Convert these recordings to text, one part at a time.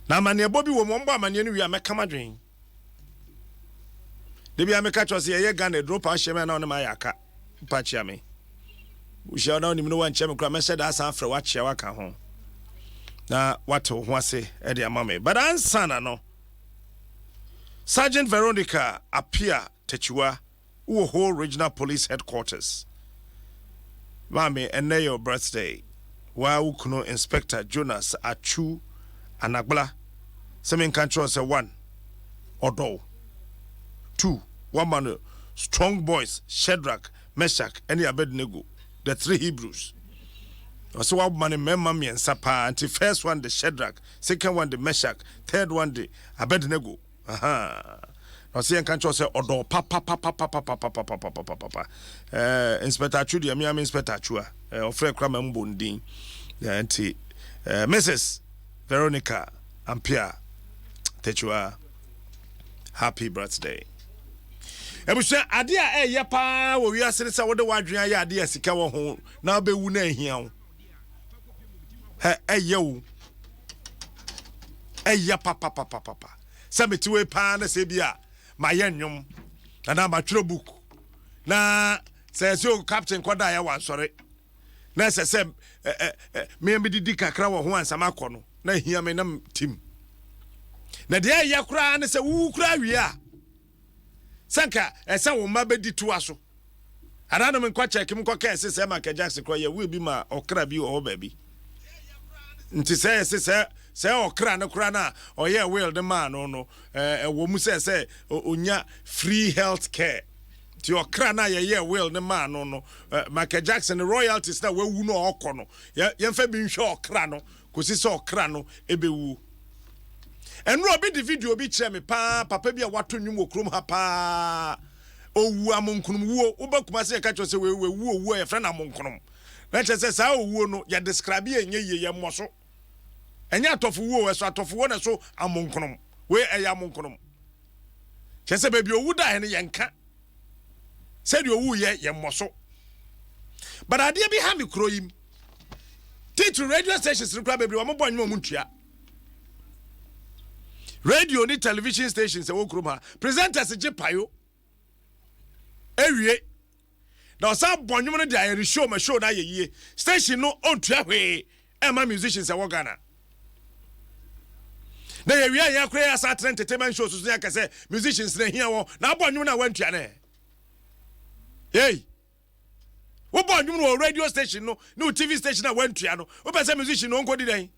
Na amanneɛbɔ bi wɔ mu, wɔbɔ amanneɛ no wie a mɛka m'adwene. Da bi a meka kyerɛ sɛ yɛyɛ Ghana aduro pa ahyia me a na ɔne ma ayɛ aka. Mpa kyia me. Wohyia na onim no wankyia me koraa mɛhyɛ da asan afrɛ wakyia waka ho. Na wate wo ho ase de ama me. But ansa na no, Sergeant Veronica Apia Tachiwa wowɔ Ho Regional Police Headquarters. Maame, ɛnnɛ yɛ wo birthday. Woa wo kunu Inspector Jonas Atsu Anagbla sɛ menka nkyerɛ wo sɛ one, ɔdɔ wo. Two, woama no strong boys Shadrach, Meshach ne Abednego, the three Hebrews. Ɔsɛ woama no mmarima mmiɛnsa paa nti first one de Shadrach, second one de Meshach, third one de Abednego. Ahaa. Na ɔsɛ yɛnka nkyerɛ sɛ ɔdɔ papapapapapapapapapapa. Eh, Inspector Atsu deɛ, mea me Inspector Atsu a, eh, ɔfrɛ kora ma mbɔ ne din. Eh, nti, eh, Mrs. Veronica Ampia Techiwa, happy birthday. Abusua, adeɛ a ɛyɛ paa wɔ wiase ne sɛ wode w'adwene ayɛ adeɛ a sika wɔ ho na wobɛwu na ahia wo. Ɛ ɛyɛ o. Ɛyɛ papapapapa. Sɛ mete wei paa na sɛ bi a mayɛ nnwom anaa matwerɛ book na sɛ ɛsɛ o captain kɔda yɛ wansɔre na ɛsɛ sɛ ɛ ɛ me medidi kakra wɔ ho ansa makɔ no na ehia me na tim. Na deɛ ɛyɛ koraa ne sɛ wowu koraa wie a sɛ nka ɛsɛ wo mma bɛdi toa so. Anaa no menkɔ kyɛke menkɔ kɛɛ se sɛ Michael Jackson korɔ yɛ will bi ma ɔkra bi wɔ hɔ baabi. Nti sɛ ɛse sɛ sɛ ɔkra no koraa no a ɔyɛɛ will no maa no no ɛwɔ mu sɛ sɛ ɔnya free health care. Nti ɔkra no a yɛyɛɛ will no maa no no Michael Jackson royalties na wawu no a ɔkɔ no yɛmfa bi nhwɛ ɔkra no kɔsi sɛ ɔkra no ɛbɛwuo. Ɛnora obi de video bi kyerɛ me paa papa bi a wato nnwom wɔ kurom ha paa. Owu amonkonom wuo. Woba Kumasi yɛka kyerɛ sɛ wei wawu owuo a yɛfrɛ no amonkonom. Na kyerɛ sɛ saa owuo no yɛ describe yɛ nyɛ yie yɛ mmɔ so. Ɛnyɛ atɔfo wuo ɛso atɔfo wuo na ɛso amonkonom. Wei ɛyɛ amonkonom. Kyerɛ sɛ baabi owu daeɛ no yɛnka. Sɛdeɛ owu yɛ yɛ mmɔ so. But adeɛ bi ha me kuro yi mu. Titiri radio stations no koraa bebree wɔn bɔ nnwom wɔn ntua. Radio ne television stations ɛwɔ kurom ha presenters gye payo ewie na ɔsan bɔ nnwom no de ayɛ ne show ma show no ayɛ yie. Station no ɔntua hwee ɛma musicians ɛwɔ Ghana. Na yɛwie a yɛn akora yɛ asa atena entertainment show so so yɛaka sɛ musicians na ehia wɔn na abɔ nnwom no a wɔantua no ɛ. Hey! Wobɔ nnwom no wɔ radio station no ne wo TV station a wantua no, wopɛ sɛ musician no ɔnkɔdi dɛn?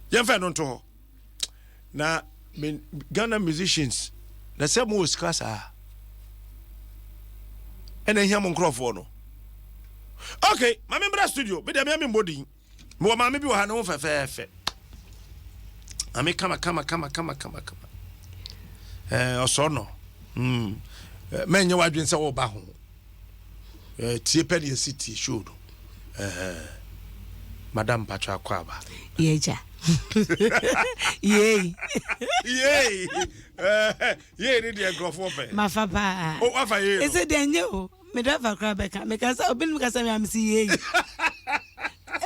Yɛmfa ɛno nto hɔ. Na me Ghana musicians na sɛ mowɔ sika saa ɛna ehia mo nkurɔfoɔ no. Okay, ma me mbra studio, me deɛ me me mbɔ din. Mewɔ maame bi wɔ ha ne ho fɛfɛɛfɛ. Maame kama kama kama kama kama kama. Ɛɛ ɔsɔ no. Mm. Mɛnyɛ w'adwene sɛ wɔba ho. Ɛɛ tie pɛ ne yɛsi tie show no. Ɛɛ madam mpatwa akɔ aba. Yɛgya. Yei. Yei. Yei ne deɛ nkurɔfoɔ pɛ. Mafa paa. O wafa yei no. Ɛsɛ deɛ nyɛ o. Me driver koraa bɛka. Meka sɛ obi nim kasa mi a mesi yei.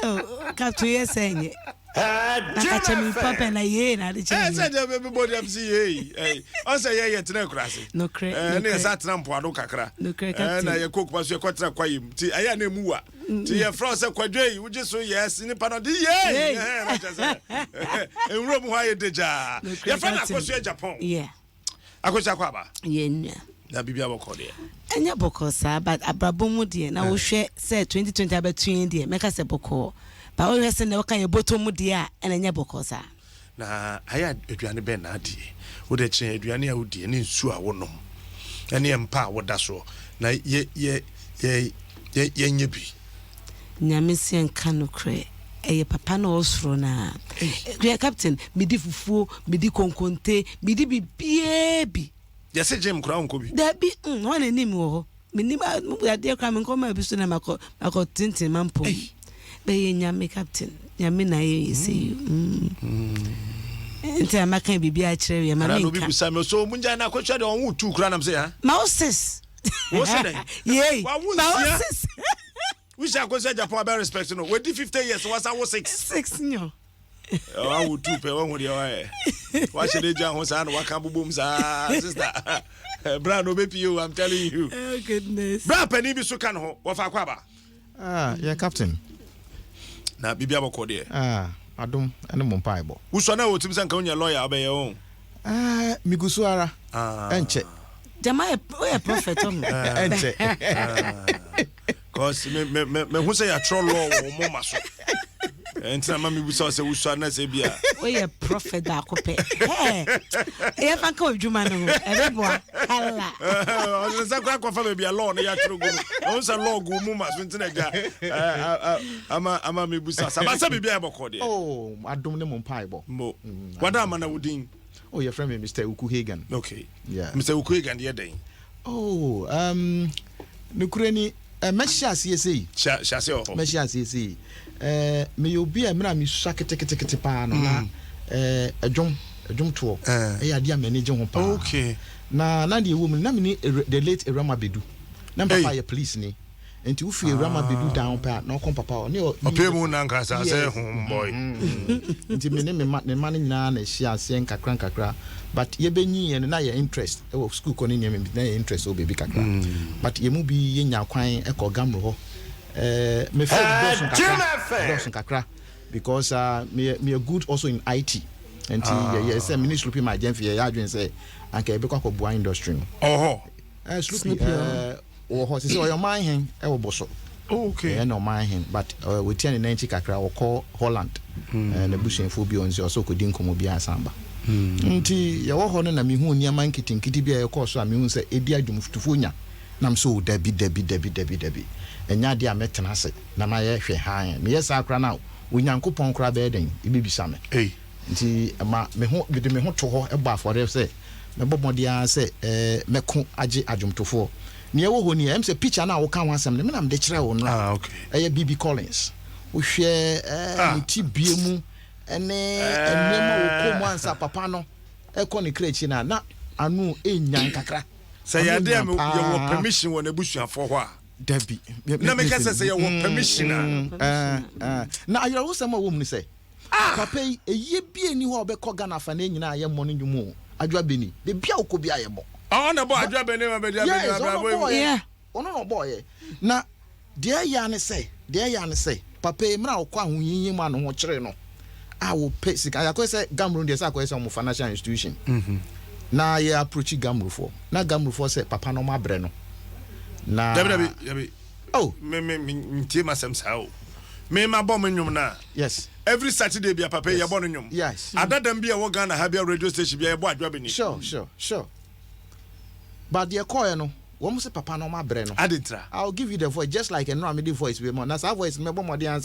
Oh, kapto yɛ sɛ nyɛ. Na ka kyɛ me papa na yei na ade kyɛ me. Sɛ deɛ bɛbɔ deɛ mesi yei. Ɔsɛ yɛ yɛ tena akura ase. Nokorɛ. Ɛne yɛ sa tena mpoano kakra. Nokorɛ kapto. Na yɛ kɔ kuma so yɛ kɔ tena kwaeɛ mu. Ti ɛyɛ na emu wa. Ti yɛ frɛ sɛ kwadwo yi wogye so yes nipa no de yei. Na kyɛ sɛ nwura mu hɔ ayɛ degyaa. Yɛfrɛ no Akosua Japan. Yeah. Akosua kɔ aba. Yɛ nua. Na biribi abɔkɔ deɛ. Ɛnyɛ bɔkɔɔ saa but abrabɔ mu deɛ na wohwɛ sɛ 2020 abɛto yɛn deɛ mɛka sɛ bɔkɔɔ but wohwɛ sɛ nea wɔka yɛ bɔtɔ mu deɛ a ɛna ɛnyɛ bɔkɔɔ saa. Na ayɛ aduane bɛn na adie? Wode kyerɛ aduane a wodie ne nsuo a wonom ɛne mpa a woda soɔ na yɛ yɛ yɛ yɛ yɛnyɛ bi. Nyame se nka nokorɛ ɛyɛ papa na ɔwɔ soro no a. Hwɛ captain medi fufuo medi konkonte medi biribiaa bi. Yɛse gym koraa wonkɔ bi. Dabi mm hwan na nim wɔ hɔ menim adeɛ koraa menkɔ maa bi so na makɔ makɔ tenten mampɔ mu bɛyɛ nyame captain nyame na ayɛ yɛ sɛ yi mm nti a maka biribi akyerɛ yɛ ma menka. Obi bisa me so mungya na akɔhwɛ deɛ ɔnwo tu koraa nam sɛ ha. Ma wo sis. Wo se dɛn? Yei. Wawo Ma wo nsia. sis. Wohyɛ akɔsua Japan abɛ respect no. Wadi 50 years wasa wo six. Six nyo. Awo tu pɛ wahu deɛ wayɛ. Wahyɛ de gya ho saa na waka bobom saa sister. Bra no bɛpie o, I'm telling you. Oh goodness. Bra panin bi so ka ne ho, wɔfa akɔ aba. Ah, yɛ captain. Na biribi abɔkɔ deɛ. Ah, adom ne mo mpaebɔ. Wosua na wɔtim sɛ nka wonya lawyer wobɛyɛ o. Ah, megu so ara. Ah. Ɛnkyɛ. Gyama yɛ woyɛ prophet ɔho. Ɛnkyɛ. Cause me me me me hu sɛ yɛatwerɛ law wɔ wɔn moma so. Nti na ma mi busa sɛ wusua na sɛ bi a. Woyɛ prophet baako pɛ. Ɛyɛ fa nka odwuma no ho. Ɛbɛboa. Hala. Ɔsɛ sɛ kora kɔfa baabi a law no yɛatwerɛ gu no. Ɔhu sɛ law gu mu ma so nti na gya ama ama mi busa. Saba sɛ biribi a ɛbɔkɔ deɛ. Oh, adom ne mo mpaebɔ. Mo. Wada ama na wo din. Oh, yɛfrɛ me Mr. Uku Hagan. Okay. Yeah. Mr. Uku Hagan deɛ dɛn? Oh, um, nokorɛ ni, eh, mɛhyɛ aseɛ sei. Hyɛ hyɛ aseɛ wɔ hɔ. Mɛhyɛ aseɛ sei. Eh, meyɛ obi a mmerɛ a mesua keteketekete paa no, na eh, ɛdwom, ɛdwomtoɔ, ɛyɛ adeɛ a m'ani gye ho paa. Okay. Na na deɛ ɛwɔ mu no, na mene the late Awurama Badu. Na me papa Ei. yɛ police ni. Nti wofiri Awurama Badu dan ho pɛ a, na ɔkɔ papa hɔ. Ne ɔ, Ɔpɛ mu na nka saa sɛ Yes. homeboy. Nti me ne me ma me mma no nyinaa na ɛhyia aseɛ nkakra nkakra but yɛbɛnyiiɛ no na yɛ interest wɔ school kɔ ne nneɛma bi na yɛ interest wɔ baabi kakra but yɛn mu bi yɛnya kwan kɔ Gamro hɔ eh, me field dɔɔso kakra dɔɔso kakra because uh, meyɛ meyɛ good also in IT nti yɛyɛ sɛ me ne Sloopy my gyɛnfi yɛyɛ adwene sɛ anka yɛbɛkɔ akɔboa industry no. Ɔwɔ hɔ. Eh, Sloopy eh, wɔ hɔ sisi ɔyɛ ɔman hen ɛwɔ Boso. Oh, okay. Ɛyɛ na ɔman hen but uh, wɔtia ne nan akyi kakra ɔkɔ Holland. Mm. Uh, n'abusuafoɔ bi ɔnsi ɔsɛ ɔkɔdi nkɔmmɔ bi asan ba. Mm. Nti yɛwɔ hɔ no na mehu nneɛma nketenkete bi a ɛkɔɔ so a mehu sɛ ɛdi adwomtofoɔ nya nam sɛ o dabi dabi dabi dabi dabi ɛnyɛ adeɛ a mɛtena ase na mayɛ hwɛ hann meyɛ saa koraa na Onyankopɔn koraa bɛyɛ dɛn ɛbɛbisa me. Hey. Nti ɛma me ho mede me ho to hɔ bɔ afɔreɛ sɛ mɛbɔ mmɔden ara sɛ mɛko agye adwomtofoɔ. Nea ɛwɔ hɔ nie, ɛyɛ me sɛ picture no a woka ho asɛm no, me na mede kyerɛɛ wo nnora. Ah, okay. Ɛyɛ BB Collins. Wohwɛ Ah. ne tibea mu ne nneɛma a wɔkɔ mu ansa papa no ɛkɔ ne kra akyi no a, na ano ɛnyan kakra. Sɛ Ano yɛ adeɛ a nyan me- yɛwɔ paa. permission wɔ n'abusuafoɔ hɔ a. Dabi. Na meka sɛ sɛ yɛwɔ permission a. Na ayerɛhosɛm a ɛwɔ mu ne sɛ, Papa yi, ayie biaa nni hɔ a wobɛkɔ Ghana afanaa nyinaa a yɛmmɔ no nnwom o, Adwoa Beni, baabi a wokɔ biaa yɛbɔ. Ɔno na ɛbɔɔ Adwoa Beni ma bɛdi abɛdi Yes, ɔno abrabɔ yi mu. ɔbɔɔyɛ. Yeah. Ɔno na ɔbɔɔyɛ. Na deɛ ɛyɛ ara ne sɛ, deɛ ɛyɛ ara ne sɛ, papa yi, mmerɛ a ɔkɔ ahohiahia mu a ne ho kyere no, a wɔpɛ sika, akɔyɛ sɛ Gamro no deɛ sɛ akɔyɛ sɛ wɔn financial institution. Na yɛ approachi Gamrofoɔ, na Gamrofoɔ sɛ papa no wɔn abrɛ no. Na. Dabi, dabi, dabi. Oh. Me me me ntie m'asɛm saa o. Me ma bɔ me nnwom no a. Yes. Every Saturday bia papa yi yɛbɔ no nnwom. Yes. Adadam bi a ɛwɔ Ghana ha bia radio station bia yɛbɔ Adwoa Beni. Sure, sure, sure. But deɛ kɔɛ no, wɔn sɛ papa no wɔn abrɛ no. Adi ntira. I will give you the voice just like ɛnora mi de voice bi ma na saa voice no mɛbɔ mmɔden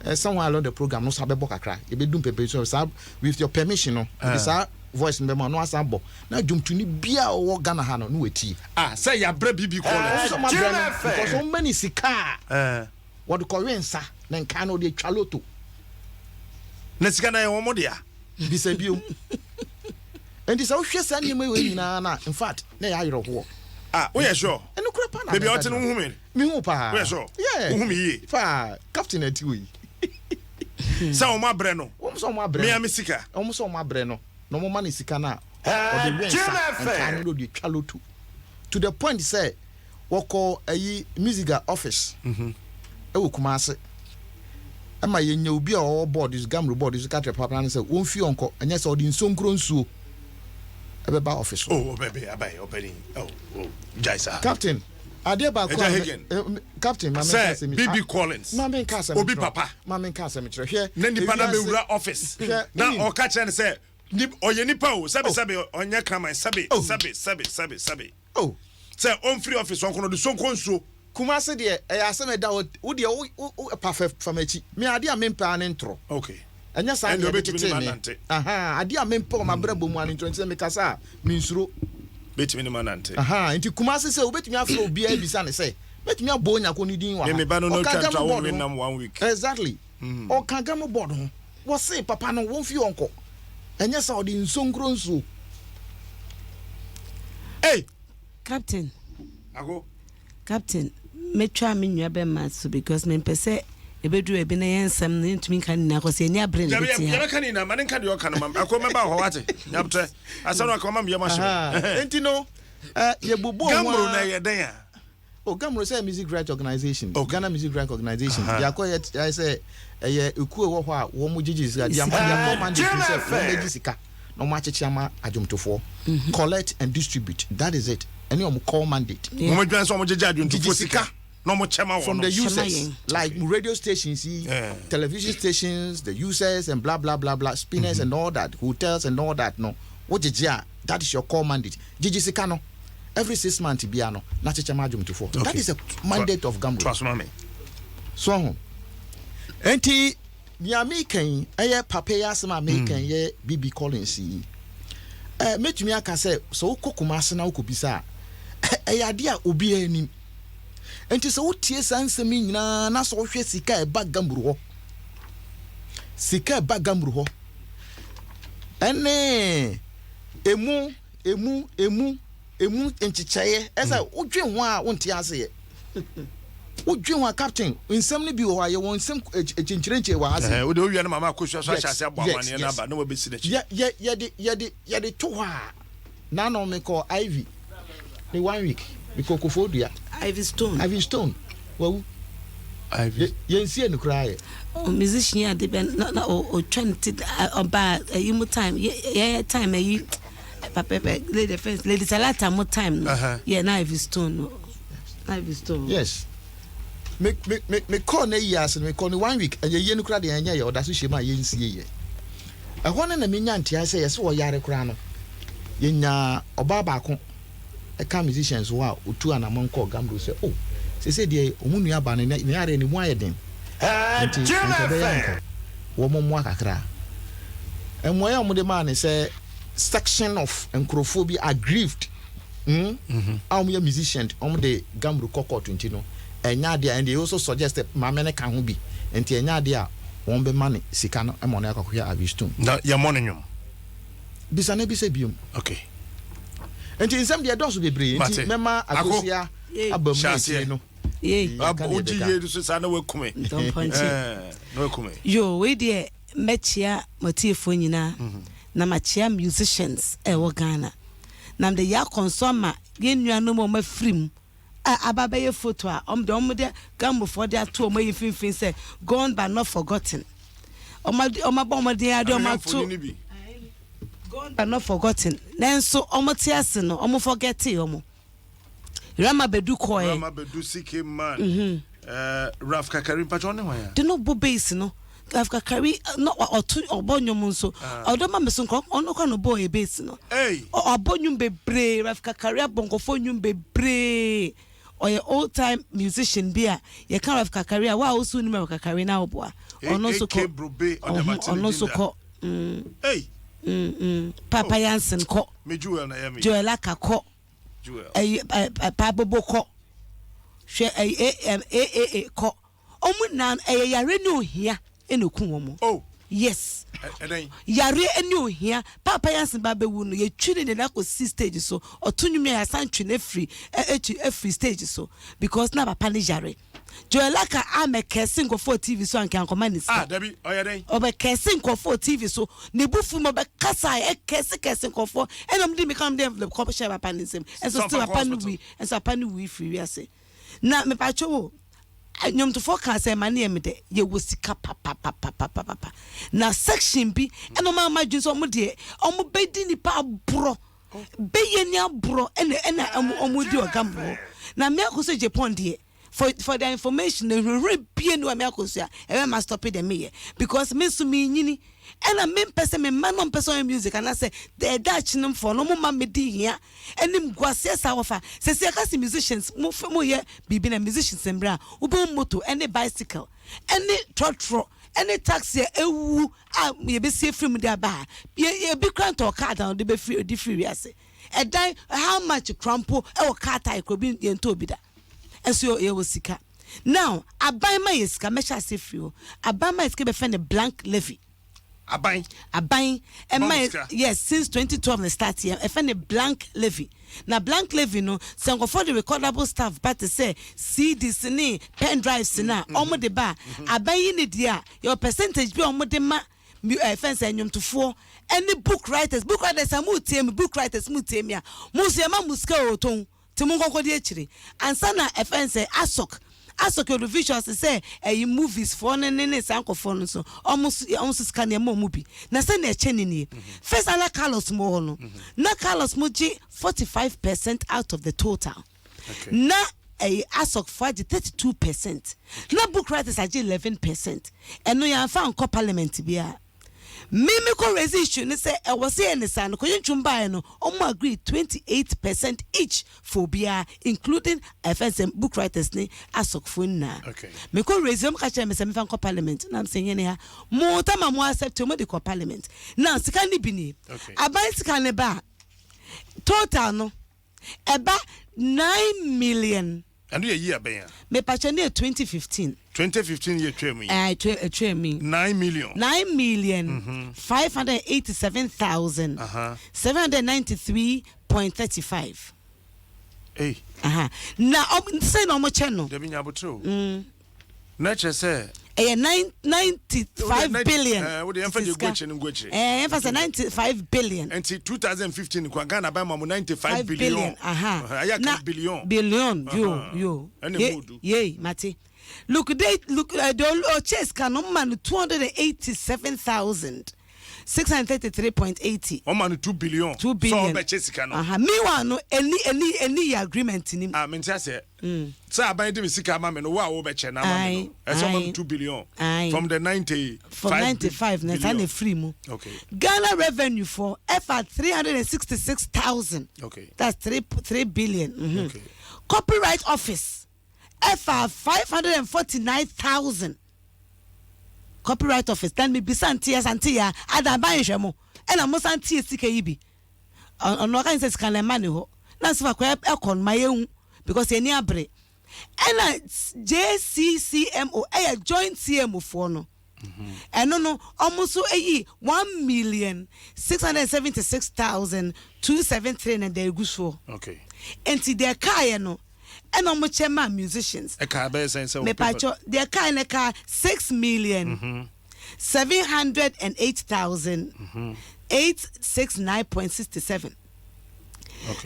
ansɛ somewhere along the program no sa bɛbɔ kakra ebedu mpɛmpɛ so saa with your permission no ebi saa voice no bɛma no asan bɔ na dwomtoni bia a ɔwɔ Ghana ha no no watie. Ah, sɛ yɛabrɛ BB Wɔn Collins. sɛ wɔn abrɛ no because wɔn mɛ ne sika a wɔde kɔwe nsa na nkan no wɔde atwa loto. Na sika no yɛ wɔn dea. Bisa biom. Nti sɛ wohwɛ saa nneɛma wei nyinaa na in fact na ɛyɛ ayerɛhoɔ. Ah, woyɛ sure? Ɛno kura pa na Baabi a ɔte no wohu me. Mehu paa. Woyɛ sure? Yeah. Wohu me yie. Paa, captain ati wɔ yi. Sɛ wɔn abrɛ no. Wɔn sɛ wɔn abrɛ no. Mea me sika. Wɔn sɛ wɔn abrɛ no na wɔn ma ne sika no a ɔde wɛn nsa nkaa no na ɔde atwa loto to the point sɛ wɔkɔ ayi Miziga office ɛwɔ Kumase ɛma yɛnya obi a ɔwɔ board so Gamro board so ka kyerɛ papa no sɛ wɔmfi ɔnkɔ ɛnyɛ sɛ ɔde nsonkuro nsuo ɛbɛba office hɔ. Oh, ɔbɛbi abayi ɔbɛni oh oh gyae saa. Captain adeɛ baako Ɛgya a Hagen. Captain maame nka Sɛ asɛm yi BB Collins. maame nka asɛm Obi nkyerɛ papa. maame nka asɛm nkyerɛ hwɛ Na nipa na ewiase- bɛwura office. Hwɛ, Na wonim- ɔka kyerɛ no sɛ ɔyɛ nipa o sɛbi sɛbi ɔnyɛ kraman sɛbi Oh. sɛbi sɛbi sɛbi sɛbi. Oh. Sɛ ɔmfiri office ɔnko no ɔde sonko nsuo. Kumase deɛ ɛyɛ asɛm ɛda hɔ wo deɛ wo wo pa fɛ fa m'akyi me adeɛ a mempɛ ara ne ntorɔ. Okay. Ɛnyɛ saa Ɛnde na yɛde obetumi ne tetee ma me. nante. Ahaa adeɛ a mempɛ wɔ m'abrabɔ mu ara ne ntorɔ nti sɛ mekasa a mensuro. Betumi ne ma nante. Ahaa nti Kumase sɛ wobɛtumi afrɛ obiara abisa no sɛ mɛtumi abɔ Onyako no din wɔ Me ha. me ba no na Ɔka otwa Gamo ntorɔ a board wɔnwe ho. nam one week. Exactly. Ɔka Gamo board ho. Wɔse papa no wɔmfi hɔ nkɔ. Ɛnyɛ saa ɔde nsonkuro nsuo. Ei! Captain. Ago. Captain, mɛtwa me nua bɛma so because mempɛ sɛ Ɛbɛduru baabi na yɛn nsɛm no yɛntumi nka ne nyinaa kɔ sɛ yɛni abere na ɛbɛti ha. Yɛbɛka ne nyinaa ma ne nka deɛ ɔka no ma akɔ mɛba hɔ wate nyabotrɛ asɛm no aka ɔma meyam ahye me. Nti no yɛbobɔ ho Gambro na ɛyɛ dɛn a? Oh, Gambro sɛ Music Right Organization, okay. Ghana Music Right Organization. Deɛ akɔ yɛ ayɛ sɛ ɛyɛ ekuo ɛwɔ hɔ a wɔn gyegye sika. Deɛ akɔ mandate sɛ wɔn bɛgye sika na wɔn akyekye ama adwomtofoɔ. Collect and distribute, that is it. Ɛne wɔn core mandate. Wɔn adwuma sɛ wɔn gyegye adwomtofoɔ sika. Na ɔmo kyɛ ma wɔn From the users, like radio stations yi, television stations, the users and blah blah blah blah, spinners and all that, hotels and all that no, wo gyegye a, that is your core mandate. Gyegye sika no every 6 months bia no na kyekyɛ ma adwomtofoɔ. That is the mandate of GHAMRO. Toa so ma me. So ho. Enti nea meka yi ɛyɛ papa yi asɛm a meka yi yɛ BB Collins yi. Mɛtumi aka sɛ sɛ wokɔ Kumase na wokɔbisa a, ɛyɛ adeɛ a obiara anim. Enti sɛ wotie saa nsɛm yi nyinaa na sɛ wohwɛ sika a ɛba GHAMRO hɔ, sika a ɛba GHAMRO hɔ, ɛne emu emu emu emu nkyekyɛeɛ, ɛsɛ wodwen ho a wonte aseɛ. Wodwen ho a, captain, nsɛm no bi wɔ hɔ a yɛwɔ nsɛm kyinkyerɛnkyerɛ wɔ ha se. Wode wowia no mama akosua so ahyɛ ase abɔ amanneɛ no aba na wabɛsi n'akyi. Yɛ yɛde yɛde yɛde to hɔ a, naano mekɔ Ivy ne one week mekɔ Koforidua. Ivy Stone. Ivy Stone wawu. Ivy. Yɛnsie no koraa yɛ. Oh, musician ade bɛ na na ɔtwa ne ti ɔba ayi mu time yɛ time ayi papa lady first Lady Salata mo time no yɛ na Ivy Stone no, Ivy Stone. Yes, me me me me kɔɔ na yi ase no, me kɔɔ no one week, ɛyɛ yie no koraa deɛ, ɛnyɛ yɛ ɔda so hyɛ mu a yɛnsie yɛ. Ɛhɔ no na menya nteae sɛ yɛsɛ ɔyare koraa no, yɛnya ɔbaa baako ɛka musicians hɔ a otu anamɔn kɔɔ GHAMRO sɛ, oh, sese deɛ ɔmo nua ba no ne yareɛ ne mu ayɛ den, nti nka ɛbɛyɛ anka wɔn mmoa kakra. Mmoa a wɔde maa ne sɛ section of nkurɔfoɔ bi aggrieved a wɔn yɛ musician, wɔn de GHAMRO kɔ court, nti no ɛnyɛ adeɛ a, and they also suggest maame ne ka ho bi, nti ɛnyɛ adeɛ a wɔn bɛma ne sika no ma ɔno akɔkɔhwɛ Ivy Stone. Na yɛmmɔ no nnwom. Bisa na bisa biom. Nti nsɛm deɛ ɛdɔɔso bebree, nti mɛma Akosua aba mu na akyire no. Wogye yie so saa na wakume na wakume. Yo, wei deɛ mɛkyea matiefoɔ nyinaa na makyea musicians ɛwɔ Ghana na mede yɛ akɔnso ama yɛn nuanom a wɔafiri mu a aba bɛyɛ photo a ɔmo de ɔmo de GHAMROfoɔ de ato ɔmo ayi mfimfini sɛ "Gone but not forgotten". Ɔmo de ɔmo abɔ ɔmo den ade ɔmo ato "Gone but not forgotten", nanso ɔmo te ase no, ɔmo forget ɔmo. Rama Bedu kɔɛ. Rama Bedu, CK Man, mm Raf Kakari mpatwa ɔne hwan a? De no bɔ bass no, Raf Kakari no ɔto ɔbɔ nnwom nso. Ɔdɔ ma me so nkɔ ɔno kɔ no bɔ yɛ bass no. Ɔbɔ nnwom bebree. Raf Kakari abɔ nkɔfo nnwom bebree. Ɔyɛ old time musician bi a yɛka Raf Kakari a wa a wosu nim Raf Kakari na ɔboa ɔno nso kɔ, ɔno nso kɔ. Papa Yansen kɔ, Joel Aka kɔ, ɛyi Paabobo kɔ, hwɛ ɛyi am aaa kɔ. Ɔmo nyinaa ɛyɛ yare ne ohia ɛna oku wɔn. Oh. Yes, yare ne ohia. Papa Yansen ba bɛwu no, yɛtwi ne de no akɔsi stage so, ɔto nnwom yɛ asan twe no afiri ɛtwi afiri stage so because na papa ne yare. Joel Aka amɛkɛse nkɔfoɔ TV so anka ankɔma ne sika. Ah, dabi, ɔyɛ dɛn? Ɔbɛkɛse nkɔfoɔ TV so ne bu fu mu, ɔbɛkasa ɛkɛse kɛse nkɔfoɔ, ɛna ɔmo de mi ka ɔmo de envelope kɔ hyɛ papa ne nsam, ɛnso still papa no wui, ɛnso papa no wui firi wiase. Na mepatwa wo nnwomtofoɔ kaa sɛ ɛma ne yɛ me dɛ, yɛwɔ sika papapapapapa na section bi ɛna ɔmo ama adwene sɛ ɔmo deɛ ɔmo bɛdi nipa aborɔ bɛyɛ ni aborɔ ɛna ɔmo di ɔgam hɔ. Na mmea kɔ so Japan deɛ, for their information, ehurehure bie ni wa mmea kɔ so a ɛbɛ ma stop deɛ meyɛ because me nso me nyini, ɛna me mpɛ sɛ me mma no mpɛ sɛ ɔyɛ music anaasɛ ɛda akyinomfoɔ no ɔmo ma me di hia ɛnim guaseɛ saa. Wɔfa sɛsi ɛka sɛ musicians mo fɛ mo yɛ biribi na musicians mmerɛ a wobɛhu moto ɛne bicycle ɛne trɔtrɔ ɛne taxi a ewu a yɛbɛsi efiri mu de aba ha. Yɛ ebi kura ntɔ kaa dan ɔde bɛfiri ɔde firi wiase. Ɛdan how much kura mpo ɛwɔ car tyre kura obi yɛn ntɔ obi da. Ɛnso yɛwɔ sika. Now aban ma yɛ sika, mɛhyɛ ase firi hɔ. Aban ma yɛ sika, bɛfɛ ne blank levy. Aban. Aban Ma ɛma mo yɛ sika. yes since 2012 na start yɛ ɛfɛ ne blank levy na blank levy no sɛ nkɔfɔ de recordable stuff ba te sɛ CDs ne pen drives na ɔmo de ba a aban yi ne deɛ a yɛwɔ percentage bi a ɔmo de ma ɛfɛn sɛ nnwomtofoɔ ɛne book writers book writers a mo tie mi book writers mo tie mi a mo nso yɛ ma mo sika wɔ tɔn te mo nkɔnkɔ di akyire ansa na ɛfɛn sɛ asɔk asɔk audiovisuals sɛ ɛyi movies foɔ ne ne ne saa nkɔfoɔ no nso ɔmo nso ɔmo nso sika nneɛma ɔmo bi na sɛ na ɛkyɛ ne nie first ana carlos mo hɔ no na carlos mo gye 45% out of the total na ɛyi asɔk foɔ agye 32% na book writers agye 11% ɛno yɛnfa nkɔ parliament biara mímí kɔ raise issue ni sɛ ɛwɔ sɛ yɛ ne saa no kɔyɛ ntwom baeɛ no ɔmo agree 28% each for obiara including ɛfɛn sɛ book writers ne asɔkfoɔ nyinaa mekɔ raise ɔmo ka kyerɛ me sɛ mefa nkɔ parliament na m sɛ nyɛ ne ha mo tama mo accept ɔmo de kɔ parliament na sika ne bi nie aban sika ne ba a total no ɛba 9 million. Ɛno yɛ yi abɛn a? Mepakyɛ ne yɛ 2015. 2015 yɛ twɛ mu yi. Ɛɛ ɛtwa mi. 9 million. 9 million 587 thousand 793.35. Hey. Aha. Na ɔm sɛ na ɔmo kyɛ no. Dabi nyabotire o. Na kyerɛ sɛ. Ɛyɛ 9 95 billion. Ɛɛ o de yɛn fɛ de egu akyire no ngu akyire. Ɛɛ yɛn fa sɛ 95 billion. Nti 2015 kwa Ghana ban ma mo 95 billion. Aha. Ɛyɛ ka billion. Billion yo yo. Ɛna emu du. Yei mate. Look they look the ɔkyɛ sika no ma no 287,633.80. Wɔn ma no 2 billion. 2 billion. Sɛ ɔbɛkyɛ sika no. Aha. Meanwhile no eni eni eni yɛ agreement ni mu. Ah, mi n ti ase. Sɛ aban de mi sika ama mi no wo a wo bɛkyɛ na ama mi no ɛsɛ ɔma mi 2 billion. From the 90 From 95 na saa na efiri mu. Ghana revenue for ɛfa 366,000. That's 3 3 billion. Copyright office ɛfa 549,000. Copyright office dan mi bisa nti ya sante ya ada aban hwɛ mo ɛna mo san tie sika yi bi ɔno ɔka sɛ sika na ɛma ne hɔ na nso fa kɔ ɛkɔ no ma yɛhu because yɛni abere ɛna JCCMO ɛyɛ joint CMO foɔ no ɛno no ɔmo nso eyi 1,676,273 na deɛ egu soɔ. Nti deɛ kaayɛ no ɛna ɔmo kyɛ maa musicians. Ɛka bɛyɛ sɛn sɛ? Mepatwɔ deɛ kaayɛ no ka 6,708,869.67.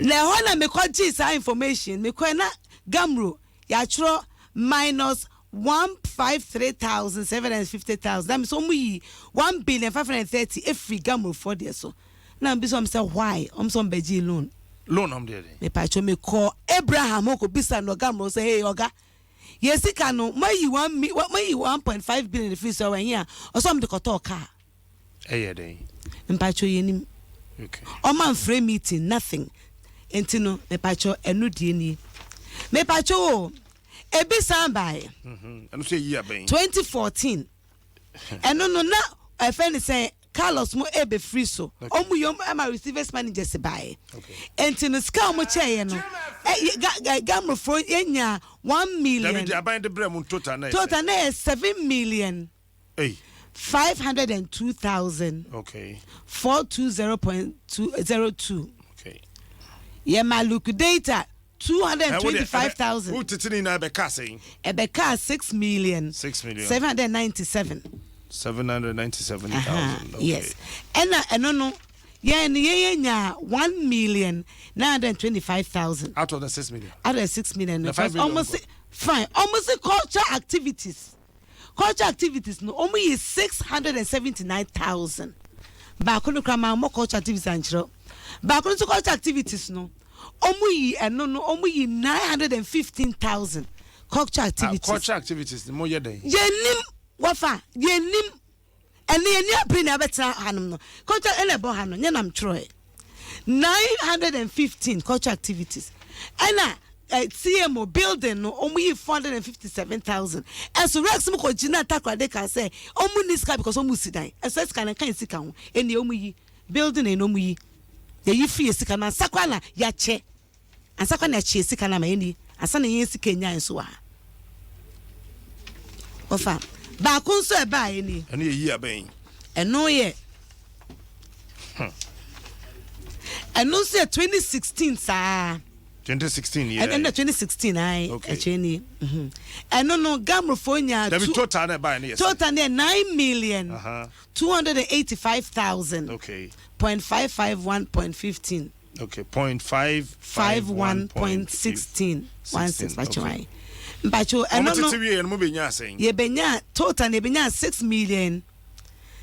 Na ɛhɔ na mekɔ gye saa information mekɔ na gamro yɛatwerɛ minus 153,750,000 that means ɔmo yi 1 billion 530 efiri gamro foɔ deɛ so na mbi sɛ ɔmo sɛ why ɔmo sɛ ɔmo bɛ gye loan. Loan ɔmo deɛ de. Mepatwɔ mekɔ Abraham hɔ kɔ bisa no gamro sɛ hey ɔga yɛ sika no mo ayi one mi mo ayi 1.5 billion efiri so ɛwɔ ɛhin a ɔsɛ ɔmo de kɔtɔɔ kaa. Ɛyɛ den. Mpatwɔ yɛ nim. Ɔmo anfrɛ meeting nothing nti no mepatwɔ ɛno die nie mepatwɔ o ebi san baeɛ. Ɛno nso yɛ yi abɛn. 2014 ɛno no na ɛfɛ ne sɛ Carlos mo ebefiri so ɔmo yɛ ɔmo ɛma receivers managers baeɛ nti no sika a ɔmo kyɛɛ no ɛ ga ga gamrofoɔ yɛnya 1 million. Dabi di aban de brɛ mu total na yɛ sɛn? Total na yɛ 7 million Hey. 502,000 420.202. Yɛ ma liquidator 225,000. Wo tete ne nyinaa bɛka sɛn? Ɛbɛka 6 million 6 million. 797. 797,000. Yes, ɛna ɛno no yɛn no yɛn nya 1,925,000. Out of the 6 million. Out of the 6 million. The 5 million almost nko. Fine, almost culture activities culture activities no ɔmo yi 679,000 baako no kora maa mo culture activities ankyerɛw baako no nso culture activities no ɔmo yi ɛno no ɔmo yi 915,000 culture Ah, activities. Culture activities ni mo yɛ dɛn? Yɛnim wɔfa yɛnim ɛne yɛni abiri na abɛtena hanom no culture ɛna ɛbɔ ha no nyɛ nam twerɛ 915 culture activities ɛna CMO building no ɔmo yi 457,000 ɛso rex mu kɔ gyina Takoradi ka sɛ ɔmo ni sika because ɔmo si dan ɛso sika no nkan sika ho ɛni ɔmo yi building ɛna ɔmo yi yɛyi fi yɛ sika no ansa kora na yɛakyɛ ansa kora na yɛakyɛ sika no ama yɛni ansa na yɛn sika nya nso wɔ ha ɔfa baako nso ɛbaa yɛ ni. Ɛno yɛ yi abɛn. Ɛno yɛ ɛno nso yɛ 2016 saa. 2016 yɛ. Ɛna 2016 ayi. Okay. Ɛkyɛ ni. Ɛno no Gamrofoɔ nyaa. Dabi, total na ɛbaa ne yɛ. Total ne yɛ 9 million 285,000 .551.15. Okay, point five 51.16 16 mpatwo ayi mpatwo ɛno Wɔn no tete wie yɛn mo bɛ nya asɛn. Yɛbɛnya total na yɛbɛnya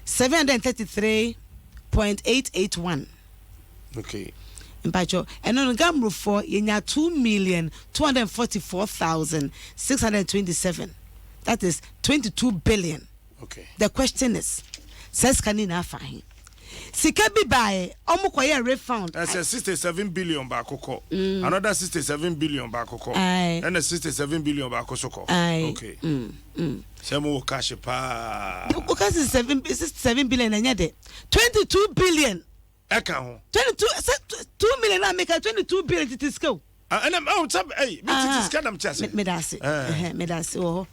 6,733.881. Mpatwo, ɛno no Gamrofoɔ yɛnya 2,244,627, that is 22 billion. The question is, sɛ sika ne nyinaa fa he? Sika bi baeɛ, ɔmo kɔyɛ refund. Ɛsɛ 67 billion baako kɔ. Another 67 billion baako kɔ. Ɛna 67 billion baako so kɔ. Okay. Sɛ mo wɔ cash paa. Woka 67 billion, ɛnyɛ de 22 billion. Ɛka ho. 22 sɛ 2 million na meka 22 billion tete sika o. Ah, ɛnna ɔn sɛ ɛyi mi tete sika nam kyɛ ase. Meda ase. Meda ase wɔ hɔ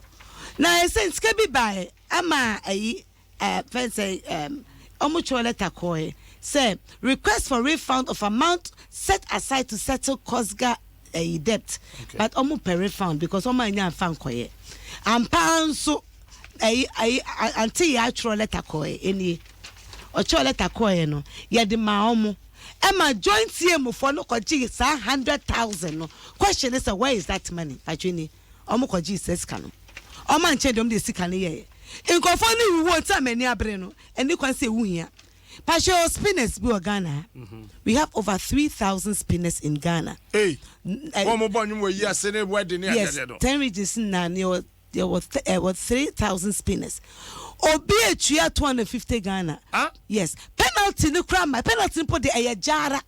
na ɛsɛ sika bi baeɛ ama ayi fɛn sɛ ɔmo twerɛ letter kɔɛ sɛ request for refund of amount set aside to settle COSGA ɛyi debt. But ɔmo pɛ refund because ɔmo anya nfa nkɔyɛ ampa nso ɛyi ante yɛ atwerɛ letter kɔɛ. Enie ɔtwerɛ letter kɔɛ no, yɛde maa ɔmo ɛma joint CMO foɔ no kɔgye saa 100,000 no. Question is sɛ, where is that money? Atwene ɔmo kɔgye sɛ sika no, ɔmo ankyɛn deɛ ɔmo de sika no yɛyɛ. Nkurɔfoɔ no wuwo nti a m'ani abere no ɛni kwan sɛ ewu hia pahyɛ spinners bi wɔ Ghana ha. We have over 3,000 spinners in Ghana. Ee, wɔn mo bɔ nnwom wɔ yi ase ne wedding ne adeade no. 10 regions na ne yɛwɔ 3,000 spinners. Obi etua 250 Ghana. Ah? Yes, penalty no kura ma penalty no po de ɛyɛ gyara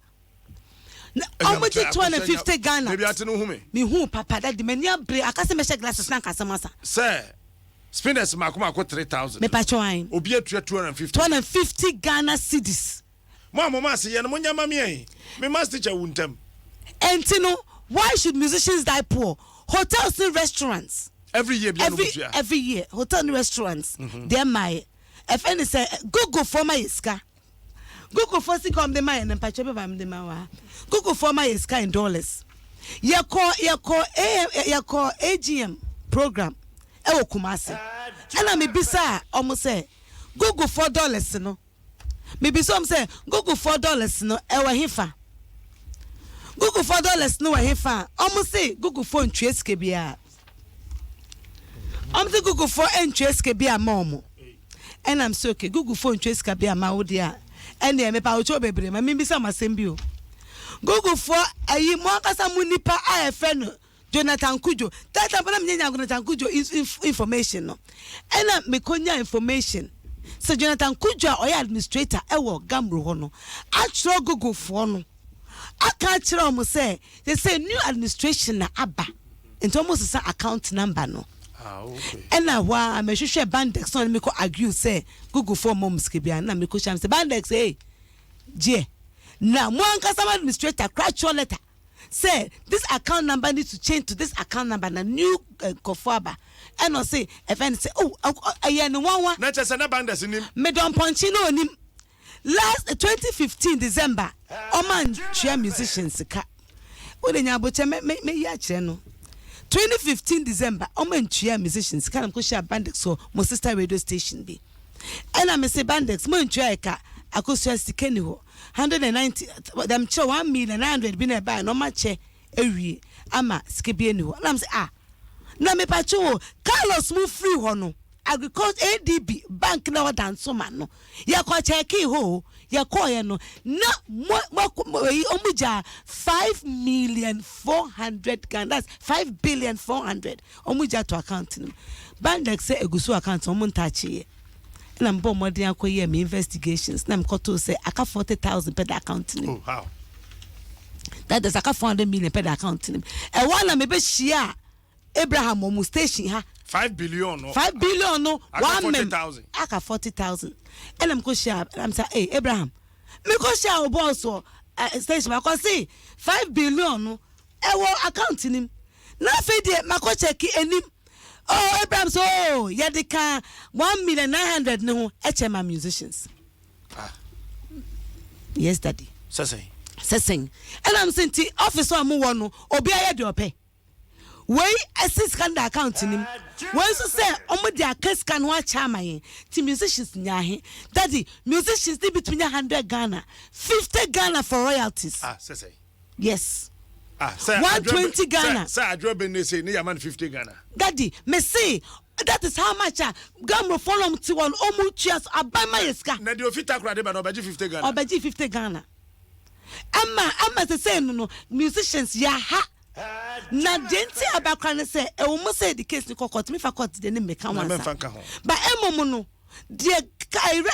na ɔmo gye 250 Ghana. Ebi ate no hu mi. Mi hu papa dadi m'ani abere akasɛ mɛhyɛ glasses na nkasɛm asa. Sɛ spinners mako mako 3,000. Mepatwɛ an. Obi atua 250. 250 Ghana cedis. Mo a mo ma ase yɛ no, mo nyɛ ma mi yɛn mi maths teacher wu ntɛm. Ɛnti no, why should musicians die poor? Hotels and restaurants. Every year bi every every year, hotel and restaurants deɛ maa yɛ ɛfɛ ne sɛ Google fɔ ma yɛ sika. Google fɔ sika ɔmo de ma yɛ no, mpatwɛ bɛ ba mo de ma wa. Google fɔ ma yɛ sika in dollars. Yɛkɔ AM, yɛkɔ AGM program ɛwɔ Kumasi, ɛna mi bisa ɔmo sɛ Google fɔ dollars no, mi bisa ɔmo sɛ Google fɔ dollars no ɛwɔ hefa? Google fɔ dollars no wɔ hefa? Ɔmo se Google fɔ ntua sika biara. Ɔmo se Google fɔ ntua sika bi ama ɔmo. Ɛna m sɛ okay, Google fɔ ntua sika bi ama wo deɛ a, ɛnna ɛmɛ awotwo bebree ma mi bisa ɔmo asɛm bi o. Google fɔ ɛyi mo ankasa mo nipa a yɛfrɛ no Jonathan Kujo, that time na mi nya Jonathan Kujo information no, ɛna mi ko nya information sɛ Jonathan Kujo a ɔyɛ administrator ɛwɔ Gamro hɔ no atwerɛ Google foɔ no aka akyerɛ ɔmo sɛ they say new administration na aba nti ɔmo sisa account number no. Ɛna hɔ a mehwehwɛ Bandex na ɔne mi kɔ argue sɛ Google foɔ mɔ mo sika bia, na mi kɔ hyɛm sɛ Bandex ee gyeɛ na mo ankasa mo administrator kora atwerɛ letter sɛ this account number needs to change to this account number na new nkɔfo aba. Ɛna ɔse ɛfɛn sɛ oh, ɛyɛ ne nwanwa. Na kyerɛ sɛ na Bandex nim. Medɔmpɔnkye na onim last 2015 December ɔma ntua musicians sika. Wode nya abokyɛ mɛyi akyerɛ no. 2015 December ɔma ntua musicians sika na mekɔhyia Bandex wɔ mo sister radio station bi, ɛna mese Bandex mo ntua ɛka Akosua sika ni hɔ 190 dɛm kyerɛ 1 million 900 bi na ɛbaeɛ na ɔma kyɛ awie ama sika bi ani hɔ. Ɛna mese, ah, na mepatwe wo Carlos mu firi hɔ no, agriculture ADB bank na ɔda nsoma no, yɛkɔ kyɛɛkee hɔ o. Yɛkɔɔyɛ no na mo eyi ɔmo gya 5 million 400 Ghana, that's 5 billion 400, ɔmo gya to account no. Bandex sɛ egu so account ɔmo ntaakyeeɛ. Ɛna mbɔ mmɔden akɔyɛ mi investigations na mekɔtoo sɛ aka 40,000 pɛ da account no mu. Oh, how? That is aka 400 million pɛ da account no mu. Ɛwɔ na mebɛhyia Abraham wɔ mu station ha. 5 billion no. 5 billion no. Aka one mem 40,000. Aka 40,000. Ɛna mekɔ hyia, ɛna sɛ, hey Abraham, mekɔ hyia wo boss wɔ station, makɔ se 5 billion no ɛwɔ account nim na afei deɛ makɔ check anim. Oh Abraham so oh yɛde ka 1,900,000 ne ho ɛkyɛ ma musicians. Ah. Yes daddy. Sɛ sɛn? Sɛ sɛn? Ɛna m sɛ nti office a ɔmo wɔ no obi ayɛ deɛ ɔpɛ. Wei ɛsi sika no da account nim. Wei nso sɛ ɔmo de aka sika no akyɛ ama yɛn. Ti musicians nya ahe? Daddy, musicians ne bi tumi nya 100 Ghana, 50 Ghana for royalties. Ah, sɛ sɛn? Yes. Ah, sɛ 120 Ghana. Sɛ adwo bɛ ne se ne yama no 50 Ghana. Daddy, me se that is how much a Gamro fo nom te wɔn ɔmo tua so aban ma yɛ sika. Na deɛ ofi Takoradi ba no ɔbɛgye 50 Ghana. Ɔbɛgye 50 Ghana. Ɛma ama sesei no musicians yɛ ha. Na deɛ nti a ɛba koraa ne sɛ ɛwɔ mu sɛ yɛde case no kɔ court, mefa court deɛ ne mmɛka ho ansa. Ba mmom no deɛ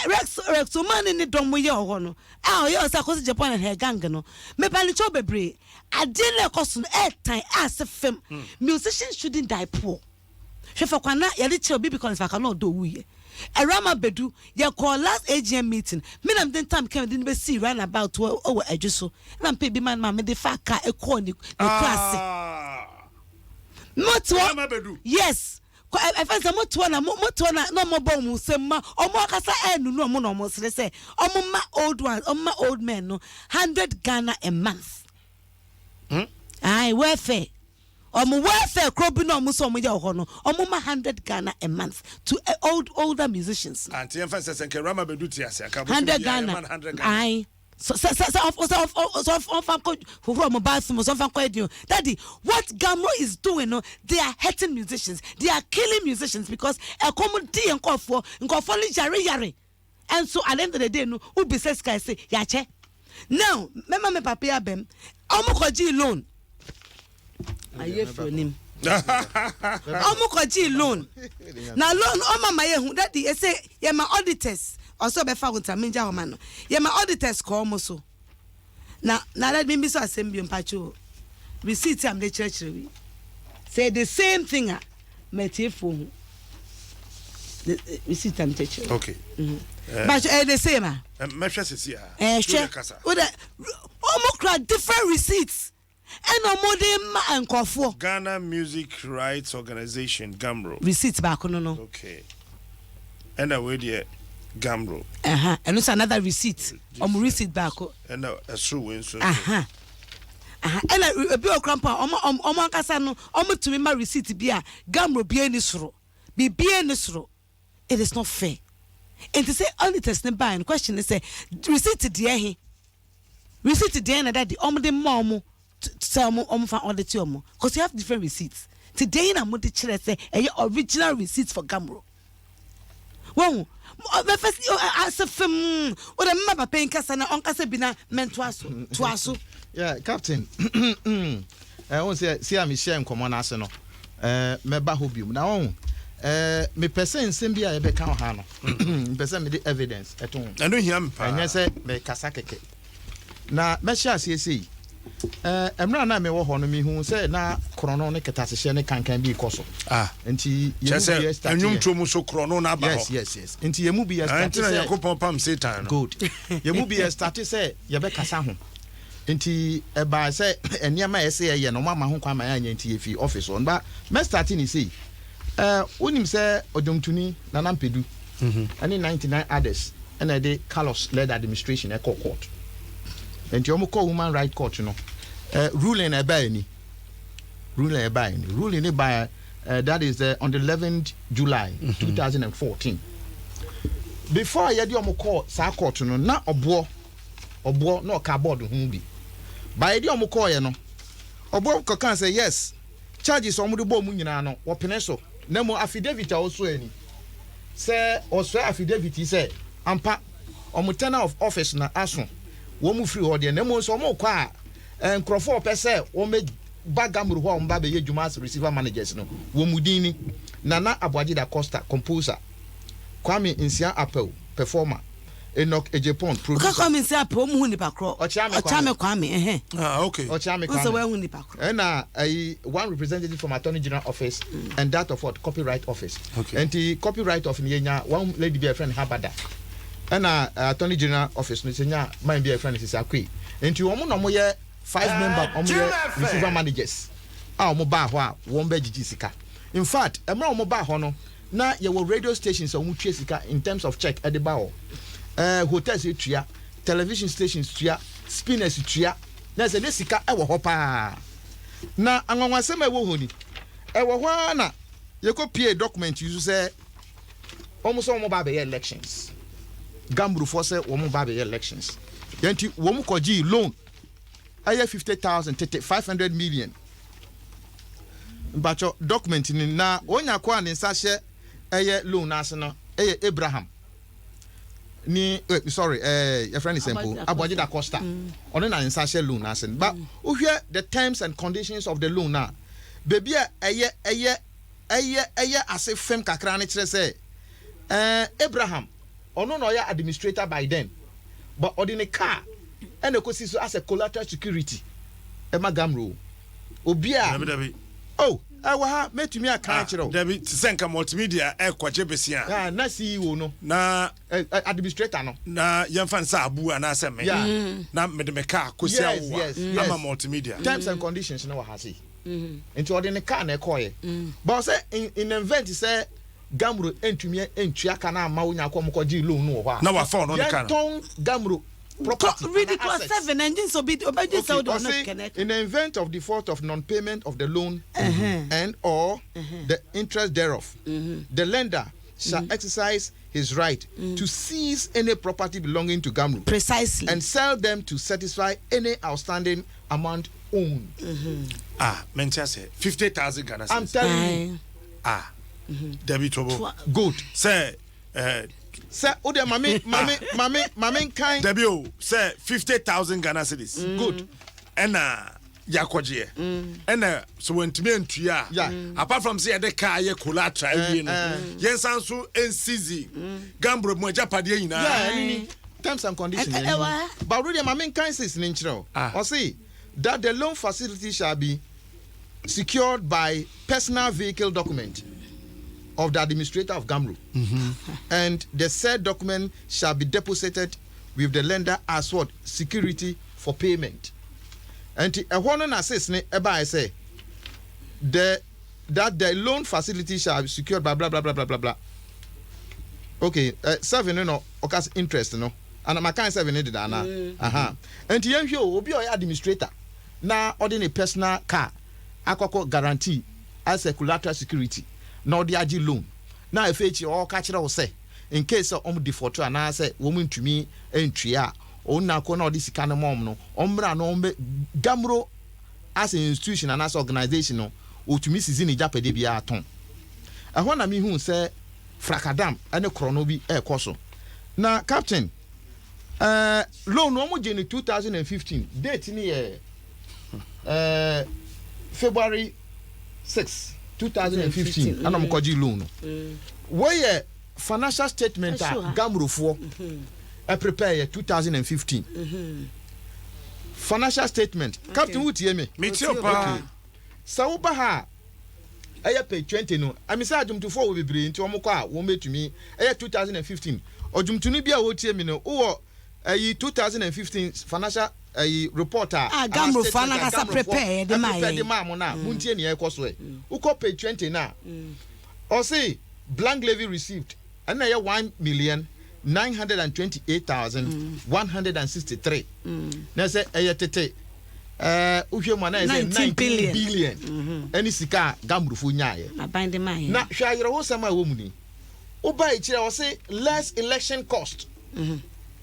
Rex Rex Omane ne dɔm yɛ wɔ hɔ no a ɔyɛ ɔsɛ akɔsi Japan and her gang no, mepa ne kyɛw bebree. Adeɛ no a ɛkɔ so no ɛɛtan ase fam. Musicians shouldn't die poor. Hwɛ fa kwan na yɛde kyerɛw BB Collins faako a na ɔdɔ owuiɛ. Awurama Badu, yɛkɔɔ last AGM meeting, me na mede ntam kɛn mede no bɛsii round about hɔ wɔ Adwo so, ɛna mepɛɛ bi maa no maa mede faa car kɔɔ ne kuraase. Mote hɔ, yes, ɛfɛn sɛ mote hɔ na mote hɔ na na wɔbɔ wɔn nsam ma wɔn ankasa ɛnunu wɔn na wɔn sere sɛ wɔn ma old ones, wɔn ma old men no 100 Ghana a month. Hmm? Aye, welfare. Ɔmo welfare koro bi na ɔmo sɛ ɔmo yɛ wɔ hɔ no, ɔmo ma 100 Ghana a month to old older musicians no. Ante yɛmfa nsɛ sɛ nka Rama bɛdu te ase anka abosom 100 biara Ghana yɛma no 100 Ghana. Ae sɛ sɛ sɛ sɛ sɛ sɛ ɔmfa nkɔ hohoro ɔmo bathroom sɛ ɔmfa nkɔ ɛdin o. Daddy, what Gamro is doing no, they are hurting musicians, they are killing musicians because ɛkɔm di yɛn nkorɔfoɔ, nkorɔfoɔ no yare yare. Nso at the end of the day no wo bisa sika yɛse yakyɛ now mɛma me papa yi abam ɔmo kɔ gyee loan ayɛ firi onim ɔmo kɔ gyee loan na loan ɔmo ama yɛ hu daddy yɛse yɛma auditors ɔsɛ ɔbɛfa wo nta mengya hɔ ma no yɛma auditors kɔ ɔmo so. Na na let me bisa asɛm bio mpakyɛ o receipt a mede kyerɛkyerɛ wi sɛ the same thing a matiefoɔ hu the eh, receipt a mede kyerɛkyerɛ okay mm -hmm. mpakyɛ ɛyɛ the same a mɛhwɛ sisi a ɛhwɛ wode wɔn kura different receipts Ɛna ɔmo de ma nkorɔfoɔ. Ghana Music Rights Organisation, GHAMRO. Receipt baako no no. Okay. Ɛna wei deɛ GHAMRO. Ɛha, ɛno nso another receipt. Ɔmo receipt baako. Ɛna ɛsoro wei nso nso. Aha. Aha, ɛna ebi wɔ koraa mpo a ɔmo ɔmo ɔmo ankasa no ɔmo tumi ma receipt bi a GHAMRO biara nni soro. Biribiara nni soro. It is not fair. Nti sɛ auditors no baeɛ no question ne sɛ receipt deɛ he? Receipt deɛn na daddy ɔmo de ma ɔmo sɛ ɔmo ɔmo fa audit ɔmo cause you have different receipts nti deɛn na mo de kyerɛ sɛ ɛyɛ original receipt for Gamro wɔn mɛfɛ ase fam o de mma papa yi nkasa na ɔnkasa bi na mɛntoa so toa so. Yeah, captain ɛɛ wɔn sɛ si a mi hyɛ nkɔmɔ n'ase no ɛɛ mɛba hɔ biom na wɔn ɛɛ mepɛ sɛ nsɛm bi a yɛbɛka wɔ ha no mepɛ sɛ mede evidence ɛto ho. Ɛno hia me paa. Ɛnyɛ sɛ mekasa kɛkɛ. Na mɛhyɛ aseɛ sei. Ɛɛ mmerɛ a na mewɔ hɔ no mehuu sɛ na korɔno ne kɛtɛasehyɛ ne kankan bi rekɔ so. Ah. Nti yɛn mu bi yɛ start yɛ. Nnwomtoɔ mu so korɔno no aba hɔ. Yes yes yes. Nti yɛn mu bi yɛ start sɛ. Nti na Nyankopɔn pam Satan no. Good. Yɛn mu bi yɛ start sɛ yɛbɛkasa ho. Nti ɛbaa sɛ nneɛma a ɛsɛ yɛyɛ no wɔamma ho kwan ma yɛanyɛ nti yɛfii office hɔ. Ba mɛ start ne sei. Ɛɛ wonim sɛ ɔdwomtoni Nana Mpedu ɛne 99 others ɛna ɛde Carlos led administration ɛkɔɔ court. Nti wɔn kɔɔ human right court no ɛɛ ruling na ɛbaeɛ ni. Ruling ɛbaeɛ ni. Ruling ne baeɛ ɛɛ that is the, on the 11th July 2014. Before yɛde wɔn kɔɔ saa court no na ɔboɔ ɔboɔ na ɔka board ho bi. Ba yɛde wɔn kɔɔeɛ no ɔboɔ kɔkaa sɛ yes charges a wɔde bɔɔ mu nyinaa no wɔpene so na mmom affidavit a ɔsoɛ ni sɛ ɔsoɛ affidavit yi sɛ ampa wɔn tenure of office na aso wɔn mu firi hɔ deɛ na mmom sɛ wɔn rekɔ a nkurɔfoɔ a wɔpɛ sɛ wɔn ba Gamro hɔ a wɔn ba bɛyɛ adwuma as receiver managers no wɔn mu din ni Nana Aboagye Da Costa composer, Kwame Nsia Apawu performer, Enoch Agyapong, producer. Woka Kwame Nsia Apawu, ɔmo hu nipa korɔ. Ɔkyeame Kwame. Ɔkyeame Kwame, ɛhɛn. Ah, okay. Ɔkyeame Kwame. Wosɛ wɔahu nipa korɔ. Ɛna ayi one representative from Attorney General office mm. and that of what copyright office. Okay. Nti copyright office yɛ nya one lady bi a yɛfrɛ no Habada. Ɛna eh, Attorney General office no sɛ nya man bi a yɛfrɛ no Sisi Akwe. Nti wɔn na wɔn yɛ five member wɔn yɛ receiver managers a wɔn baa hɔ a wɔn bɛ gyigyi sika. In fact, mmerɛ a wɔn baa hɔ no, na yɛwɔ radio stations a wɔn tua sika in terms of check ɛde ba hɔ. Hotels tua, television stations tua, spinners tua. Na ɛsɛ ne sika ɛwɔ hɔ paa. Na anwanwasɛm a ɛwɔ hɔ ni, ɛwɔ hɔ ara na yɛkɔ pie document yi so sɛ wɔn sɛ wɔn ba abɛyɛ elections. GHAMROfoɔ sɛ wɔn ba abɛyɛ elections. Yɛn ti wɔn kɔgye loan ɛyɛ 50,000 tete 500 million. Mpatsɔ, document ni na onya ko a ne nsa hyɛ ɛyɛ loan n'ase no ɛyɛ Abraham ni, sorry, yɛfrɛ ne sɛmpo Aboagye da Costa. Ɔno na ne nsa hyɛ loan n'ase no, but wohwɛ the terms and conditions of the loan na beebi a ɛyɛ ase fam kakra ne kyerɛ sɛ Abraham, ɔno na ɔyɛ administrator by then, but ɔde ne car ɛna ekosi so as a collateral security ɛma GHAMRO obi a Dabi, dabi. Oh, ɛwɔ ha, mɛtumi aka akyerɛ o. Dabi, te sɛ nka Multimedia ɛkɔgye besia. Ah, na CEO no na administrator no. Na yɛmfa no sɛ abu anaasɛ me na mede me car kɔsi awowa ama Multimedia. Terms and conditions no wɔ ha sei, nti ɔde ne car na ɛkɔɔyɛ, but ɔsɛ in event sɛ GHAMRO ntumi ntua ka na ama wo nya kɔ ɔmo kɔgye loan no wɔ hɔ a Na wafa ɔno ne car no. Yɛntɔn GHAMRO property. Read Ana clause assets. 7 and so be obedi sɛ wode ɔno Ɔse, kɛnɛ. In the event of default of non-payment of the loan and or the interest thereof, the lender shall exercise his right to seize any property belonging to GHAMRO and sell them to satisfy any outstanding amount owed. Ah, mente ase, 50,000 Ghana I'm cedis. telling you. Ah, dabi, tobo. Good. Sɛ Sɛ o de mame nkan. Dabi o, sɛ 50,000 Ghana cedis ɛna yakɔgyeɛ, ɛna sɛ wɔntumi antua a, apart from sɛ yɛde car yɛ collateral awie no, yɛnsan so nseize GHAMRO mu agyapadeɛ nyinaa. Yeah, ɛno ni terms and conditions. Ɛwɔ ha. But o de mame nkan sis ne nkyerɛ o. Ah. Ɔse that the loan facility shall be secured by personal vehicle document of the administrator of GHAMRO, and the said document shall be deposited with the lender as what? Security for payment. Nti ɛhɔ no na sis ne ɛbaa sɛ that the loan facility shall be secured by blah blah blah blah blah blah. Okay, seven no, ɔka interest no ana makan seven no deda ana aha. Nti yɛn hwɛ o, obi a ɔyɛ administrator na ɔde ne personal car akɔkɔ guarantee as a collateral security na ɔde agye loan, na efe akyi ɔka kyerɛ wo sɛ in case sɛ ɔmo default anaasɛ wɔn ntumi ntua a, ɔno na akɔ na ɔde sika no ma ɔmo no, ɔmmra na ɔmo GHAMRO as an institution anaasɛ organisation no, otumi sisi ne japade biara tɔn. Ɛhɔ na mihu sɛ frakadam ɛne korɔno bi ɛɛkɔ so. Na captain, loan wɔn gye ne 2015 date ni yɛ February 6, 2015, ɛna wɔn kɔgye loan no. Wɔyɛ financial statement a GHAMROfoɔ ɛ prepare yɛ 2015 financial statement. Captain, wutie mi? Metie o paa. Sɛ woba ha a, ɛyɛ page 20 no. Ɛmi sɛ adwomtofoɔ wɔ bebree, nti wɔn kɔ a wɔn bɛtumi ɛyɛ 2015. Ɔdwomtoni bi a wɔtie mi no, wowɔ ɛyi 2015 financial ɛyi report a Ah, GHAMROfoɔ anankasa prepare de maa prepare de yɛn. maa mo na mo ntie nea ɛkɔ so. Ɛ wokɔ page 20 na ɔsi blank levy received, ɛna ɛyɛ 1,928,163, na sɛ ɛyɛ tete wohwɛ mu a, na yɛ sɛ 19 19 billion. Billion ɛne sika a GHAMROfoɔ nyaayɛ. Aban de maa yɛn. Na hwɛ ayerɛwosɛm a ɛwɔ mu ni, woba akyirɛ, ɔse less election cost.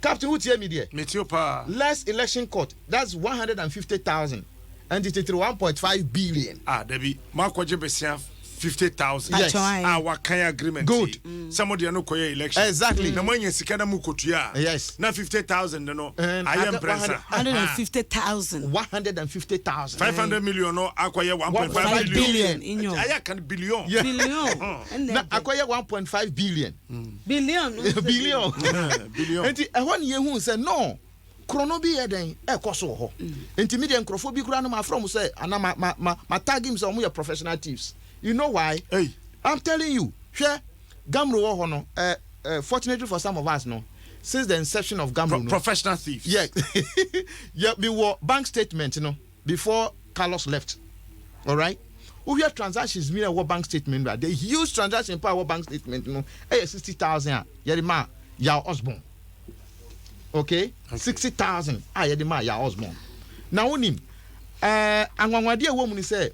Captain, wotie mi deɛ? Metie o paa. Less election cost, that's 150,000, and titiri 1.5 billion. Ah, dabi, moakɔgye besia 50,000 Yes. a wakan agreement Good. yi sɛ mode no kɔyɛ election na moanya sika na mokɔtua a, na 50,000 no And ayɛ mprɛnsa. 150,000. 150,000. 500 million no akɔyɛ 1.5 5 billion. billion inyo. Ayɛ aka no billion. Yeah. Billion. Na akɔyɛ 1.5 billion. Billion. Billion. Billion. Nti ɛhɔ ne yɛhu sɛ no korɔno bi yɛ dɛn ɛkɔ so wɔ hɔ. Nti mi deɛ, nkurɔfoɔ bi koraa no, ma frɛ mo sɛ ana ma tag him sɛ ɔmo yɛ professional thieves. You know why? Hey. I'm telling you. Hwɛ, GHAMRO wɔ hɔ no, ɛ ɛ fortunately for some of us no, since the inception of GHAMRO no, Professional thieves. Yeah, mi wɔ bank statement no before Carlos left. Alright, Wohwɛ transactions bi a ɛwɔ bank statement no a, the huge transaction pa a ɛwɔ bank statement no ɛyɛ 60,000 a yɛde maa Yaw Osborn. Okay, 60,000 a yɛde maa Yaw Osborn. Na wonim, ɛɛ anwanwadeɛ a ɛwɔ mu ne sɛ,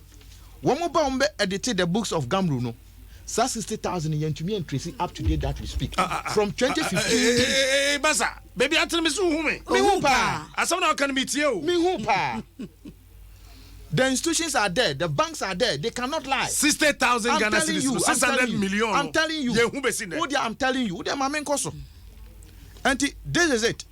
wɔn ba wɔn bɛ edit the books of GHAMRO no, saa 60,000 no yɛntumi antrace up to date that we speak. From 2015. Ee, basa, baabi atene me so wohu me. Mehu paa. Asɛm na ɔka no metie o. Mehu paa. The institutions are there, the banks are there, they cannot lie. 60,000 I'm Ghana telling cedis you, no, I'm 600 telling you, million I'm no. telling you. Yɛhu bɛsi nnɛ. Wo deɛ, I'm telling you. Wo deɛ, ma menkɔ so. Nti, this is it.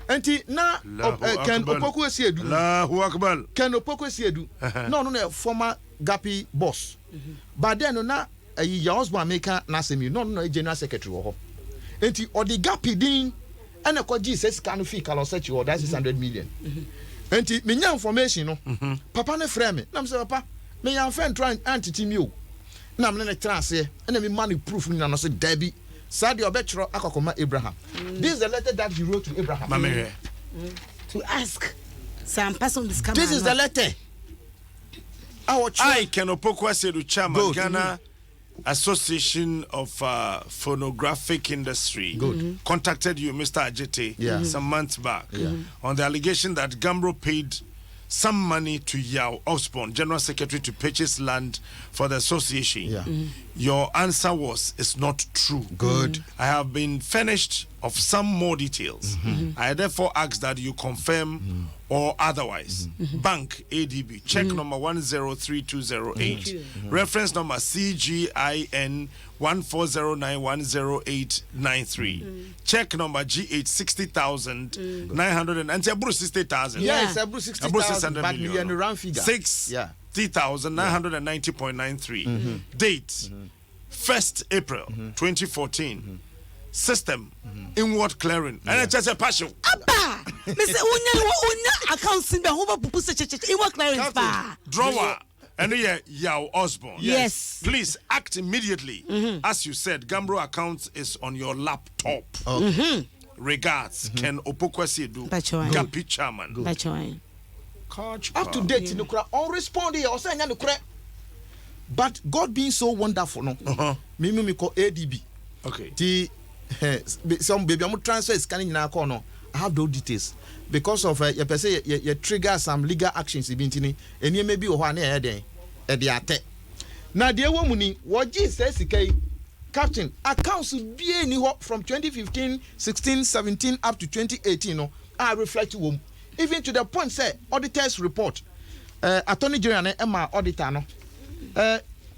Nti, na Allahu Ken Akbar. Opoku Asiedu. Allahu Akbar. Ken Opoku Asiedu. Na ɔno na yɛ former GAPI boss. But then no, na ɛyi Yaw Osborn meka n'asɛm yi, na ɔno na ɔyɛ general secretary wɔ hɔ. Nti ɔde GAPI din ɛna ɛkɔgyee sɛ sika no fii Carlos Sechi hɔ, that 600 million. Nti menya information no, papa no frɛ me, na mesɛ papa, menya mfɛ ntora antete mi o. Na mene ne tena aseɛ, ɛna mema no proof nyina no sɛ daabi, saa deɛ ɔbɛtwerɛ akɔkɔma Abraham. This is the letter that he wrote to Abraham. Ma mehwɛ. To ask. Sɛ ampa sɛ ɔde sika This maa is no the a. letter. A wɔtwerɛ. I, Ken Opoku Asiedu, chairman, Good. Ghana Association of Phonographic Industry, Good. contacted you, Mr. Adjetey, some months back on the allegation that GHAMRO paid some money to Yao Osborn, General Secretary, to purchase land for the association. Your answer was, it's not true. Good. I have been furnished of some more details. I therefore ask that you confirm or otherwise. Bank ADB, check number 103208, reference number CGIN 140910893, check number GH 60,900 and aburo 60,000. Yes, Yeah. aburo Aburo 60,000, 600 but million. we are round figure. 60,990.93. Date, 1st April 2014. System, inward clearing. And it's just a partial. Aba! Mese wonya accounts bi a ho bɛpupu sɛ kyɛkyɛkyɛ inward clearance Captain. paa. Drawer. And here, Yao Osborn. Yes. Please act immediately. As you said, GHAMRO account is on your laptop. Okay. Regards, Ken Opoku Asiedu, Pacho. GAPI chairman. Bàtchɔ. Catch Up to date, no kura ɔnrespond yɛ ɔsɛ ɛnya no korɛ. But God being so wonderful no, me kɔ ADB. Ti some baby ɔmo transfer sika no nyinaa kɔ no, I have those details because of yɛpɛ sɛ yɛ trigger some legal actions bi nti ni nneɛma bi wɔ hɔ a ne yɛyɛ den ɛde atɛ. Na deɛ ɛwɔ mu ni, wɔgye sɛ sika yi, captain, accounts bie ni hɔ from 2015, 16, 17 up to 2018 no a reflect wɔ mu, even to the point sɛ auditors report, attorney general no ɛma auditor no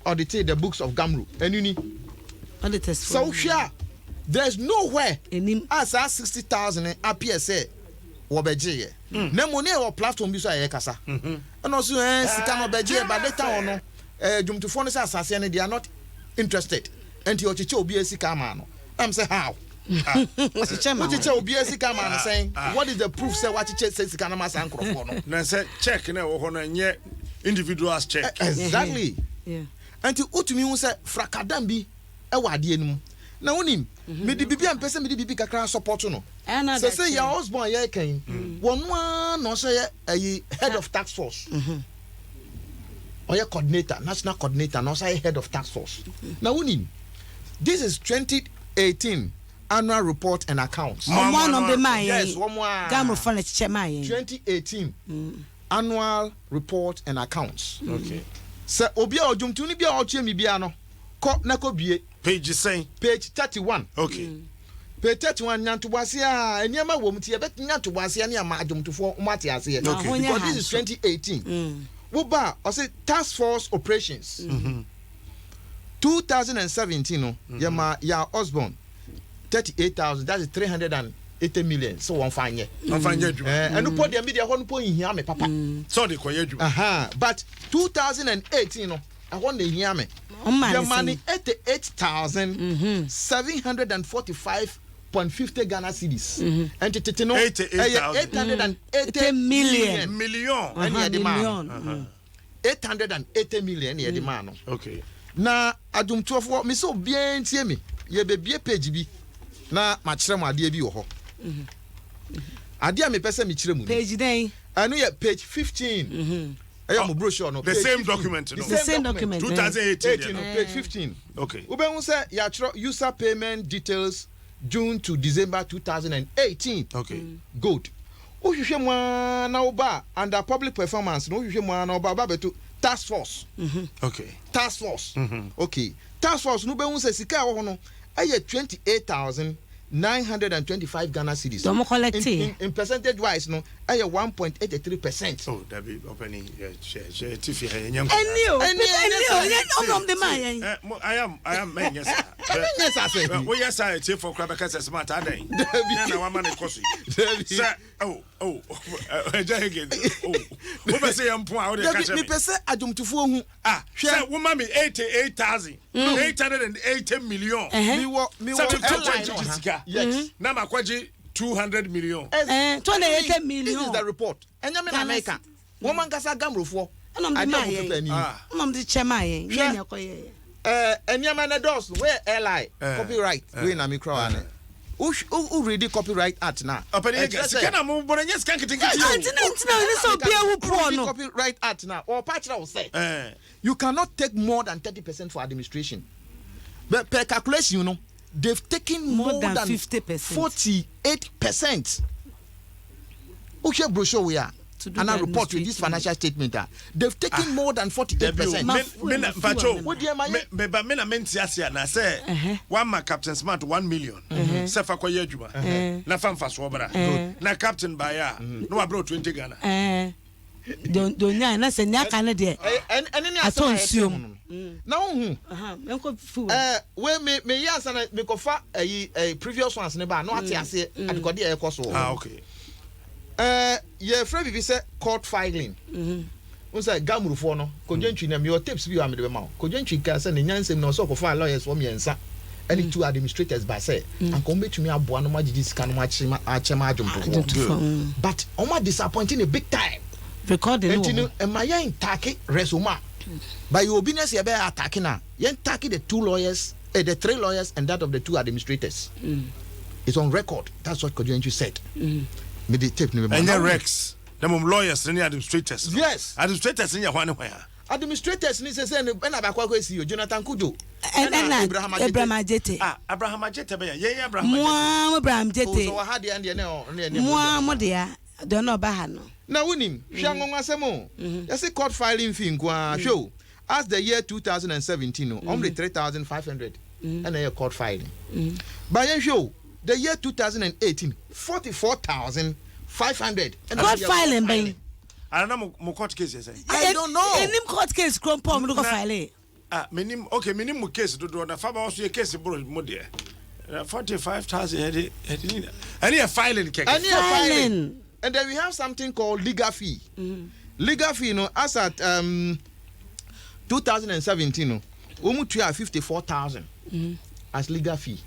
audit the books of GHAMRO, ɛnu ni. Auditors. Sɛ wohwɛ a, there is nowhere Enim. a saa 60,000 appear sɛ wɔbɛgye yɛ, na mmom ne yɛwɔ platform bi so a yɛkasa, ɛna ɔso sika no ɔbɛgye yɛ, but later on no dwomtofoɔ no sɛ asaseɛ no, they are not interested, nti ɔkyekyɛ obi sika ama no. Am sɛ how? Ɔkyekyɛ ma. Wokyekyɛ obi sika ama no sɛn? What is the proof sɛ wakyekyɛ sɛ sika no ma saa nkurɔfoɔ no? Na sɛ check na ɛwɔ hɔ no ɛnyɛ individuals check. Exactly. Nti wotumi hu sɛ frakadam bi ɛwɔ adeɛ no mu, na wonim mede biribi a mpɛ sɛ mede biribi kakra support no. Ɛna sɛ da Yaw Osborn a yɛreka yi, wɔno ara na ɔsɛ yɛ ɛyi head of task force, ɔyɛ coordinator, national coordinator, na ɔsɛ yɛ head of task force. Na wonim, this is 2018 annual report and accounts. Ɔmo anɔ bɛ maa yɛn. Yes, wɔn a GHAMRO na kyekyɛ maa yɛn. 2018 annual report and accounts. Sɛ obi a ɔdwomtoni bi a ɔtwe mi bia no, kɔ na kɔ bie. Page sɛn? Page 31. Page 31, nyantoboase a nneɛma wɔ mu ti yɛbɛ nyantoboaseɛ ne ama adwomtofoɔ wɔn ate aseɛ. Because this is 2018. Woba a, ɔsɛ task force operations 2017 no, yɛma Yaw Osborn 38,000, that is 380 million, sɛ wɔn fa nyɛ. Ɔmfa nyɛ adwuma. Ɛno po deɛ, mi deɛ, ɛhɔ no po nhia me papa. Sɛ ɔde kɔyɛ adwuma. But 2018 no, ɛhɔ na ehia me. Ɔmo Yɛma ne ne 88,745.50 Ghana cedis. Ɛnti tete no 88,000. ɛyɛ 880 80 million. Million. Ɛne yɛde maa no. Million. 880 million ɛne yɛde maa no. Na adwomtoɔfoɔ, mesɛ obiara ntie me, yɛbɛbie page bi na makyerɛ mo adeɛ bi wɔ hɔ. Adeɛ a mepɛ sɛ mekyerɛ mu ni. Page dɛn? Ɛno yɛ page 15. Ɛyɛ ɔmo brochure no. The page same 15. Document no. The same document. 2018 18 no. no, page 15. Wobɛhu sɛ yɛatwerɛ user payment details, June to December 2018. Good. Wohwehwɛ mu ara na woba a, under public performance no, wohwehwɛ mu ara na woba, woba bɛto task force. Task force. Okay, task force no, wobɛhu sɛ sika a ɛwɔ hɔ no ɛyɛ 28,925 Ghana cedis. Dɔm collect. In percentage wise no, ɛyɛ 1.83%. Oh, dabi, ɔpɛni, yɛ hyɛ hyɛ tifi ha, yɛ nyɛ nkɔla. Ɛni o. Ɛni, ɛni o, ɛnyɛ. Yɛn ɔmo de maa yɛn. Ɛ mo ayam ayam mɛ nyɛ saa. Ɛnyɛ saa sɛ. Ɛ, woyɛ saa, etiefo kora bɛka sɛ smart adan. Dabi. Na wama ne kɔ so yi. Dabi. Sɛ oh, ɛgya hege oh, wopɛ sɛ yɛn mpo a wode ka Dabi. kyerɛ me. Mepɛ sɛ adwomtofoɔ hu. Ah, Hwɛ. sɛ woma me 88,880 million. Mewɔ Sɛ mekɔ airline gyegye wɔ ha. sika. Yes. Na makɔgye 200 million. 280 million. This is the report. Ɛnyɛ me na Ghana meka. Wɔn ankasa gamrofoɔ. Ɛna ɔmo de Adeɛ a maa ɔmo yɛn. pepa ni. Ah. Ɔmo de kyɛ maa yɛn. Hwɛ. Yɛn na ɛkɔ yɛ yɛ. Ɛɛ, nneɛma no dɔɔso. Wɔyɛ airline copyright wei na mi kura wa ne. Wo wo read copyright act na. Ɔpɛni yɛ Ɛkyerɛ sika na mo bɔ no nyɛ sika nketenkete Ah, o. ntina ne sɛ obi ewu poɔ Wo no. read copyright act na ɔpa kyerɛ wo sɛ you cannot take more than 30% for administration, but per calculation they've taken more, More than 50%. 48%. Wohwɛ brochure wei a To do ana the report with this administrative. Financial statement a, they've taken more than 48 Dabi o, percent. me na mpacho. Wo deɛ ma Me yɛ- me ba me na me nte ase ana sɛ wama Captain Smart 1 million sɛ fa kɔyɛ adwuma na fa mfasoɔ bra, na Captain baeɛ a na wabrɛ wo 20 Ghana. Ɛɛ, donyaa na sɛ nea aka ne deɛ. Ɛne ne Atɔ asɛm a yɛte nsuo ho mu. no na wohu. Ɛnkɔ fuel. Ɛɛ, wei me yɛ ansa na mekɔfa ɛyi previous ones ne ba na wate aseɛ adekɔde a ɛkɔ so. Ah, okay. Ɛɛ, yɛfrɛ biribi sɛ court filing n sɛ gamurufoɔ no, Kodwo Ntwi na mewɔ tapes bi wɔ a mede bɛma wo. Kodwo Ntwi ka sɛ ne nyansɛm na ɔsɛ ɔkɔfa lawyers wɔ mmiɛnsa ɛne two administrators ba sɛ anka wɔn bɛtumi aboa no mo agyegye sika no mo akyɛ ma akyɛ ma adwomtofoɔ. Adwomtofoɔ. But wɔn a disappointing a big time. Recording Nti wɔ no hɔ. ɛma yɛn attack resoma but yɛ obi na sɛ yɛbɛyɛ attack na yɛn attack the two lawyers, the three lawyers and that of the two administrators. It's on record. That's what Kodwo Ntwi said. Me de tape no bɛma. Ɛnyɛ Rex na mmom lawyers ne administrators no. Yes. Administrators ne yɛ hwan ne hwan a? Administrators ni sɛ ne ɛna baako akɔ esi o, Jonathan Kujo. Ɛna Abraham Adjete. Abraham Adjete. Ah, Abraham Adjete bɛyɛ yɛn Abraham Adjete. Mua mo Abraham O Jete. sɛ wɔ ha deɛ ɛne ɔne Mua mo deɛ deɛ ɔno ɔba ha no. Na wonim, hwɛ anwanwasɛm o, yɛse court filing fee nko ara, hwɛ o, as the year 2017 no, ɔmo de 3500 ɛna ɛyɛ court filing, but yɛnhwɛ o, the year 2018, 44,500. Court filing bɛn? Ana na mo court case yɛ sɛ? I don't know. Enim court case kuro mpɔ ɔmo de kɔ file. Ah, menim, okay, menim mo case dodoɔ na faba ɔso yɛ case boro mo deɛ na 45,000 yɛde ni ɛne yɛ filing kɛkɛ. Ɛne yɛ filing. Filing. And then we have something called legal fee. Legal fee no, as at 2017 no, wɔn mu tua 54,000 as legal fee.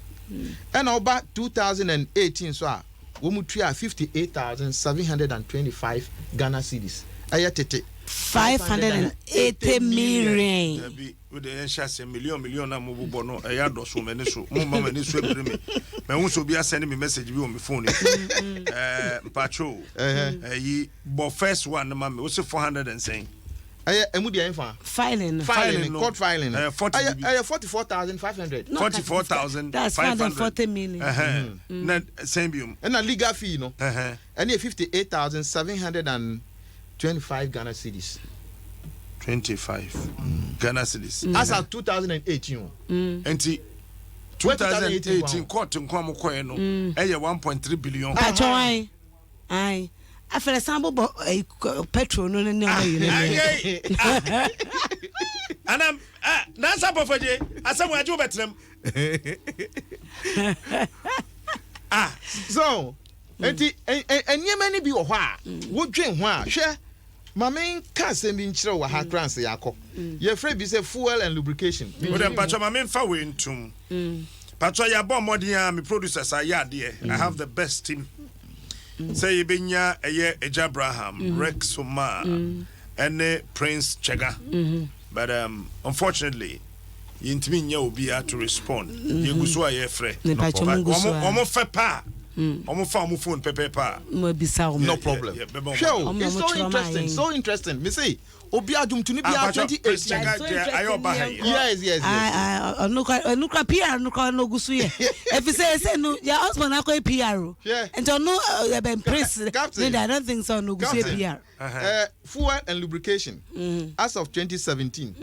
Ɛna ɔba 2018 so a, wɔn mu tua 58,725 Ghana cedis. Ɛyɛ tete. 580 million. Dabi, wode yɛnhyɛ aseɛ million million na mobobɔ no, ɛyɛ adɔso m'ani so, momma m'ani so abiri me. Mahu sɛ obi asɛne me message bi wɔ me phone yi so. Mpatwo, ɛyi bɔ first one no ma me. Wo se 400 and sɛn? Ɛyɛ ɛmu deɛ nfa. Filing no. Filing no. Court filing no. Ɛyɛ 40 Ɛyɛ bi. ɛyɛ 44,500. No, 44,500. That's 540 million. Ɛhɛn. Na sɛn biom? Ɛna legal fee no, ɛne yɛ 58,725 Ghana cedis. 25 Ghana cedis. As at 2018 o. Nti 2018 court nko a mokɔɛ no ɛyɛ 1.3 billion. Patro ayi ayi afɛrɛ san bɔ ɛyi petrol no ne ɔmo yi ne. Ayei! Ah. Anam ah, nansa pɔfɔgye asɛm agye wo bɛtenam ah. So nti nneɛma no bi wɔ hɔ a wodwen ho a, hwɛ, maame, nka asɛm bi nkyerɛ wɔ ha kora nse yɛakɔ yɛfrɛ bi sɛ fuel and lubrication. Wode mpatwɔ ma memfa wei ntom. Patwɔ, yɛabɔ mmɔden a me producers ayɛ adeɛ. I have the best team sɛ yɛbɛnya ɛyɛ Agya Abraham, Rex Omar ɛne Prince Chega, but unfortunately yɛntumi nyɛ obiara to respond. Yɛgu so a yɛfrɛ. Mepatwɔ, mo gu so a. Ɔmo fɛ pa a Ɔmo fa ɔmo phone pɛpɛɛpɛ a. Mo abisa wɔn. No problem. Yeah, bɛbɛ ɔmo. Hwɛ o, Ɔmo na it's ɔmo so kyerɛ ɔmo interesting, ayɛ. so interesting. Me say, obi adwomtoni Ah, biara Pacho, 2018. Check out deɛ ayɛ ɔba ha yi. Yes. Ɔno kora, ɔno kora PR no kora ɔno ogu so yɛ. Efisɛ ɛsɛ no yɛ husband akɔ yɛ PR o. Yeah. Nti ɔno ɛbɛn praise. Captain. Ne de, I don't think so ɔno ogu so yɛ Captain. PR. Fuel and lubrication as of 2017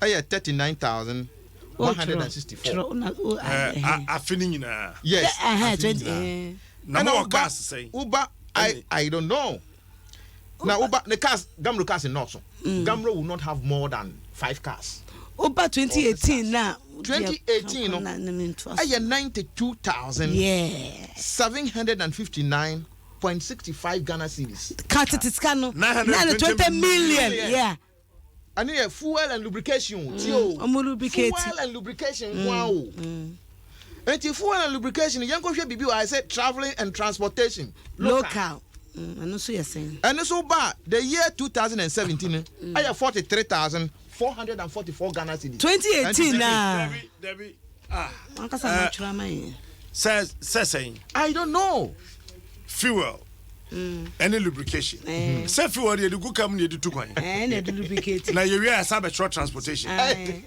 ɛyɛ 39,164. Twerɛ na o Afe ne nyinaa. Yes. Ɛhɛn afe 20. nyinaa. Na Ɛna mo wɔ woba- cars sɛn? Woba, I don't know. Na woba ne cars, Gamro cars nnɔɔso. Gamro will not have more than five cars. Woba 2018 na. 2018 no, ɛyɛ 92,759.65 Ghana cedis. Ka tete sika no. 920 920 million. Million. Yeah. Ɛne yɛ fuel and lubrication o, tie o. Ɔmo lubricate. Fuel and lubrication nko ara o. Nti fuel and lubrication, yɛn kɔ hwɛ biribi wɔ ayɛ sɛ travelling and transportation. Local. Ɛno nso yɛ sɛn? Ɛno nso ba the year 2017 ɛyɛ 43,444 Ghana cedis. 2018 na. Dabi, dabi. Ah. Ankasa na atwerɛ ama yɛn. Sɛ sɛn? I don't know. Fuel ɛne lubrication. Sɛ fuel deɛ, yɛde gu kam na yɛde tu kwan. Ɛɛ, na ɛde lubricate. Na yɛwie a, yɛsan bɛtwerɛ transportation. Aye.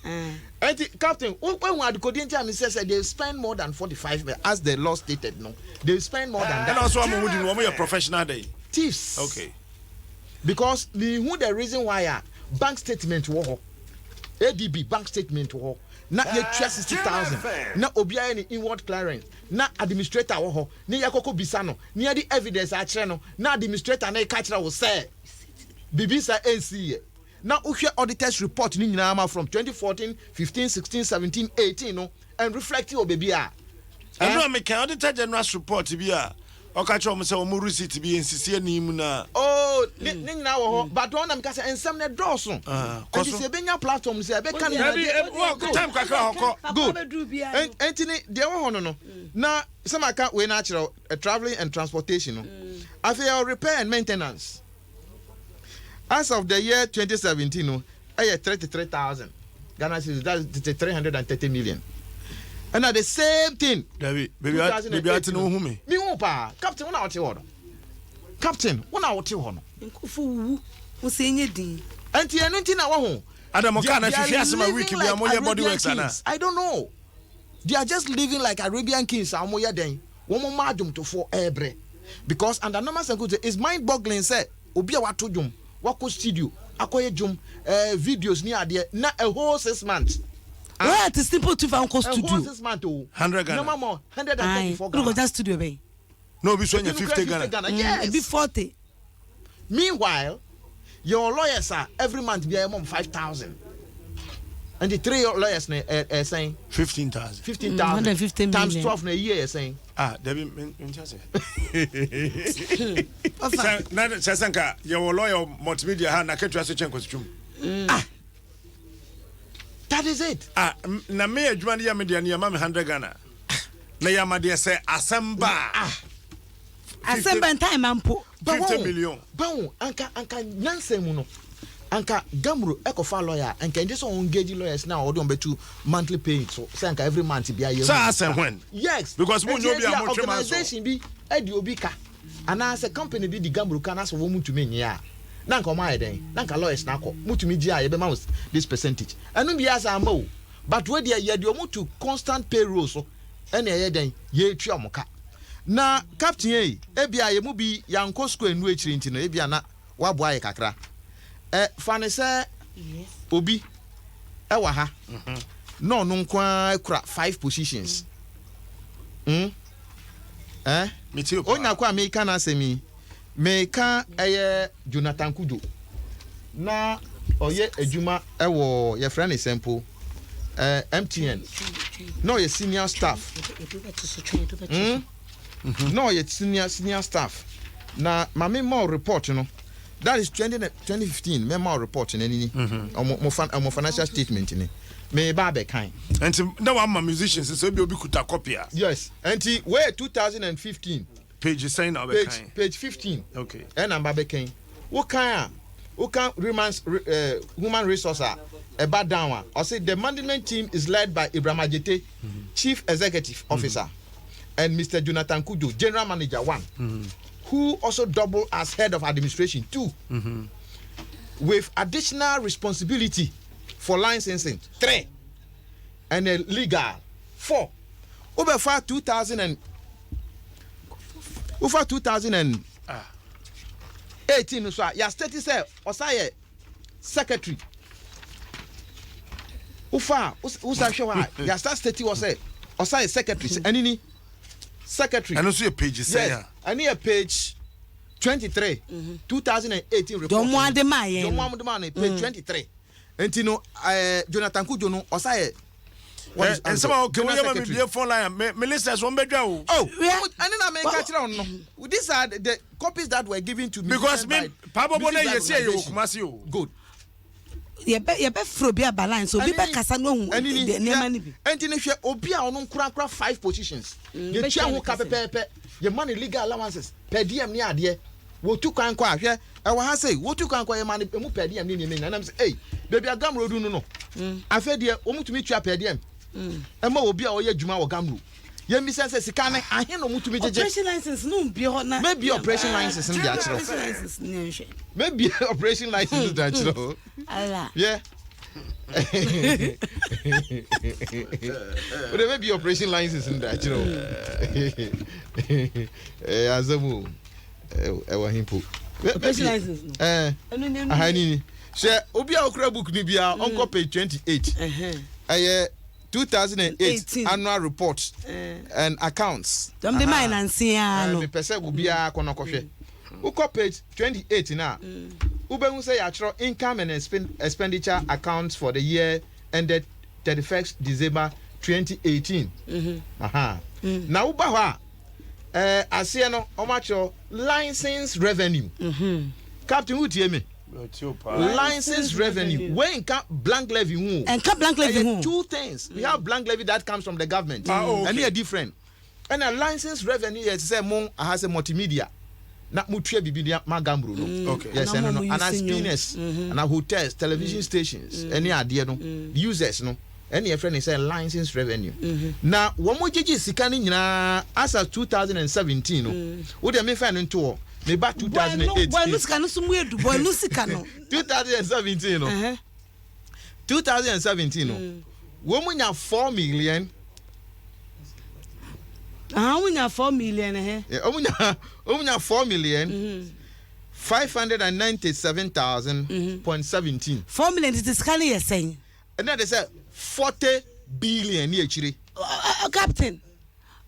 Aye. Nti captain, wo ehu adekodie nti a mi sɛ they spend more than 45, as the law stated no, they spend more than Ɛna that. ɔso ama wɔn di no, wɔn yɛ professional dɛ. Thieves. Because mi hu the reason why a bank statement wɔ hɔ, ADB bank statement wɔ hɔ na yɛtua 60,000 na obiara ne inward clearance, na administrator wɔ hɔ ne yɛkɔkɔ bisa no ne yɛde evidence akyerɛ no, na administrator ne ka kyerɛ wo sɛ bibi sa nsi yɛ, na wohwɛ auditors report ne nyinaa ma from 2014, 15, 16, 17, 18 no and reflect wɔ baabi a. Ɛno a meka auditor general's report bi a ɔka kyerɛ wɔn sɛ wɔn receipt bi nsisi anim na. Oh, ne nyinaa wɔ hɔ, but wɔn nam ka sɛ nsɛm ne dɔɔso. Ah, kɔ Nti so. sɛ ebenya platform sɛ ɛbɛka ne Dabi, nyinaa. Wɔ time kakra hɔ kɔ. Good. Enti ne deɛ ɛwɔ hɔ no, na sɛ maka wei no akyerɛ wo, travelling and transportation no, afei ɛwɔ repair and maintenance. As of the year 2017 no, ɛyɛ 33,000 Ghana cedis, that's 330 million. Ɛna the same thing. Dabi, beebi a te no, ohun mi. Mi hu paa, captain, wo na wote hɔ no, captain, wo na wote hɔ no. Nkɔfo wuwu wo sɛ ɛnyɛ din. Ɛnti ɛno nti na wɔho. Adam ɔka na hwehwɛ asɛm a week bi a moyɛ body works ana. I don't know. They are just living like Arabian kings a wɔn yɛ dɛn, wɔn mo adwomtofoɔ ɛɛbrɛ, because under normal circumstances it's mind boggling sɛ obi a wato dwom, wakɔ studio akɔyɛ dwom, videos ni adeɛ, na a whole 6 months. Wɔyɛ ate simple tu fa nkɔ A whole studio. 6 months o. 100 Ghana. Normal mo 134 Ghana. Ghana. Wode kɔgya studio bɛn? Na obi so anya Ebi no 50 kura Ghana. Yes. Ebi 40. Meanwhile, your lawyers are every month bi a ɛmɔ 5,000, and the three lawyers na ɛ ɛ sɛn? 15,000. 15,000. 150 times million. 12 na eyi yɛ sɛn? Ah, dabi, n ti ase. Sɛ na sɛ nka yɛwɔ lawyer multimedia ha na ketewa so kyɛn kɔsitwum. That is it. Ah, na me adwuma no yɛ me deɛ no, yɛma me 100 Ghana na yɛama deɛ sɛ asɛm ba a. Asɛm bɛn time ampo. 50 million. Báwo anka nyansa mu no, anka Gamro ɛkɔfa lawyer, anka ɛnti sɛ ɔn engage lawyers na ɔde wɔn bɛtu monthly pay so sɛ anka every month bi ayɛ. Sɛ asɛm when? Yes. Because mo Nti nyɛ obi a ebi a mo twɛ ma so. Organisation bi ɛdi obi ka anaasɛ company bi di Gamro ka anaasɛ wɔn mu ntumi nyɛ a, na nka wɔn ayɛ dɛn? Na nka lawyers na akɔ mutumi gye a yɛbɛma wo this percentage, ɛno bi asa ama o, but wo deɛ yɛde wɔn to constant payroll so, ɛna ɛyɛ dɛn? Yɛretua wɔn ka. Na captain yi, ebi a yɛ mu bi yankɔ school enu akyire, nti no ebi a na waboa yɛ kakra. Ɛ fa ne sɛ obi ɛwɔ ha na ɔno nko ara kura five positions. Eh? Metie o paa. Onya kɔ a meka n'asɛm yi, meka ɛyɛ Jonathan Kujo na ɔyɛ adwuma ɛwɔ yɛfrɛ ne sɛmpo MTN, na ɔyɛ senior staff, Na ɔyɛ senior staff na maame ma o report no, that is 2015. Mɛma o report no ani ni ɔmo mo fan ɔmo financial statement ni mɛ ba abɛkan. Nti na wama musicians sɛ obi kuta copy a. Yes, nti wey 2015. Page sɛn na Page wobɛkan? Page 15. Okay. Ɛna mba bɛkan wokan a wokan human resource a ɛba down a, ɔsɛ the management team is led by Ibrahim Ajete, chief executive officer. And Mr Jonathan Cudjoe, General Manager, one, who also double as Head of Administration, 2, with additional responsibility for licensing, 3, and a legal, 4. Wobɛfa 2000 and wofa 2018 no so a, yɛastate sɛ ɔsa yɛ secretary. Wofa a, wosa hwɛ hɔ a, yɛasa state hɔ sɛ ɔsa yɛ secretary sɛ ɛne ni secretary. Ɛno nso yɛ page sɛn Yes, a? ɛne yɛ page 23, 2018 report. Deɛ ɔmo ade maa yɛn Deɛ no. ɔmo ade maa no, page 23. Nti no, Jonathan Cudjoe no, ɔsa yɛ what is Nsɛm a okay, General woyɛ ma me Secretary. bie phone line a, me listeners wɔn bɛdwa o. Oh, Yeah. ɛne na meka kyerɛ wo no. These are the copies that were given to me. Because me paabɔbɔ Music no yɛ Life si ɛyɛ wɔ Organization. Kumasi o. Good. Yɛbɛfrɛ obi aba line so obi Ɛne ni- bɛkasa no ohu ɛne ni- nneɛma no bi. Ɛnti ne hwɛ obi a ɔno nkorakora five positions. Yɛtua Bɛhyia ho no ka kasa. pɛpɛɛpɛ. Yɛma ne legal allowances per diem ne adeɛ. Wotu kwan kɔ a, hwɛ ɛwɔ ha sɛ wotu kwan kɔ, yɛma ne emu per diem ne nneɛma nyinaa. Nam sɛ ei, baabi a GHAMRO du no, afei deɛ wɔn tumi tua per diem ɛma obi a ɔyɛ adwuma wɔ GHAMRO. Yɛmmisa sɛ sika ne ahe na ɔmo tumi gyegye. Operation license no bi hɔ na. Maybe operation license no de akyerɛ wo. Operation license ne nhwɛ. Maybe operation license de akyerɛ wo. Ala. Yeah. Wode maybe operation license no de akyerɛ wo. Asɛm o. Ɛwɔ he po? Operation license no. Ɛno ne Aha ni ni. Hwɛ, obi a okura book ni bia, ɔnkɔ page 28. Ɛyɛ 2008 18. annual report and accounts. Dɔm de maa yɛn nansi no. Mepɛ sɛ obiara kɔ no kɔhwɛ. Wokɔ page 28 na wobɛhu sɛ yɛatwerɛ income and expenditure accounts for the year ended 31st December 2018. Aha. Na woba hɔ a, aseɛ no ɔmo atwerɛ license revenue. Captain, wotie me? License revenue wey nka blank levy ho o. Ɛnka blank levy Ɛyɛ ho. two things. We have blank levy that comes from the government. Ah, oh, okay. Ɛne yɛ different. Ɛna license revenue yɛ sɛ mo aha sɛ multimedia na mo tua bibi de ma GHAMRO no. Yes, Ana ɛno mo no mo ana use nnwom. spinners ana hotels, television stations ɛne adeɛ no, users no, ɛne yɛfrɛ ne sɛ license revenue. Na wɔn mo gyegye sika no nyinaa as at 2017 no, wo deɛ mefa no nto hɔ, meba 2008. Bɔn sika no so mu edu bɔn no sika no. 2017 no, 2017 no, wɔn mu nya 4 million. Aha, wɔn nya 4 million ɛhɛ. Yeah, wɔn nya 4,597,000.17. 4 million tete sika no yɛ sɛn? Ɛnna de sɛ 40 billion ní akyire. Captain,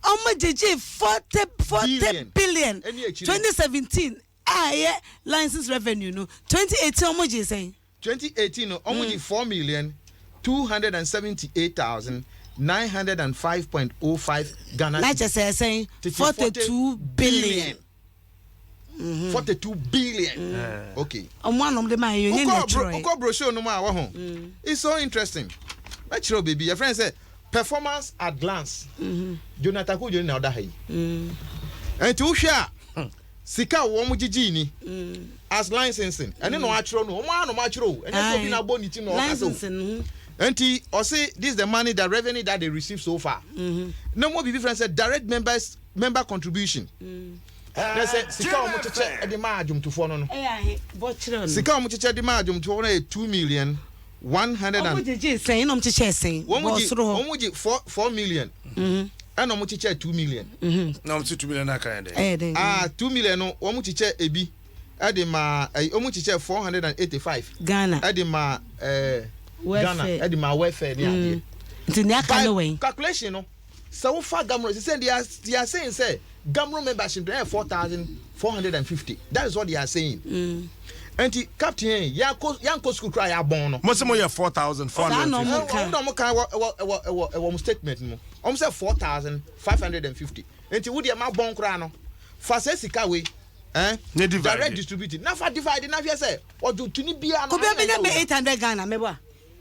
ɔmo gyegye 40 Billion. billion. Ɛne akyire. 2017 a ɛyɛ license revenue no, 2018 ɔmo gye sɛn? 2018 no, wɔn gye 4,278,905.05 Ghana Na kyɛ sɛ ɛsɛn? Tete 42 billion. 42 billion, okay. Ɔmo anom de maa yɛn onye na Wokɔ bro ɛtwerɛ yɛ. Wokɔ brochure no mu a wɔ ho, it's so interesting. Mɛkyerɛ wo baabi yɛfrɛ no sɛ performance at glance. Jonathan Cudjoe na ɔda ha yi. Nti wohwɛ a, sika a wɔn gyegye ni as licensing, ɛne na wɔatwerɛ no, wɔn a na wɔatwerɛ o, ɛnyɛ sɛ obi na abɔ ne ti na ɔka sɛ o. Licensing no. Nti ɔse this is the money, the revenue that they receive so far. Na mo bibi frɛ sɛ direct member contribution, na sɛ sika a wɔn kyekyɛ ɛde maa adwomtofoɔ no, Ɛyɛ ahe? Bɔ kyerɛ no. sika a wɔn kyekyɛ de maa adwomtofoɔ no yɛ two million one hundred Ɔmo and gyegye sɛn na ɔmo kyekyɛ sɛn? Wɔn Bɔ gye soro hɔ. Wɔn gye 4 million ɛna wɔn kyekyɛ 2 million. Na wɔn si 2 million aka yɛn dɛ. Ɛyɛ dɛ. Ah, 2 million no, wɔn kyekyɛ ebi ɛde maa ɛyi, wɔn kyekyɛ 485 Ghana. ɛde maa Ghana Welfare. ɛde maa welfare ne adeɛ. Nti nea aka no By wɛn? calculation no, sɛ wofa GHAMRO sɛ they are saying sɛ GHAMRO membership no ɛyɛ 4,450. That is what they are saying. Nti captain, yankɔ sukuu kura yabɔn no. Mo sɛ mo yɛ four thousand four Saa hundred na and ɔmo fifty. ka. Ɔmo na ɔmo kan wɔ mo statement mu, ɔmo sɛ 4,550. Nti wo deɛ ma bɔn koraa no, fa sɛ sika wei Ne divide. Direct distribute na fa divide na hwɛ sɛ ɔdwontoni biara no. Kobi abɛnya bɛ 800 Ghana mɛbɔ a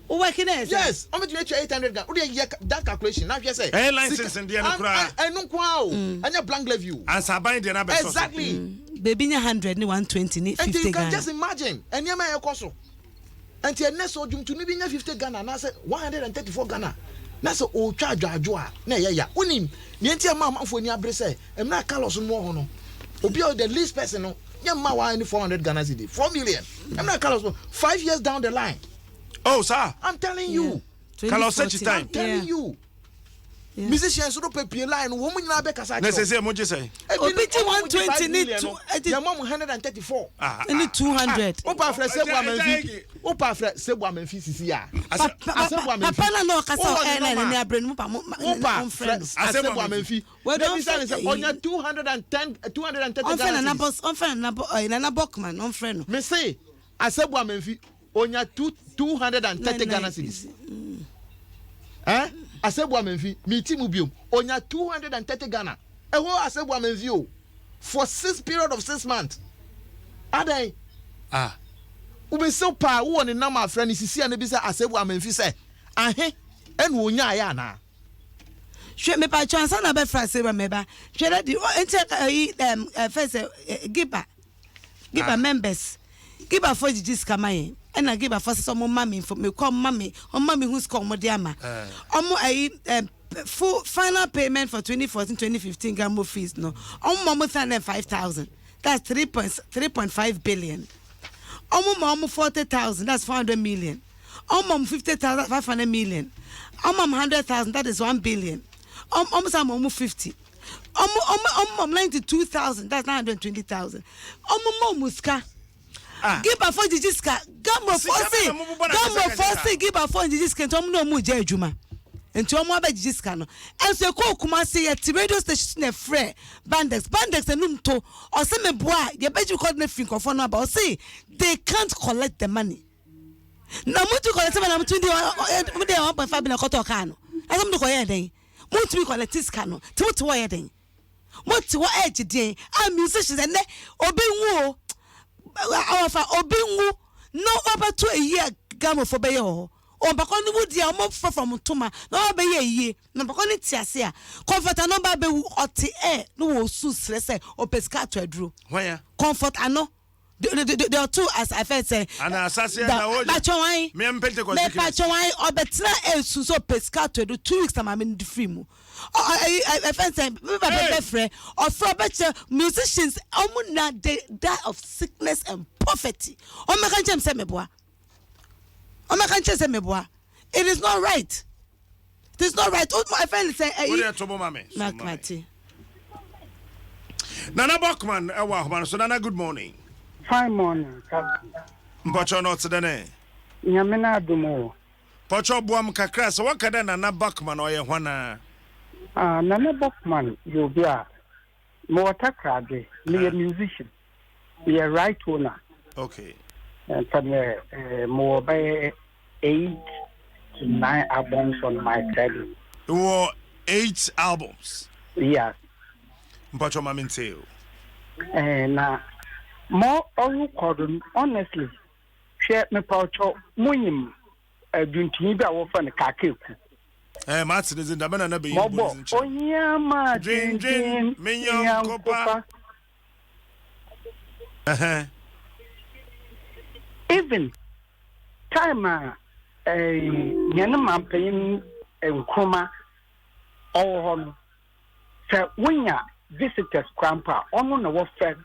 wowɔ ki na yɛ sɛ. Yes, ɔmo tumi atwa 800 Ghana. O de yɛ that calculation na hwɛ sɛ. Ɛyɛ licensing deɛ no koraa. Ɛnu nko ara o, ɛnyɛ blank levy o. Ansa aban deɛ n'abɛ sɔ so. Exactly. Beebi nya 100 ne 120 ne Nti 50 you can Ghana. just imagine nneɛma yɛ kɔ so. Nti ɛnɛ sɛ ɔdwontoni bi nya 50 Ghana anaasɛ 134 Ghana. Na sɛ ɔretwa adwadwo a, na ɛyɛ ya. Wonim nea nti a ɛma amanfoɔ ani abere sɛ mmerɛ a Carlos no wɔ hɔ no, obi a ɔyɛ the least person no, nyɛ mma waa ne 400 Ghana cedi, 4 million. Mmerɛ a Carlos no, 5 years down the line. Oh, sir. I'm telling you. Carlos Sechi time. I'm telling you. Musicians no pɛ pie line no, wɔn mu nyinaa bɛkasa Na sɛ sɛ mo gye sɛn? Obi gye 120 ne two Yɛn mo 134. Ne 200. Wopa afrɛ Sebu Amanfi. Wopa afrɛ Sebu Amanfi sisi a. Asebu Amanfi. Papa na na ɔkasa ɛ na n'ani abere no mo pa mo Wopa ɔmfrɛ no. frɛ Asebu Amanfi. Well, Na don't bisa ne sɛ frɛ- ɔnya 210, 230 ɔmfrɛ Ghana Nana cedis. Bɔs, ɔmfrɛ Nana Bɔ ɔyɛ Nana Bɔkman, ɔmfrɛ no. Me se Asebu Amanfi onya 230 Ghana cedis. Eh? Asebu Amanfi mi ti mu biom onya 230 Ghana. Ɛhɔ Asebu Amanfi o for six period of 6 months. Adan. Ah. Wobɛsew paa wowɔ ne nam afrɛ no sisi a na bisa Asebu Amanfi sɛ ahe ɛna onyaeɛ anaa. Hwɛ, mepatwa ansa na bɛfra ase ba mɛba. Hwɛ dɛ di nti ɛyi ɛfɛ sɛ Giba members, Giba fo gyigyi sika ma yɛn, ɛna Giba fo sɛ ɔmo ma mi info, mekɔ ɔmo ma mi, ɔmo ma mi hu sika ɔmo de ama ɔmo. Ɛyi full final payment for 2014 2015 GHAMRO fees no, ɔmo ma ɔmo 305,000, that's 3.3.5 billion. Ɔmo ma ɔmo 40,000, that's 400 million. Ɔmo ma ɔmo 50,000, 500 million. Ɔmo ma ɔmo 100,000, that is 1 billion. Ɔmo san ma ɔmo 50, ɔmo ma 92,000, that's 920,000. Ɔmo ma ɔmo sika. Ah. Giba fo gyigyi sika, GHAMRO fo Sika se bɛn na mobobɔ na GHAMRO kɛsɛ fo kɛsɛ se Giba fo gyigyi sika, nti ɔmo na ɔmo gye adwuma, nti ɔmo abɛgyigyi sika no. Ɛnso ekɔ Kumase, yɛte radio station na ɛfrɛ Bandex, Bandex enum to ɔsɛ me boa yɛbɛgye record no firi nkɔfoɔ no aba. Ɔse they can't collect the money na mo ti collect ma na mo tumi de mo de 1.5 billion kɔtɔ kaa no, ɛsɛ mo de kɔ yɛ dɛn? Mo tumi collect sika no te mo te hɔ yɛ dɛn? Mo te hɔ ɛɛgye deɛn? A musicians ɛnɛ, obi nwu o, awɔfa obi nwu na wabɛto eyi a GHAMROfo bɛyɛ wɔ hɔ, ɔmpakɔ no wu deɛ, ɔmo fɔfɔ mo ntoma na ɔbɛyɛ eyie na ɔmpakɔ no te ase a, Comfort Ano ba bɛwu, ɔte ɛ na wɔsu srɛ sɛ ɔpɛ sika ato aduro. Hwan ya? Comfort Ano de ɔto as afɛ sɛ Ana asase na wogye. Bàtchɛ wan? Me am Pentecost. Mepatwɛ wan? Ɔbɛtena esu sɛ ɔpɛ sika ato aduro. 2 weeks na maame no de firi mu. Ɛfɛn sɛ me papa Hey! bɛfrɛ ɔfrɛ ɔbɛkyerɛ musicians ɔmo na they die of sickness and poverty. Ɔmɛka nkyɛn sɛ meboa, ɔmɛka nkyɛn sɛ meboa. It is not right, it is not right. O ɛfɛn sɛ Wo ɛyi deɛ to bo ma me. So ma me. Makmate. Nana Bɔkman ɛwɔ ahoma no so. Nana, good morning. Fine morning, Captain. Mpɔkyɛ no ɔte dɛ ne? Nyame no adom o. Pɔkyɛ boam kakra sɛ wɔka dɛ Nana Bɔkman ɔyɛ hwanaa? Ah, Nana Bɔkman yɛ obi a mewɔ Takoradi. Meyɛ musician. Meyɛ right owner. Nka me mewɔ bɛyɛ 8 to 9 albums on my credit. Wɔ eight albums? Yes. Mpɔkyɛ ma mente o. Na mo ɔrekɔdo no, honestly, hwɛ, mepawkyɛw, monyim adwuntuni bi a wɔfrɛ no Kaakeeku? Mate ne dzin dabɛ Nana bɛyi bɔ ne Mɔbɔ dzin kyerɛ. Ohia ma Dwendwen, dwendwen me nyɔnko pa. Ɛhɛn. Even time a yɛn mampanyin Nkrumah ɔwɔ hɔ no, sɛ wonya visitors koraa mpo a, ɔno na wɔfrɛ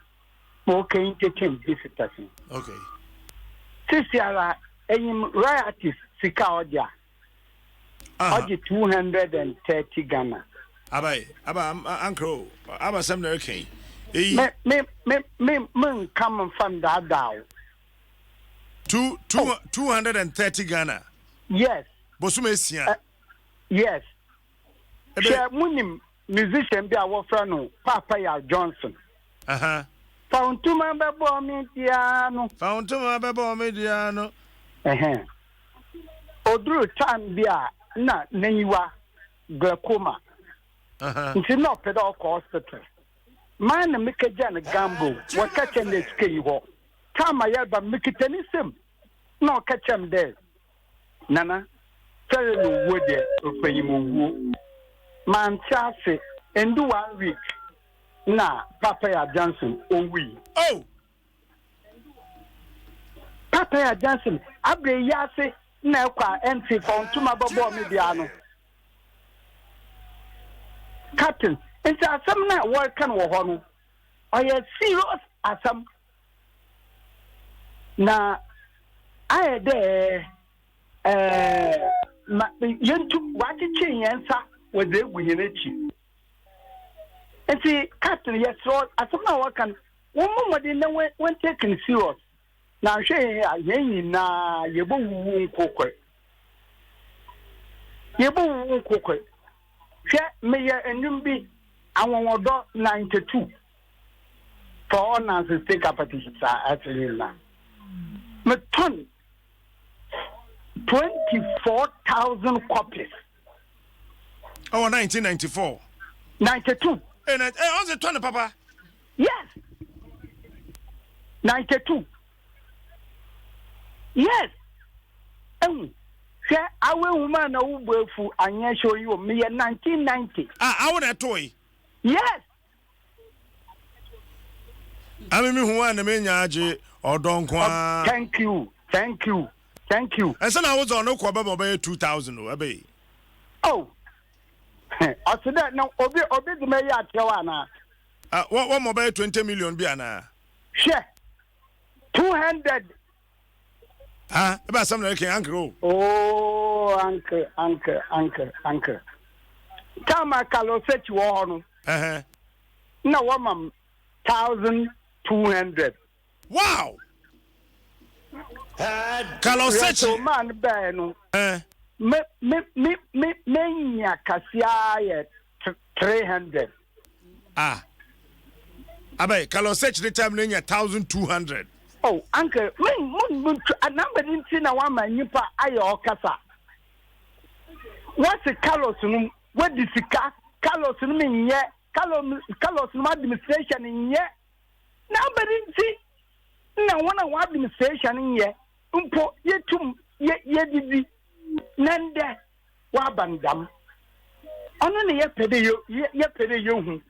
ma ɔka entertain visitors no. Sisi ara enyim royalties sika a ɔgye a, ɔgye 230 Ghana. Abae aba ankara o, aba sɛm na ɛreka yi eyi. Me nka mo nfa ndaadaa o. Two two 230 Ghana? Yes. Bosom 6? Yes. Hwɛ, munim musician bi a wɔfrɛ no Papa Yaw Johnson? Aha. Fa wo ntoma bɛbɔ me dea no. Fa wo ntoma bɛbɔ me dea no. Ɛhɛn. Oduru time bi a na n'enyiwa glaucoma. Nti na ɔpɛ dɛ ɔkɔ hospital. Maa na mekagya no GHAMRO, wɔka kyerɛ no dɛ sika yi hɔ. Time a yɛreba no, mekita ne nsam na ɔka kyerɛ me dɛ, "Nana, fɛre na owuo deɛ, ɔpanyim owuo." Mante ase, ndu one week na Papa Yaw Johnson owui. Oh! Papa Yaw Johnson, abere yi ase na ɛkɔ a ɛnte fa wo ntoma bɛbɔɔ me dea no. Captain, ntsi asɛm no a wɔreka no wɔ hɔ no, ɔyɛ serious asɛm. Na ayɛ dɛ ɛɛ ma yentum wɔakyekyer hɛn nsa wɔdze egu hɛn ekyir. Ntsi Captain, yɛserɛ wo, asɛm no a wɔreka no, wɔmmɔ mbɔden na wɔn take no serious. Na annhwɛ yie a, hɛn nyina yebowuwu nkorkor. Yebowuwu nkorkor. Hwɛ, meyɛ ndwom bi, Anwanwadɔ 92, for all Nancy State Competitions a ɛte nyina. Metɔn 24,000 copies. Ɛwɔ 1994. 92. Eh, na, eh, ɔnse tɔ ne papa. Yes. 92. Yes. Ehu. Hwɛ, awo ehuma na wo bo efu anyɛ hyɛ oyi o. Meyɛ 1990. Ah, awo na ɛto yi. Yes. Ame mi hu a na me nya agye ɔdɔ nko ara. Thank you. Thank you. Thank you. Ɛsɛ na awodze ɔno kɔ bɛbɔ bɛyɛ 2000 o ɛbɛyɛ. Oh. Ɔse dɛ na obi obi dze ma yi akyerɛ wo anaa? Ah, wɔ wɔ mɔ bɛyɛ 20 million bi anaa? Hwɛ. 200. Ah, ebe asɛm na ɛkɛ uncle o. Oh, uncle, uncle, uncle, uncle. Time a Carlos Sechi wɔ hɔ no. Uh-huh. Na wɔma 1200. Wow! Carlos Sechi. So man bɛɛ no. Eh. Me me me me me nya kasia yɛ 300. Ah. Abai, Carlos Sechi ne time no nya 1200. Oh, uncle, me mo mo number ni nti na wama nyimpa ayɛ ɔkasa. Wɔsi Carlos no wadi sika, Carlos no menyɛ, Carlos Carlos no administration nyɛ. Na abɛn nti na wɔn a wɔn administration nyɛ mpo yɛtum yɛ yɛdidi na ndɛ wɔaba no dam. Ɔno na yɛpɛ dɛ yɛ yɛpɛ dɛ yɛhu.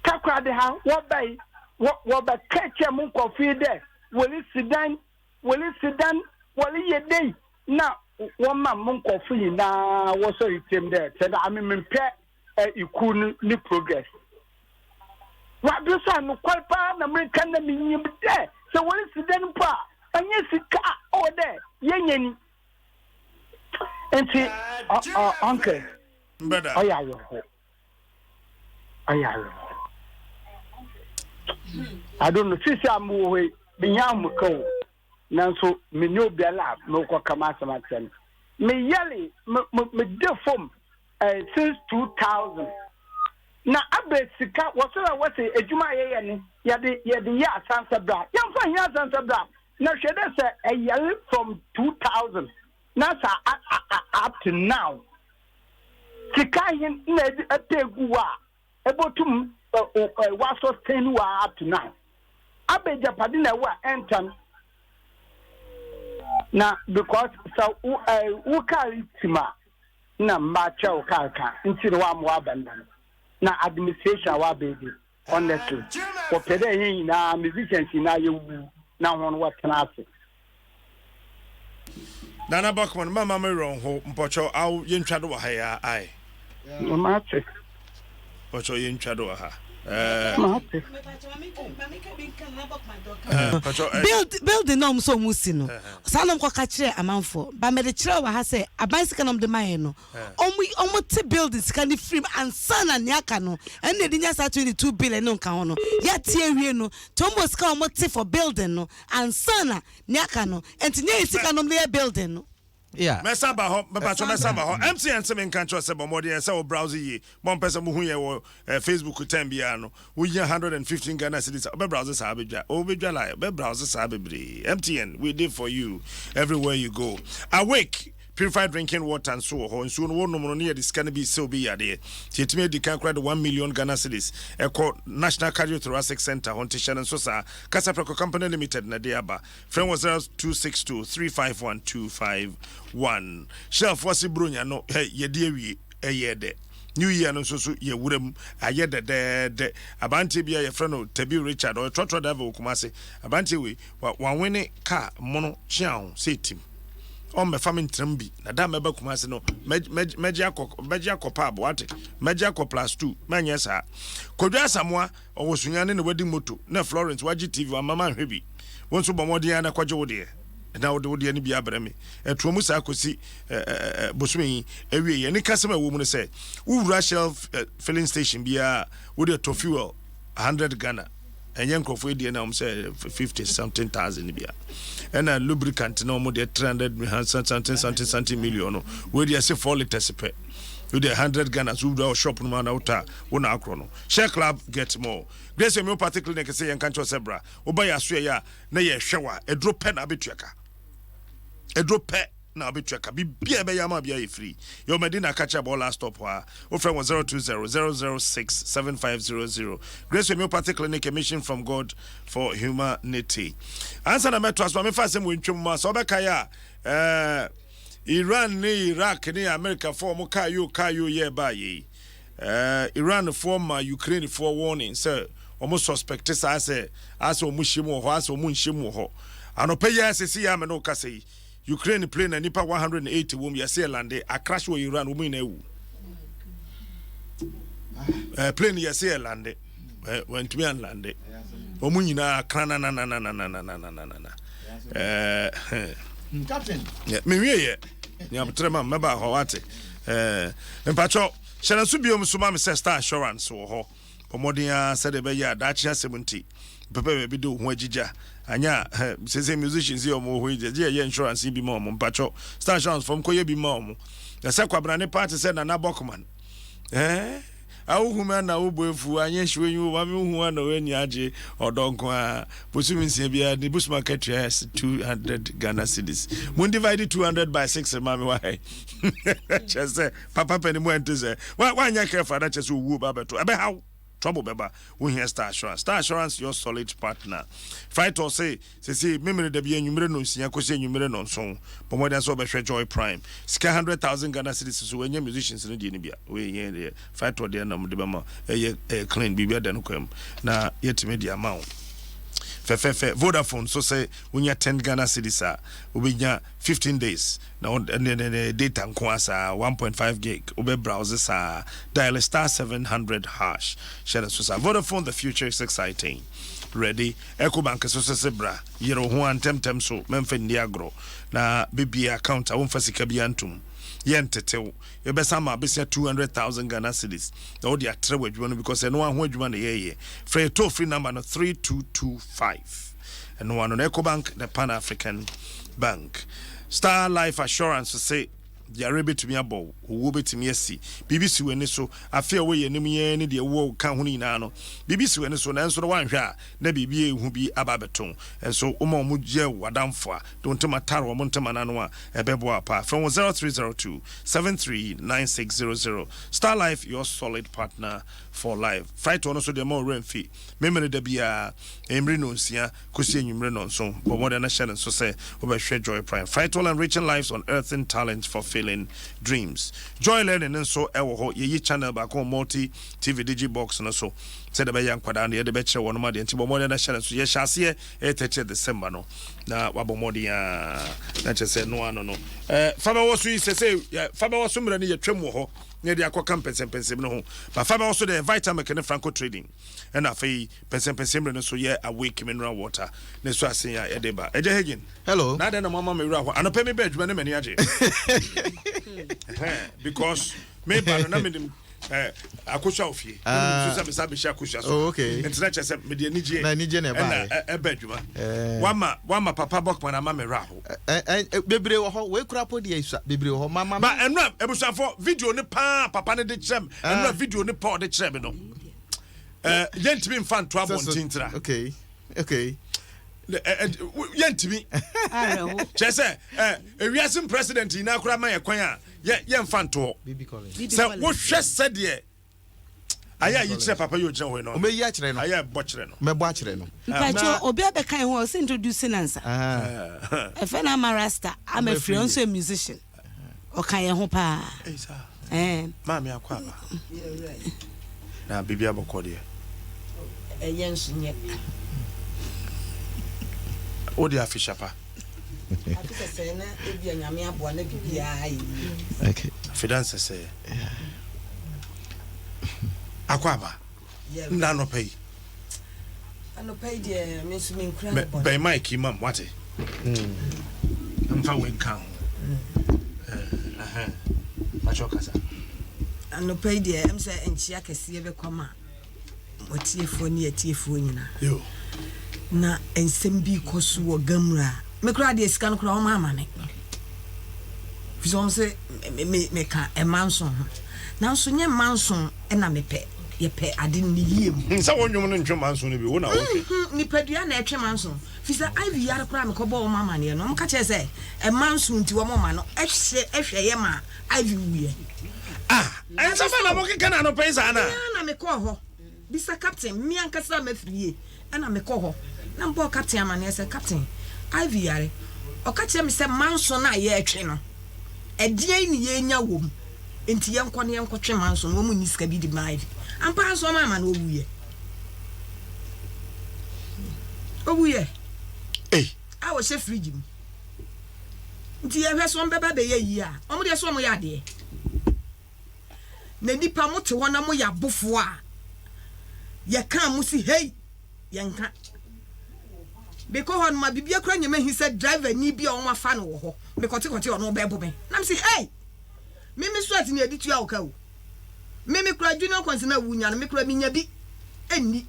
Takoradi ha wɔbae wɔ wɔbɛka kyerɛ mo nkurɔfo yi dɛ wɔresi dan wɔresi dan wɔreyɛ dei na wɔma mo nkurɔfo nyinaa wɔsɔre tiam dɛ sɛ dɛ ame mempɛ ikuw no ne progress. Wɔaber so a nokwar paa na mereka na minyim dɛ sɛ worisi dan mpo a ɔnnyɛ sika a ɔwɔ dɛ yenya ni. Ntsi uncle ɔyɛ awerɛhow. Ɔyɛ awerɛhow. I don't know sisi a mowɔ hɔ yi menya ahomka o nanso menni obiara a merekɔka m'asɛm akyerɛ no. Meyɛle me me meda fam eh, since 2000 na abɛ sika wɔsɔre a wɔsɛ adwuma a yɛyɛ no yɛde yɛde yɛ asansa bra yɛmfa nyɛ asansa bra na hwɛ dɛ sɛ ɛyɛre from 2000 na sa up to now sika hen na ɛpɛ egu hɔ a ɛbɔtum wa sustain wa up to now abɛ agyapade na ɛwɔ a ɛntɛn na because sɛ wo wo kaa tim a na mma kyɛw kaar ka ntsi na wɔama wɔaba ndɛ no na administration a wɔaba yi de honestly wɔpɛ dɛ hɛn nyinaa musicians nyinaa yɛwuwu na hɔn wɔtsena ase. Nana Buckman mama me werɛ nho mpɔkyɛw aw yɛntwa do wɔ ha yi a ae. Mate. Mpɔkyɛw yɛntwa do wɔ ha. Mate. Build building na ɔmo sɛ ɔmo si no saa na ɔmo kɔ ka kyerɛ amanfoɔ ba mɛde kyerɛ wɔ ha sɛ aban sika na ɔmo de ma yɛn no ɔmo ɔmo te building sika no firim ansa na nea aka no ɛno na yɛde nya saa 22 billion no nka ho no yɛate awie no nti ɔmo wɔ sika a ɔmo te for building no ansa na nea aka no nti nyɛ yɛ sika na ɔmo de yɛ building no. Yeah. Mɛsan ba hɔ, mɛpakyɛ mɛsan ba hɔ. MTN se menka nkyerɛ sɛ bɔ mmɔden ɛsɛ wo browse yie. Mo a mpɛ sɛ mohu yɛn wɔ eh, Facebook time biara no, wohia 115 Ghana cedis a, wobɛ browse saa bɛdwa. Wobɛdwa lie, wobɛ browse saa bebree. MTN, we dey for you everywhere you go. Awake! Purified drinking water nso wɔ hɔ. Nsuo no wonom no ne yɛde sika no bi sɛ obi yadeɛ. Nti yɛtumi adi kan koraa de 1 million Ghana cedis ɛkɔ National Cardiothoracic Center hɔ. Nti hyɛ no nso saa. Kasaprɛko Company Limited na ɛde aba. Frɛ wɔ 0262 351 251. Shellfoɔ ase Buronya no hɛ yɛde awie ɛyɛɛ dɛ. New Year no nso so yɛ wura mu ayɛ dɛdɛɛdɛ. Abanteɛ bi a yɛfrɛ no Tabi Richard ɔyɛ trɔtrɔ driver wɔ Kumasi. Abanteɛ wei wa wawene car mono kyeaw sɛ etim. Ɔmmɛfa me ntram bi. Na da a mɛba Kumasi no, mɛgye akɔ, mɛgye akɔ pub, wate? Mɛgye akɔ plus two. Mɛnyɛ saa. Kwadwo Asamoah, ɔwɔ Sunyani na wadi moto, na Florence wagye TV, wamma manhwɛ bi. Wo nso bɔ mmɔden ara na kɔgye wo deɛ, na wode wo deɛ no bi abrɛ me. Ɛtoa mu saa kɔsi bosome yi awieeɛ. Anikasɛm a ɛwɔ mu ne sɛ, wowura Shell filling station biara a, wode tɔ fuel 100 Ghana. Ɛnyɛ nkurɔfoɔ deɛ na wɔn sɛ 50 something thousand bia. Ɛna lubricant na wɔn deɛ 300 something something something million no. Wei deɛ ɛsɛ 4 litres pɛ. Wei deɛ 100 Ghana so wowura wɔ shop no mu a na wotɔ a, wo na akorɔ no. Shell Club, get more. Grace Homeopathy Clinic sɛ yɛnka nkyerɛ wo sɛ bra. Woba yɛn asoɛeɛ a, na yɛhwɛ wo a, aduro pɛ na abɛtua ka. Aduro pɛ na abɛtua ka. Biribiara ɛbɛyɛ ama obiara yɛ free. Yɛwɔ Medina Kakyɛ Abɔɔ last stop hɔ a. Wofrɛ wɔ 020 006 7500. Grace Homeopathy Clinic, a mission from God for humanity. Ansa na mɛtoa so ma mefa asɛm wɔ ntwam mu a, sɛ wobɛkae a, eh, Iran ne Iraq ne Amerikafoɔ wɔn kaa yoo kaa yoo yɛ ɛbaa yei. Eh, Iran foɔ ma Ukraine foɔ warning sɛ wɔn suspect saa sɛ asɛ wɔn hyɛ mu wɔ hɔ asɛ wɔn nhyɛ mu wɔ hɔ. Anɔpa yi ara sɛsi yi a me ne wo kasa yi, Ukraine plane a nnipa 180 wom yɛse ɛlande akrash wɔ Iran wɔn nyinaa awu. Eh, plane yɛse ɛlande eh, wɔntumi anlande wɔn nyinaa krananananananananana. Eh, Captain. Menwie yɛ nyabotrɛ ma mɛba hɔ wate. Eh, mpakyɛw, hyɛ no nso biom nso ma me sɛ Star Assurance wɔ hɔ. Bɔ mmɔden ara sɛdeɛ ɛbɛyɛ a daakye asɛm nti, wobɛpɛ baabi de wo ho agyigya. Anyɛ a, eh, seesei musicians yi a wɔwɔ hɔ yi deɛ, gye yɛyɛ insurance yi bi ma wɔn. Mpakyɛw, Star Assurance fam kɔyɛ bi ma wɔn. Na sɛ Kwabena ne paa te sɛ Nana Bɔkman. Eh, awohu me ana wo bo afu, anyɛ hyew enyi wo ma me hu ana w'ani agye, ɔdɔ nko ara. Bosome nsia biara ne bosom akatua yɛ 200 Ghana cedis. Mo divide 200 by 6 ma me wɔ ha yi. Kyerɛ sɛ papa panin mu ɛnte sɛ woanyɛ careful ana kyerɛ sɛ owuo ba bɛto ɛbɛhaw trouble bɛba. Wohia Star Assurance. Star Assurance your solid partner. Fritol se sese memere da bi anwummere no nsia kɔsi anwummere no nson. Bɔ mmɔden sɛ wɔbɛhwɛ Joy Prime. Sika 100,000 Ghana cedis so wɔanya musicians no deɛ no bia. Wei yɛn deɛ Fritol deɛ na wɔde bɛma ɛyɛ ɛyɛ clean biribi ada no kwan mu na yɛtumi de ama wo fɛfɛɛfɛ. Vodafone so sɛ wonya 10 Ghana cedis a wobɛnya 15 days na wo ne ne ne data nko ara saa 1.5 gig wobɛ browse saa dial star 700 hash hyɛ no so saa. Vodafone the future is exciting ready. Ecobank so sɛ sɛ bra yere wo ho a ntɛmntɛm so mɛmfa nni agorɔ na bɛbie account a womfa sika biara ntom yɛntetew yɛbɛsan ma abɛsia 200,000 Ghana cedis na wode atrɛ w'adwuma no because ɛno ara ho adwuma na yɛyɛ. Frɛ yɛ toll free number no 3225. Ɛno ano no Ecobank the Pan African Bank. Star Life Assurance se yare bɛtumi abɔ wo, owuo bɛtumi asi, biribi si w'ani so, afe a ɛwɔ yɛn anim yi ara ne deɛ ɛwɔ ka ho no nyinaa no, biribi si w'ani so nanso no woanhwɛ a na biribi a ɛhu bi aba abɛto wo. Nso woma wɔn yɛ w'adamfo a, de wo ntoma tare wɔn ntoma no ano a, ɛbɛboa wo paa. Frɛ wɔn 0302 739600. Star Life, your solid partner for life. Frytol no nso deɛ mma wo werɛ mfi. Memene da biara, anwummere nnɔnsia kɔsi anwummere nnɔnson. Bɔ mmɔden na hyɛ no nso sɛ wobɛhwɛ Joy Prime. Frytol Enriching Lives Unearthing Talents Fulfilling Dreams. Joy Learning nso wɔ hɔ. Yɛyi channel baako wɔ Multi TV Digi Box no so sɛdeɛ ɛbɛyɛ a nkwadaa no yɛde bɛkyerɛ wɔn adeɛ. Nti bɔ mmɔden na hyɛ no nso. Yɛhyɛ aseɛ ɛyɛ 30th December no na wabɔ mmɔden ara na kyerɛ sɛ ɛno ano no. Eh, fa bɛwɔ so yi sɛ sɛ fa bɛwɔ so mmerɛ no yɛtwam wɔ hɔ na yɛde akɔka mpɛnsɛmpɛnsɛm no ho. Ba fa bɛwɔ so deɛ Vitamilk ne Franco Trading. Ɛna afei pɛnsɛmpɛnsɛm mmerɛ no nso yɛ Awake Mineral Water ne so asen a yɛde ba. Agya Hagin. Hello. Na adɛn na mo ama me werɛ aho? Anɔpɛ me ba adwuma ne m'ani agye. Because me ba no na menim eh, akosua wɔ fie. Na menim so sɛ mesa bɛhyɛ akosua so. Oh, okay. Nti na kyerɛ sɛ mede anigyeɛ Na anigyeɛ na ɛbaeɛ. ɛna ɛba adwuma. Eh. Wama wama papa Bɔkman ama me werɛ aho. Eh, eh, eh, bebree wɔ hɔ. Wei kura po deɛ esua. Bebree wɔ hɔ. Ma ma. Ba ɛno a abusuafo video ne paa papa ne de kyerɛ me. Ɛno a video ne paa ɔde kyerɛ me no. Eh, yɛntumi mfa nto abɔnten tira. Okay. Okay. Yɛntumi. Kyerɛ sɛ eh, ewiase president nyinaa koraa ma yɛ kwan a yɛmfa nto hɔ. Sɛ wohwɛ sɛdeɛ ayɛ ayi kyerɛ papa yi ogyina hɔ yi no. Ɔbɛyi akyerɛ no. Ayɛ bɔ kyerɛ no. Mɛbɔ akyerɛ no. Mpakyɛ obi abɛka yɛn ho a ɔsɛ introduce no ansa. Ɛfɛ no ama rasta ama firi ɔnso yɛ musician. Ɔka yɛn ho paa. Maame akɔ aba. Na biribi abɔkɔ deɛ. Ɛyɛ nso nyɛ. Wode afehyɛ pa. Afe sɛsɛɛ na ebia Nyame aboa na biribiara ayɛ yie. Okay. Afe da nsɛsɛɛ. Akɔ aba. Nna anɔpa yi. Anɔpa yi deɛ me nso menkura no bɔne. Bɛn mic yi mam wate. Mfa wei nka ho. Pakyɛ kasa. Anɔpa yi deɛ ɛm sɛ nkyea kɛseɛ bɛkɔ ma atiefoɔ ne atiefoɔ nyinaa. Na nsɛm bi kɔ so wɔ Gamura. Me koraa deɛ sika no koraa wɔn ama me. Fi sɛ wɔn sɛ me meka ɛma nson ho. Nanso nyɛ mma nson na mepɛ. Yɛpɛ ade no ne yie mu. Sɛ wo nnwom no ntwe mma nson no bi, wo na wotwe. Nipadua na ɛtwe mma nson. Fi sɛ Ivy yare koraa mekɔbɔɔ wɔn amaneɛ no, wɔka kyerɛɛ sɛ mma nson nti wɔn ma no hwɛ hwɛeɛ maa Ivy wuiɛ. Ah, ɛnsɛm bɛn na mokeka no anɔpa yi saa no a? Me ara na mekɔɔ hɔ. Bisa captain, me ankasa a mafiri yie ɛna mekɔ hɔ na mebɔɔ captain amaneɛ sɛ, Captain, Ivy yare. Ɔka kyerɛɛ me sɛ manso no a yɛretwe no, ɛdeɛn ne yɛrenya wɔ mu? Enti yɛnkɔ na yɛnkɔtwe manso no, wɔn nni sika bi de ma Ivy. Ampa ara nso wɔn amma no, ɔwuiɛ. Ɔwuiɛ. Ei. A ɔhyɛ fridge mu. Nti yɛhwɛ sɛ wɔn bɛba abɛyɛ yie a, wɔn deɛ sɛ wɔyɛ adeɛ. Na nnipa mo te hɔ na mo yɛ abofoɔ a, yɛka a mo si hei, yɛnka. Mekɔ hɔ no ma biribi akura nyɛ mahi sɛ driver ni bi a wɔn afa no wɔ hɔ, mekɔte kɔte ɔno bɛbo me. Na me si hei, me me sweat ne yɛde tua wo ka o. Me me kura junior coins na wunya no, me kura menya bi ɛnni.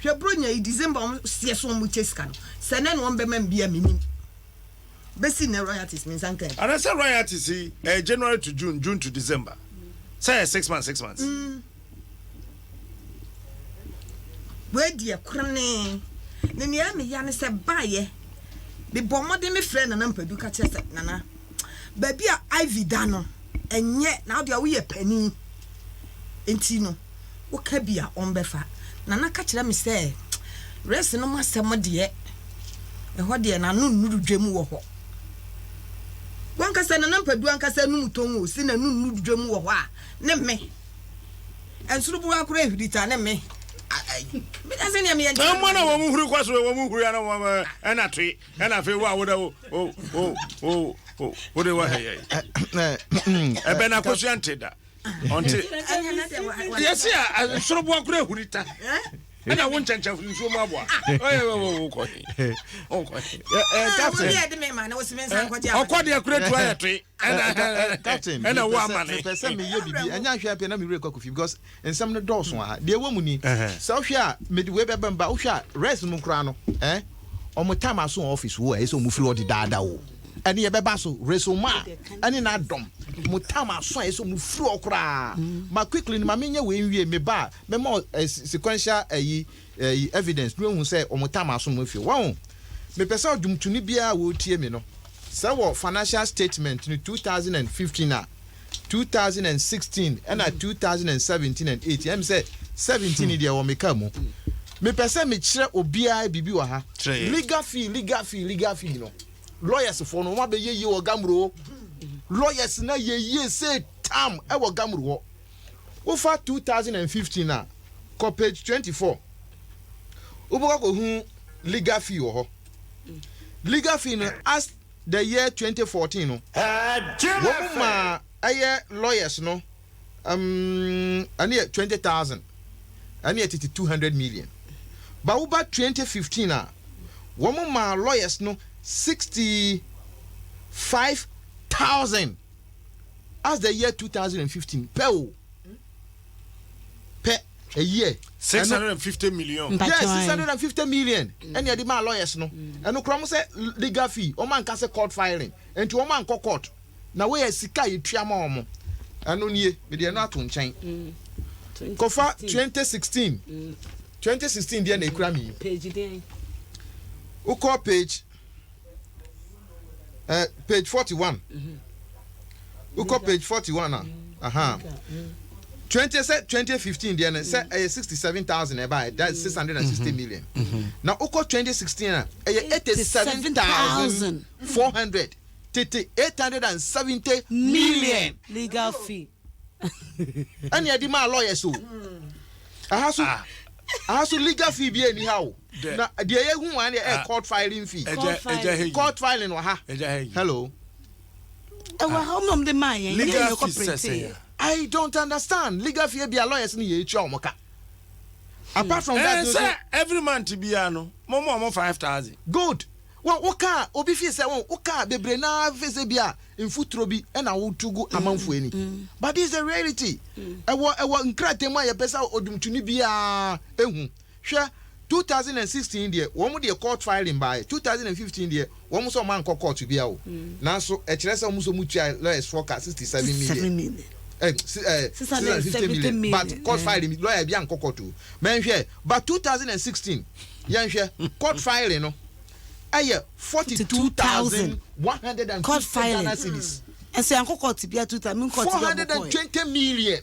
Hwɛ bronya yi December wɔn seɛ so wɔn kyɛ sika no, sɛ nɛ na wɔn bɛma me bi a menim. Bɛsi nnɛ royalties me nsa nkaa bi. Anasɛ royalties yi ɛyɛ January to June, June to December? Sɛ ɛyɛ 6 months 6 months. Wei deɛ koronee. Na nea ɛyɛ me ya ne sɛ baeɛ mebɔ mmɔden me frɛɛ Nana Mpadu ka kyerɛ sɛ Nana baabi a Ivy da no ɛnyɛ na wodeɛ woyɛ panin nti no woka bi a ɔmbɛfa. Nana ka kyerɛ me sɛ Rest nom asɛm deɛ ɛhɔ deɛ n'ano nnuru dwam wɔ hɔ. Wankasa Nana Mpadu ankasa anum tɔn o se n'ano nnuru dwam wɔ hɔ a ne me Nsoroboa koraa ehuri taa ne me meda sɛ nea meyɛ nkyɛn. Mmoa na wɔn huri kɔ so wɔn huri ana wɔn ɛna toe ɛna afei wo a woda wo wo wo wo wo de wɔ hɛ yɛ ɛbɛn akosua nte da ɔnte yɛsi a nsoroboa koraa ehuri ta ɛna wo nkyɛnkyɛn nsuo mu aboa ɔyɛ wɔ wokɔ he wokɔ he ɔkɔ deɛ kura tu ayɛ toe. Captain, ɛna wo amane. Mepɛ sɛ meyɛ biribi, ɛnyɛ ahwɛ apɛ na me werɛ kɔ akɔfi because nsɛm no dɔɔso wɔ ha. Deɛ ɛwɔ mu ni, sɛ wohwɛ a, mede wei bɛba mu ba, wohwɛ a, rest mu koraa no, eh, wɔn time aso wɔ office wo a, ɛyɛ sɛ wɔn firi hɔ dedaada o. Ɛne yɛbɛba so, resoma ɛne n'adɔm, mo time aso a ɛyɛ sɛ wɔn firi hɔ koraa. Ma quickly no, ma menyɛ wei nwie, meba a, mɛma eh, sequential ayi, eh, evidence, na woahu sɛ wɔn time aso no afiri hɔ. Wahu? Mepɛ sɛ ɔdwomtoni biara a wɔretie me no, Sɛ wɔ financial statement no 2015 a, 2016 ɛna 2017 and 18, ɛm sɛ 17 deɛ wɔ me car mu. Mepɛ sɛ mekyerɛ obiara biribi wɔ ha. Legal fee, legal fee, legal fee no. Lawyers foɔ no, wɔn abɛyɛ yie wɔ Gamro o. Lawyers na yɛ yie say tam ɛwɔ Gamro hɔ. Wofa 2015 a, kɔ page 24. Wobɛkɔ akɔhu legal fee wɔ hɔ. Legal fee no as the year 2014 no, wɔn maa ɛyɛ lawyers no um, ɛne yɛ 20,000, ɛne yɛ tete 200 million. Ba woba 2015 a, wɔn maa lawyers no 65,000 as the year 2015 pɛ o pɛ. A year. 650 million. Yes, 650 million. Ɛna yɛde maa lawyers no. Ɛno koraa wɔn sɛ legal fee, wɔn anka sɛ court filing. Nti wɔn ankɔ court. Na wei yɛ sika a yɛtua ma wɔn. Ɛno nie, mede ɛno ato nkyɛn. Kɔfa 2016. 2016 deɛ na ekura mi yi. Page deɛn? Wokɔ page eh, page 41. Wokɔ page 41 a, aha. 20 sɛ 2015 deɛ no sɛ ɛyɛ 67,000 ɛba that is 660 million. Na wokɔ 2016 a ɛyɛ 87,400 tete 870 million. Legal fee. Ɛne ɛde maa lawyers o. Ɛha so. Aha so legal fee bi ɛni ha o. Na deɛ yɛ hu wɔn deɛ ɛyɛ court filing fee. Court filing wɔ ha. Hello. Ɛwɔ ha wɔn de maa yɛn. Legal fee sɛ sɛ ya. I don't understand legal fee bi a lawyers ni yɛ etua wɔn ka. Apart from that. Ɛɛ sɛ every month biara no mo mo wɔn 5,000. Good. Wɔn wo kaa obi fi sɛ wɔn wo kaa bebree naa fi sɛ bi a mfuturo bi ɛna wotu gu amanfoɔ ani. But this is the reality. Ɛwɔ nkrataa mu a yɛpɛ sɛ odumtuni biara ehu. Hwɛ, 2016 deɛ wɔn deɛ court filing baayɛ. 2015 deɛ wɔn nso wɔn ankɔ court bia o. Nanso ɛkyerɛ sɛ wɔn nso wɔn tua lawyers for ka 67 million. 650 million. But court filing, lawyer bi ankɔ court o. Mɛnhwɛ, but 2016 yɛnhwɛ court filing no ɛyɛ 42,150 Ghana cedis. Ɛsɛ yankɔ court bia 2,000 court. Four hundred and twenty million.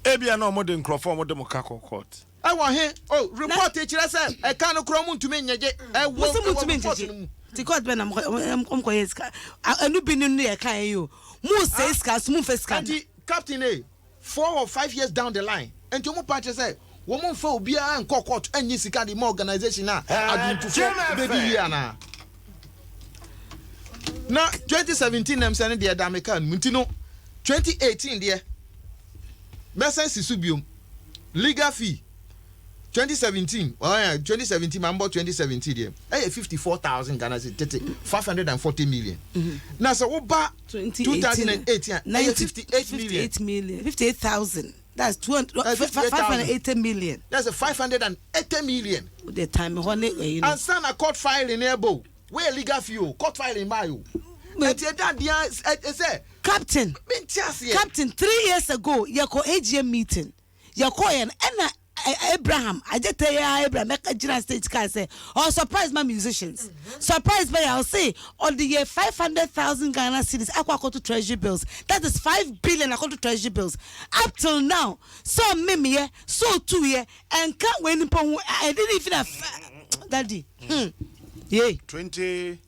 Ebia na ɔmo de nkurɔfoɔ ɔmo de mo ka kɔ court. Ɛwɔ he o? Report kyerɛ sɛ ɛka no korɔ ɔmo ntumi nyegye. Ɛwɔ ɛwɔ report no mu. Ti court bɛ na ɔmo kɔ yɛ sika ɛnu bi ni no yɛ kan yi o, mu sɛ sika so mu fɛ sika. Nti captain e 4 or 5 years down the line, nti ɔmo pa kyerɛ sɛ wɔn mfa obiara nkɔ court ɛnyi sika de ma organisation a aduntufo bɛdi yie ana. Na 2017 nam sɛ ne deɛ da meka no mu, nti no 2018 deɛ mɛsɛn si so biom. Legal fee 2017, ɔyɛ 2017 maa mbɔ 2017 deɛ ɛyɛ 54,000 Ghana cedis, tete 540 million. Na sɛ woba 2018 a, ɛyɛ 58 million. 58 million, 58,000, that's 200 580 million. That's a 580 million. The time hɔ ne ɛyi no. Ansa na court filing ne ɛbɔ o, wɔyɛ legal fee o, court filing baa yi o, ɛti ɛda deɛ ɛ sɛ. Captain. Mi n ti aseɛ. Captain, 3 years ago yɛkɔ AGM meeting, yɛkɔ yɛn ɛna Abraham Agyete yɛ Abraham ɛka gyina stage kaa sɛ ɔ surprise ma musicians, surprise bɛyɛ a ɔse ɔde yɛ 500,000 Ghana cedis akɔ akɔto treasury bills, that is 5 billion akɔto treasury bills. Up till now, so mmemmiyɛ so otuyɛ ɛnka wɔ nipa ho. I didn't even have daddy yee. 20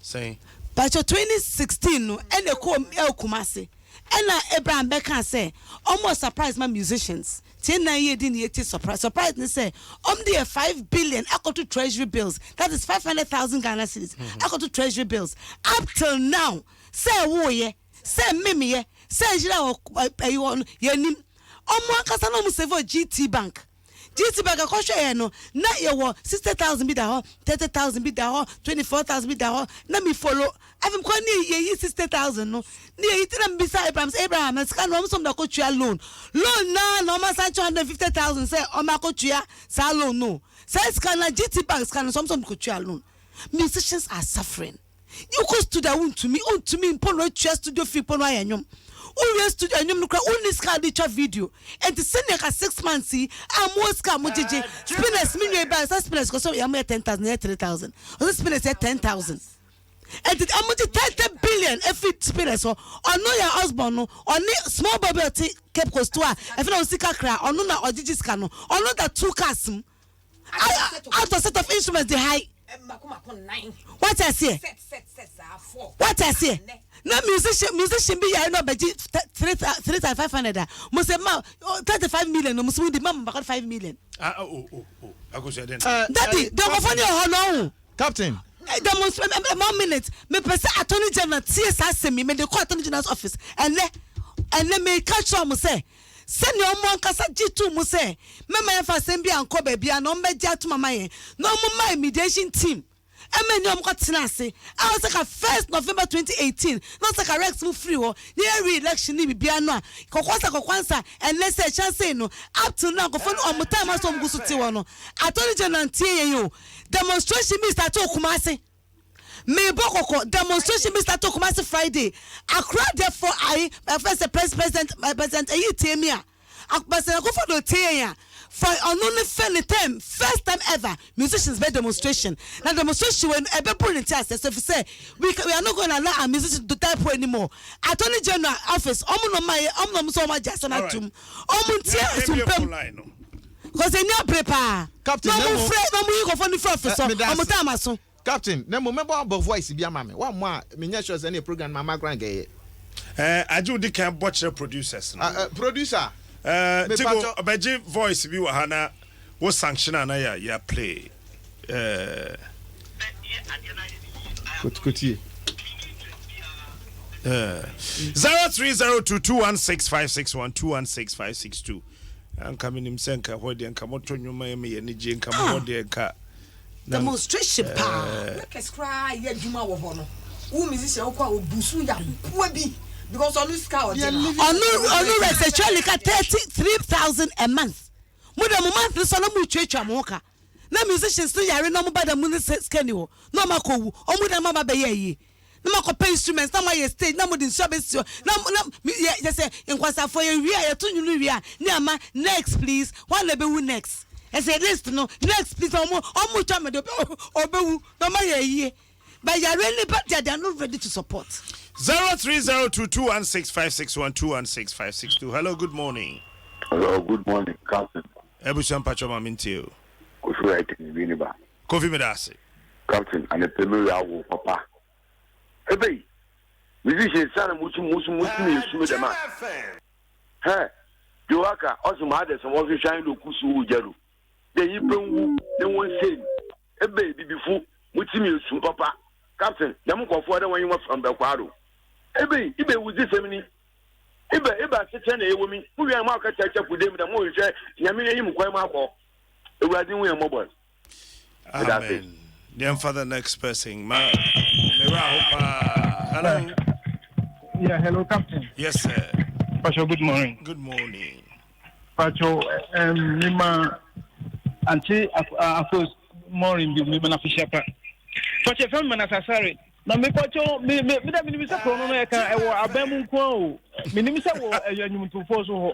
sɛn? Bàtchɛ 2016 no ɛna ɛkɔ ɛwɔ Kumase ɛna Abraham bɛka sɛ ɔmo surprise ma musicians tie na yie di ne yɛ ti surprise. Surprise ne sɛ ɔmo de yɛ 5 billion akɔto treasury bills, that is 500,000 Ghana cedis akɔto treasury bills. Up till now, sɛ ɛwɔ sɛ mmemmiyɛ sɛ ɛhyira wɔ ɛyi wɔ no yɛnim ɔmo ankasa na ɔmo save wɔ GT Bank. GT Bank akɔhwɛ yɛ no na yɛwɔ 60,000 bi da hɔ, 30,000 bi da hɔ, 24,000 bi da hɔ. Na mi follow afim kɔ ne yɛyi 60,000 no ne yɛyi ti na mi bisa Abraham sɛ Abraham na sika no ɔmo sɔm da kɔ loan loan na ɔmo asan 250,000 sɛ ɔmo akɔ saa loan no, saa sika na GT Bank sika no sɔm sɔm kɔ tua loan. Musicians are suffering. Wokɔ studio a, wontumi wontumi mpo na otua studio fee mpo na ayɛ nnwom. Wowie studio nnwom no kora, wonni sika de twa video. Nti sɛnea ka 6 months yi a mowɔ sika a mogyegye spinners, me nua ba sɛ spinners kɔ sɛ yɛmo yɛ 10,000, yɛ 3,000, ɔsɛ spinners yɛ 10,000, nti ɔmogye 30 billion efi spinners hɔ. Ɔno yɛ Osborn no, ɔne small boy bi a ɔte Cape Coast to a ɛfɛ na ɔsi kakra, ɔno na ɔgyegye sika no. Ɔno da two cars mu out of set of instruments de high. Wate aseɛ? Wate aseɛ? Na musician bi yare na ɔbɛgye three three thousand five hundred a mo sɛ ma 35 million no, mo sɛ mo di ma mo baka 5 million. Ah, oh, akosua den. Daddy, dɔkɔfɔ ni ɔhɔ n'ɔho. Captain. Demonstrate one minute. Mepɛ sɛ Attorney General tie saa asɛm yi. Mede kɔ Attorney General's office ɛnɛ. Meka kyerɛ ɔmo sɛ sɛnea ɔmo ankasa gye to mu sɛ mɛma yɛmfa asɛm bi ankɔ baabi a na ɔmo bɛgye atom ama yɛn na ɔmo ma mediation team ɛmɛ ni ɔmo kɔ tena ase a ɔsɛ ka 1 November 2018 na ɔsɛ ka Rex mu firi hɔ ne yɛ re-election ne biribiara no a kɔkɔ sɛ kɔkɔ ansa ɛnɛ sɛ ɛkyɛn sɛ no. Up till now, nkɔfo no ɔmo time aso ɔmo gu so te hɔ no. Attorney General ntie yɛn o. Demonstration bi start wɔ Kumase. Mebɔ kɔkɔ, demonstration bi start wɔ Kumase Friday. Accra therefore ayi ɛfɛ sɛ president ɛyi tie mi a, President Akufo do tie yɛn a, for ɔno ne fɛ ne term, first time ever musicians bɛ demonstration. Na demonstration wɔ ɛbɛ buru ne ti ase so fi sɛ we are not going to allow our musicians to die poor anymore. Attorney General office, ɔmo na ɔmo ayɛ, ɔmo na ɔmo sɛ ɔmo agye asɛm atum, ɔmo ntie esumpɛm cause eni abere paa. Captain, na ɔmo Nemo- frɛ na ɔmo yi nkɔfɔ ne frɛ office Eh, meda ɔmo ase. time aso. Captain, na mo mɛbɔ abɔ voice bi ama me wa mo a menyɛ sure sɛ ne program mama kora nkɛyɛ. Agye wodi kan bɔ kyerɛ producers no. Producer. Eh, Me Tigo, pacho- ɔbɛgye voice bi wɔ ha na wo sanction a na yɛ yɛ play. Eh, Kotie. eh, 0302 216 561 216 562. Anka menim sɛ nka hɔ deɛ nka moto nnwoma yi ma yɛ ani gye nka mo hɔ deɛ nka na- Demonstration paa. Workers koraa yɛ adwuma wɔ hɔ no, wo musician wokɔ a obu so yɛ aboa bi because ɔno sika a ɔgye no. Ɔno ɔno Rex Echeli ka 33,000 a month. Mo de mo monthly so na mo tuatua mo ho ka. Na musicians no yare na mo ba da mu ne sika ni hɔ. Na ɔmo akɔ wu. Ɔmo da mo aba bɛyɛ ayie. Na mo akɔpɛ instruments na mo ayɛ stage na mo de nsuo abɛsi hɔ. Na yɛ yɛ sɛ nkwasafoɔ yɛ wie a yɛto nnwom wie a ne ama next please. Wɔn na ɛbɛwu next. Ɛsɛ list no next please, na ɔmo twa mo de ɔbɛwu na ɔmo ayɛ ayie. But yare nipa they are not ready to support. 0302 216 561 216 562. Hello, good morning. Hello, good morning, Captain. Ebusua mpatwɔ ma mentie o. Kofi Wright bi ne ba. Kofi, meda ase. Captain, anapɛ mi awo papa. Ebe, musician sana musu musu musu mi esu mi dɛm a. Hɛ, Joaka, ɔsɛ maa de sɛ wɔhwehwɛ anyi do kusu wu gya do. De yi pɛ nwu ne wɔn nsɛm. Ebe bibifo muti mi esu papa. Captain, dɛm nkɔfoɔ dɛ wɔn yi wɔn fam bɛ kɔ ado. Ebe, ibe wuzi sɛm ni. Ibe ibe asekyɛ na ewo mi. Mu wia mu akɔ kyerɛkyerɛ pude mu dɛ mo hwehwɛ nyame eyi mu kwan mu akɔ. Ewurade hu yɛn mmɔbɔ. Amen. Yɛmfa the next person. Ma mewura ho paa. Hello. Yeah, hello, Captain. Yes, sir. Pacho, good morning. Good morning. Pacho, Mima, Auntie, Akos, morning, bi me na fisha pa. Pacho, fam me na sasare. Na me pacho, me da me nim sɛ kro no no yɛ kan ɛwɔ aban mu nko a o. Me nim sɛ wɔ ɛyɛ nnwomtofoɔ so hɔ.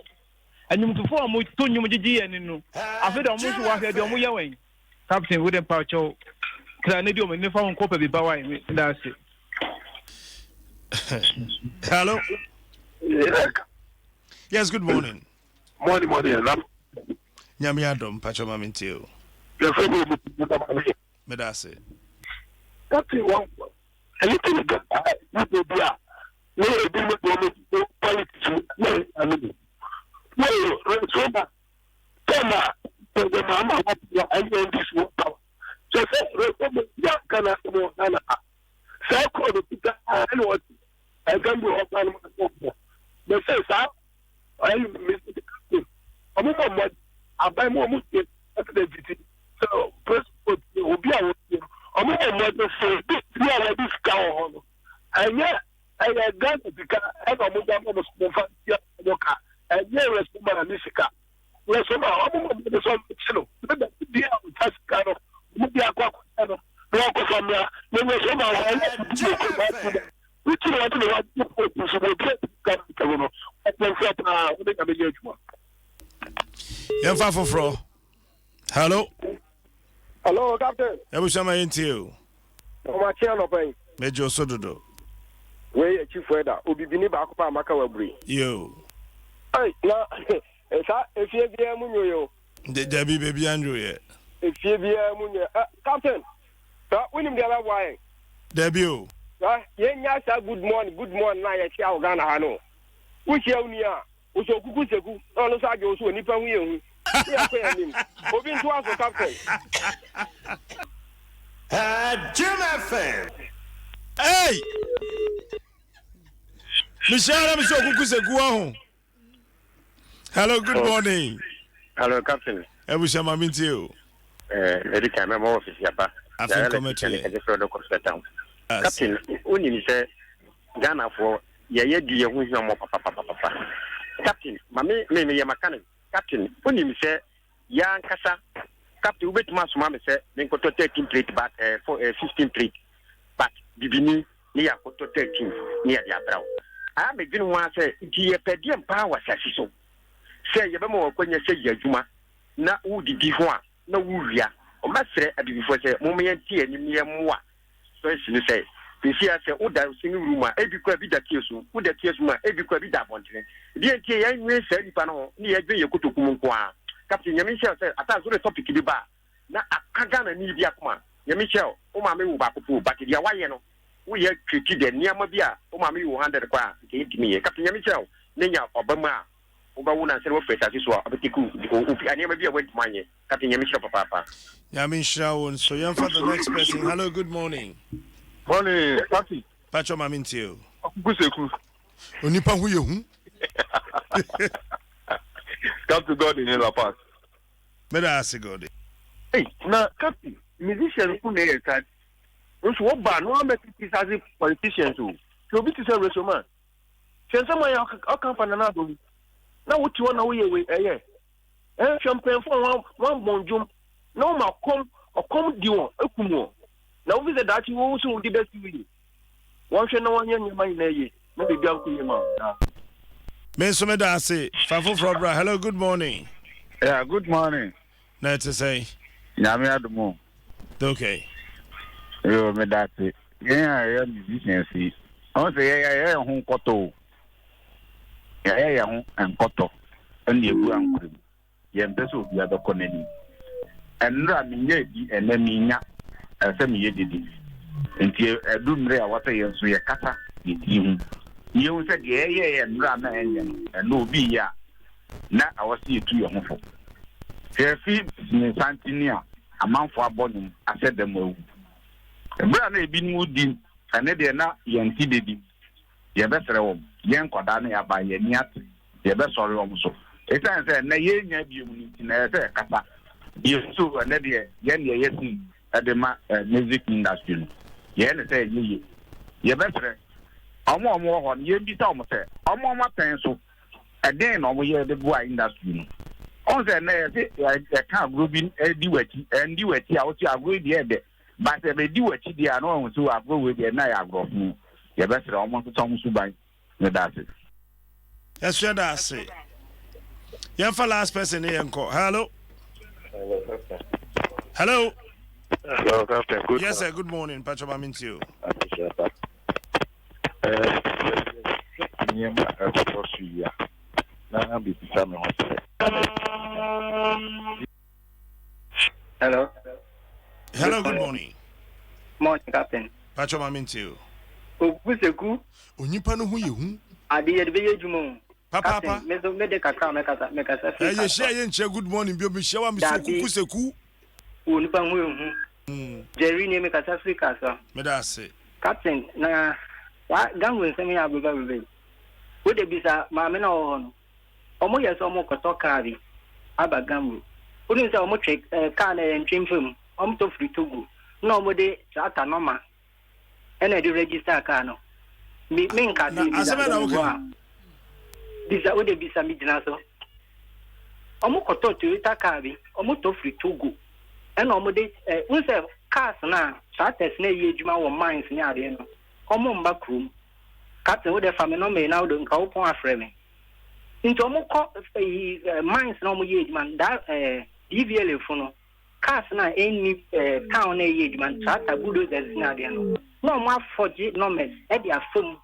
Nnwomtofoɔ a mo to nnwom gyegye yɛ ni no. Afei de ɔmo nso wahwɛ deɛ ɔmo yɛ wɛn. Captain, wo de pacho, kra ne di ɔmo nifa ho nkɔ pɛ bi ba wa yi, me da ase. Hello. Yes, good morning. Morning, morning. Na Nyame adom, mpatwɔ ma mentie o. yɛfrɛ me omu. Meda ase. Captain, wɔn ɛne ti ni gata nipa bi a ne ebi mu de ɔmo to politics mu ne ano mu. Wɔyɛ nsoba tɛm a President Mahama wɔpia ɛne NDC wɔ power. Kyerɛ sɛ nsoba bi aka na asɛm wɔ Ghana ha. Saa kɔɔ no kuta a ɛna wɔte ɛgan bi wɔ hɔ no ma bɔ. Bɛsɛ saa ɛyɛ Mr. Captain. Ɔmo bɔ mmɔden aban mu ɔmo tie president ti sɛ president obi a wɔtie no ɔmo bɔ mmɔden sɛ bi a wɔde sika wɔ hɔ no ɛnyɛ ɛyɛ Ghana sika ɛna ɔmo de ama ɔmo so mo fa tia ɔmo ka ɛnyɛ resoma ne sika resoma ɔmo bɔ mmɔden sɛ ɔmo kyi no ne bɛ bi a ɔta sika no ɔmo bi akɔ akɔyɛ no na wakɔ fa mmira na resoma wɔ ɛyɛ bi wɔ kɔ saa ti dɛ wotu na wɔde ne wa di kɔ nso wɔ bi a sika no kɛwɔ no ɔpɛnfɛ paa wɔde nyame yɛ adwuma. Yɛmfa foforɔ. Hello. Hello, Captain. Ebusua ma yɛntie o. Ɔmakye anɔpa yi. Megye wo so dodo. Wei yɛ Chief Eda, obibini baako pa a maka wɔ aburi. Yo. Ei, na saa efie biara mu nyoye o. Dabi, baabi andwoyɛ. Efie biara mu nyoye. Captain, saa wonim deɛ bɛboa yɛn? Dabi o. Saa yɛnya saa good morning, good morning na yɛkyia wɔ Ghana ha no. Wohyia wo nua a, wosɛ okuku seku na ɔno nso agye wo so wɔ nipa ho yɛ hu. Ne yɛkɔ yɛn anim. Obi nto aso, Captain. Jim FM. Hey! Mehyia na mesɛ okuku seku wɔ ho. Hello, good morning. Hello, Captain. Ebusua ma mentie o. Ɛdi kan mɛma wɔ fisi aba. Afei nkɔmɛto yɛ. Kɛse frɛ dɔkɔ sɛ town. Captain, wonim sɛ Ghanafoɔ yɛyɛ di yɛn ho hwɛ mɔ papapapapa. Captain, ma me meyɛ mechanic. Captain, wonim sɛ yɛn ankasa, Captain, wobɛtumi asoma me sɛ menkɔtɔ 13 plate but for, 15 plate but bibini ne yɛ akɔtɔ 13 ne yɛde abrɛ wo. Aa medwene ho ara sɛ nti yɛpɛ deɛ mpaa wɔ asase so sɛ yɛbɛma wɔn akwanya sɛ yɛ adwuma na wodidi ho a na wowia. Ɔmɛsrɛ abibifoɔ sɛ momma yɛnte anim ne yɛmmoa sɔesi no sɛ seesia sɛ woda singing room a ebi kora bi da tie so woda tie so mu a ebi kora bi da abɔntene deɛ nti yɛnwe saa nipa no ho ne yɛdwen yɛ kotoku mu nko ara. Captain, nyame nhyɛ sɛ ata so de topic bi ba a na aka Ghana ni bi akoma. Nyame nhyɛ wo maame wo baako po but deɛ wayɛ no woyɛ tweti dɛ nneɛma bi a wo maame wo 100 kɔ a nka yɛntumi yɛ. Captain, nyame nhyɛ wo ne nya ɔba mu a. wobɛwo no ansa na wafiri asase so a ɔbɛtake wo obi nneɛma bi a wantumi anyɛ. Captain Nyame nhyira wo papaapa. Nyame nhyira wo nso. Yɛmfa the next person. Hello, good morning. Morning, Papi. Pacho ma mentie o. Ɔkuku seku. Onipa ho yɛ hu. Captain God in La Paz. Meda ase God. Hey, na Captain, musician ko na ɛyɛ saa. Nso wɔba no abɛ criticize politicians o. Sɛ obi te sɛ Resoma, hwɛ nsɛm a ɔka fa Nana Addo ho. Na wote hɔ na woyɛ wei ɛyɛ. Eh, hwɛ mpanyinfo a wɔabɔ ndwom na wɔma ɔkɔm ɔkɔm di wɔn ekum wɔn. Na wofi sɛ daakye wɔn nso wɔn di bɛsi yie. Wɔnhwɛ na wɔnyɛ nneɛma nyinaa yie na biribi ankɔ yie ma wɔn daa. Me nso meda ase. Fa foforɔ bra. Hello, good morning. Yeah, good morning. Na ɛte sɛn? Nyame adom o. Okay. Yo, meda ase. Yɛn a yɛyɛ musicians yi, ɔn sɛ yɛyɛ yɛyɛ ho nkɔtɔ o. Yɛayɛ yɛn ho nkɔtɔ na egu ankorɛ mu. Yɛmpɛ sɛ obiara bɛkɔ n'anim. Ɛnnora menyaa bi, ɛnnɛ mennya. Ɛsɛ sɛ meyɛ dede. Nti ɛdu mmerɛ a ɛwɔ sɛ yɛn nso yɛkasa yɛn tiri ho na yɛhu sɛ deɛ yɛyɛeɛ nnora na ɛnyɛ no, ɛnnɛ obi reyɛ a, na ɛwɔ sɛ yɛtu yɛn ho fo. Hwɛ fi Sensantini a amanfoɔ abɔ nnwom ahyɛ da mu awu. Berɛ a na ebinom redi ɛno deɛ na yɛnte dede. Yɛbɛsrɛ wɔn, yɛn nkwadaa ne yɛn aba, yɛn ani ate, yɛbɛsɔre wɔn so. Esiane sɛ ɛnnɛ yɛnnya bio no nti na ɛyɛ sɛ yɛkasa. Bio nso, ɛnnɛ deɛ yɛn deɛ yɛasi de ma music industry no, yɛyɛ no sɛ ɛnyɛ yie. Yɛbɛsrɛ wɔn a wɔwɔ hɔ no, yɛmmisa wɔn sɛ, wɔn a wɔapɛn so, ɛdeɛn na wɔyɛ de boa industry no? Wohu sɛ ɛnnɛ yɛse yɛka agorɔ bi di w'akyi, ɛndi w'akyi a, wose agorɔ yi deɛ ɛdɛ. But sɛ bɛdi w'akyi deɛ a na wahu sɛ agorɔ wei deɛ na yɛ agorɔ fo. Yɛbɛsrɛ wɔn nsesa wɔn suban. Meda ase. Yɛso yɛda ase. Yɛmfa last person ne yɛnkɔ. Hello. Hello. Hello, Captain. Good yes, sir. Good morning. Pacho Mamintio. Nneɛma a ɛkɔ so yi a na bebisa me ho sɛ Hello. Hello, good morning. Morning, Captain. Pacho ma mente o. Oguseku. Onipa no ho yɛ hu. Ade yɛde bɛyɛ adwuma o. Papaapa. Captain, me nso mede kakra a mɛkasa mɛkasa firi Ɛyɛ hyia yɛ nkyia good morning bio mehyia wa mesɛ okuku seku. Onipa ho yɛ hu. Jerry nie mekasa firi Kasoa. Meda ase. Captain, na saa gango nsɛm yi abeba beba yi. Wode bisa maame na ɔwɔ hɔ no. Ɔmo yɛ sɛ ɔmo kɔtɔ kaa bi aba Gamru. Wonim sɛ ɔmo twe eh, kaa no ɛyɛ ntwe mfa mu. Ɔmo tɔ firi Togo na ɔmo de tractor nɔma ɛna ɛde register kaa no. Me me nka Na se bisa asɛm bɛn sɛ na me woka boa yi? a. Bisa wode bisa me gyina so. Ɔmo kɔtɔ Toyota kaa bi, ɔmo tɔ firi Togo ɛna ɔmo de eh, wohu sɛ cars no a tractors no ɛyɛ adwuma wɔ mines ne adeɛ no, ɔmo mma kurom. Captain wo deɛ fa me nɔmba yi na wode nka wo pɔn afrɛ me. Nti ɔmo kɔ ɛyi eh, mines na ɔmo yɛ adwuma no da eh, DVLA fo no cars na ɛnni eh, town na ɛyɛ adwuma no tractor bulldozers ne adeɛ no na ɔmo afɔgye numbers ɛde afa mu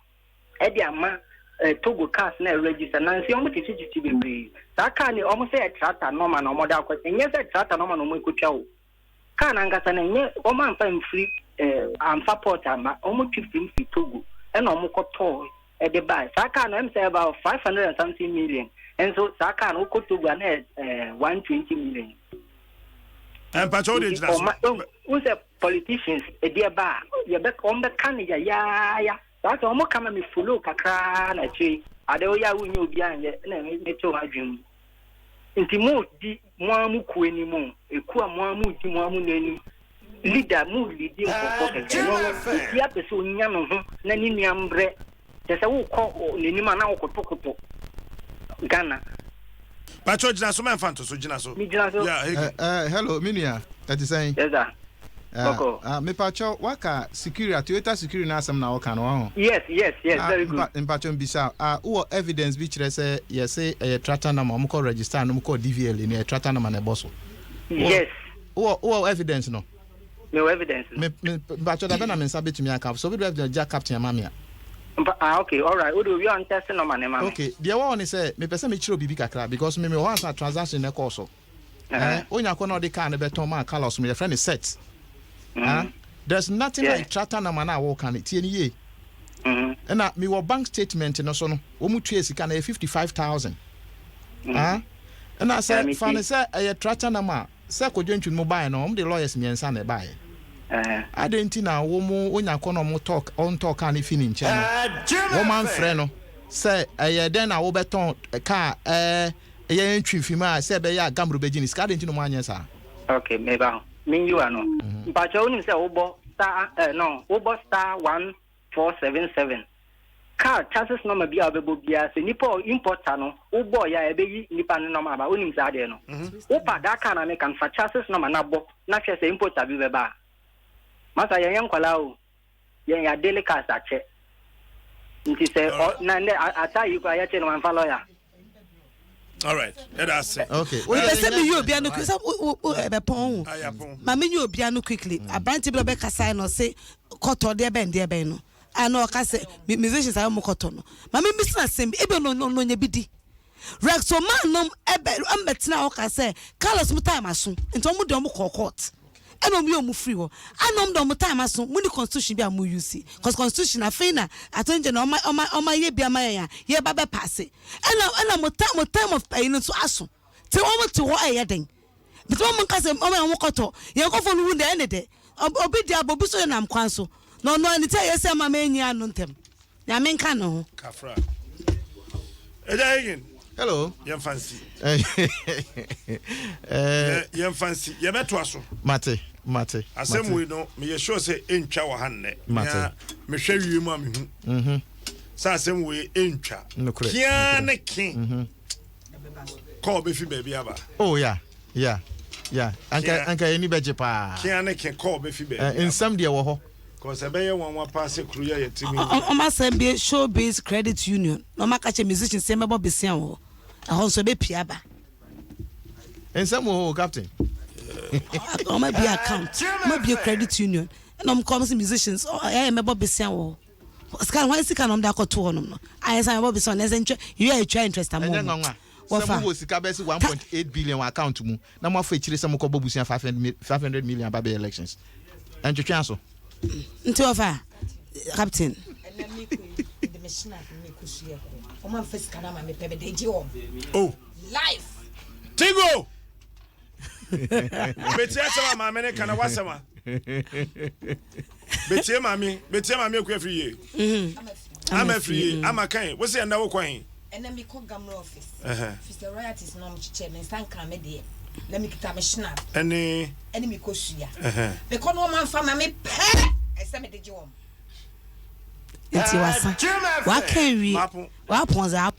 ɛde ama eh, Togo cars na ɛregister nansi ɔmo kyekyekyekye bebree saa car ne ɔmo sɛ yɛ tractor nɔma na ɔmo de akɔ ɛnyɛ sɛ tractor nɔma na ɔmo akotwa o. Car no ankasa no ɛnyɛ wɔn amfa mfiri eh, amfa port amma, wɔn twe firi firi Togo ɛna wɔn kɔtɔɔ ɛde bae. Saa car no ɛm sɛ about 500 and something million, nso saa car no wokɔ Togo a na ɛyɛ eh, 120 million. Mpakyɛ wode Nti gyina so. ɔma oh, wohu sɛ politicians ɛdi ɛba a yɛbɛ wɔn bɛka no yayaaya. Saa sɛ wɔn ka ma me follow kakraa na akyire yi ade woyɛ a wonyɛ obi anyɛ na me me te wɔn adwene mu. Nti mo di mo ara mo kuo anim o, ekuo a mo ara mo di mo ara mo nua anim, leader mo leadi nkurɔfoɔ kɛkɛ, ɛno no obiara pɛ sɛ onya ne ho na ne nua mbrɛ, kyerɛ sɛ wokɔ n'anim a na wokotokoto Ghana. Pacho gyina so mɛnfa nto so gyina so. Me gyina so. Yeah, hey. Eh, eh, hello, me nua, ɛte sɛn? Yes sir. Ah, Bɔkɔ. ah, mepakyɛw, waka Secura, Toyota Secura no asɛm na woka no, waho? Yes, yes, yes, Ah, very good. mpa, mpakyɛw mbisa, ah, wowɔ evidence bi kyerɛ sɛ yɛse ɛyɛ tractor number, wɔn kɔ register no, wɔn kɔ DVLA no, ɛyɛ tractor number na ɛbɔ so? Wowɔ, Yes. wowɔ, wowɔ evidence no? Mewɔ evidence no. Me, me, mpakyɛw, dabɛn na me nsa betumi aka? Sɛ obi de evidence gya captain ama me a. Mpa, ah, okay, alright, wode owie a ɔntɛste nɔma no ma me. Okay, deɛ ɛwɔ hɔ ne sɛ, mepɛ sɛ mekyerɛ wo biribi kakra, because me mewɔ hɔ ansa na transaction no ɛkɔɔ so. Eh, onya kɔ na ɔde car no bɛtɔn maa Carlos no, yɛfrɛ no set. Ah, there's nothing like tractor number na wɔka no, tie no yie. Ɛna mewɔ bank statement no so no, wɔn tua sika no ɛyɛ 55,000. Ah, ɛna sɛ fa no sɛ ɛyɛ tractor nam a, sɛ Kojo Ntwi no baeɛ no, wɔn de lawyers mmiɛnsa na ɛbaeɛ. Adɛn nti na wɔn wonya kɔ na wɔn tɔ ɔntɔ kaa no fi ne nkyɛn no, wɔn amfrɛ no sɛ ɛyɛ dɛn na wobɛtɔn kaa ɛɛ yɛn ntwi fi mu a sɛ ɛbɛyɛ a Gamro bɛgye ne sika, adɛn nti na wɔn anyɛ saa? Ok, meba ho. Menyi w'ano. Mpakyɛ wonim sɛ wobɔ star eh, no, wobɔ star 1477 Car chassis number bi a wobɛbɔ biara sɛ nipa ɔ importer no wobɔɔ yɛ a ɛbɛyi nipa no number aba wonim saa adeɛ no wopa that car na meka no fa chassis number na bɔ na hwɛ sɛ importer bi bɛba a masa yɛnyɛ nkwadaa o yɛn yɛ daily cars akyɛ nti sɛ ɔ na ndɛ ata yi koraa yɛkye no wamfa lawyer. Alright, yɛda ase. Okay. Mepɛ sɛ meyi obia no sɛ ɛbɛpɔn ho ma menyi obia no quickly. Aberante bi na ɔbɛkasae na ɔse kɔtɔ deɛ bɛn deɛ bɛn no a na ɔka sɛ musicians ayɛ ɔmo kɔtɔ no. Ma membisa no asɛm bi ebi ɔno ɔno ɔnya bi di. Rex Oman nom ɛbɛ ɛmbɛtena hɔ ka sɛ Carlos mo time aso nti ɔmo deɛ ɔmo kɔɔ court. Ɛna ɔmo yɛ ɔmo firi hɔ ana ɔmo de ɔmo time aso mo ni constitution bi a mo use cos constitution afei na attorney general ɔma ɔma ɔma yɛ bi ama yɛn a yɛ ba bɛ paase ɛna ɛna mo time mo time of ɛyi no nso aso te ɔmo te hɔ ɛyɛ den biti ɔmo nka sɛ ɔmo yɛ ɔmo kɔtɔ yɛn nkɔfo no wu deɛ ɛne dɛ obi di aba obi so yɛ nam kwan so na ɔno ne ti a yɛ sɛ ɛma mɛ nyi ano ntɛm. Nyame nka ne ho. Kafra. Ɛgya Hagin. Hello. Yɛmfa nsi. Yɛmfa nsi. Yɛbɛtoa so. Mate, mate. Asɛm wei no, meyɛ sure sɛ ɛntwa wɔ ha nnɛ. Mate. Mehwɛ wie mu a mehu. Mhm. Sɛ asɛm wei ɛntwa. Nokorɛ. Kia ne ke. Mhm. Kɔɔ bɛfi baabi aba. Oh yeah, yeah, yeah. Anka anka yɛni bɛgye paa. Kia ne ke kɔɔ bɛfi baabi aba. Nsɛm deɛ wɔ hɔ. Cause ɛbɛyɛ nwanwa paa sɛ kuro yi a yɛte mu yi. Wɔn asan bue Showbiz Credit Union na wɔn aka kyerɛ musicians sɛ yɛmmɛbɔ besia wɔ hɔ. Ɛhɔ nso ɛbɛpue aba. Nsɛm wɔ hɔ o captain. Wɔn abue account, wɔn abue credit union ɛna wɔn kɔ wɔn sɛ musicians ɛyɛ yɛmmɛbɔ besia wɔ hɔ. Sika no wɔn sika na wɔn de akɔto hɔ nom no. Ayɛ sɛ yɛbɔ besia na ɛsɛ ntwa yɛ a yɛtwa interest ama wɔn. Ɛnyɛ nwanwa sɛ mo wɔ sika bɛsi 1.8 billion wɔ account mu na mo afa akyire sɛ mo kɔbɔ busua 500 million aba bɛyɛ elections. Ɛntwetwe aso. Nti ɔfa captain. Ɛnɛ mi kɔ yi de me hyena mi kɔ sua kɔ ɔmo anfa sika na ama mi pɛ mi de gye wɔn. Oh. Life. Tigo. Betie asɛm a maame ne ka na wasɛm a. Betie maame, betie maame akua firi yie. Mm-hmm. Ama firi yie, mm. ama kan, wosi ɛnna wokɔ he? Ɛnna mi kɔ Gamro office. Fisɛ royalties na ɔmo kyekyɛ mi nsa nka mi deɛ na mi kita mi snap. Ɛne. Ɛne mi kɔ sua. Mekɔ na ɔmo anfa ma mi pɛ ɛsɛ mi de gye wɔn. Nti wasa waka awie wapɔn dza.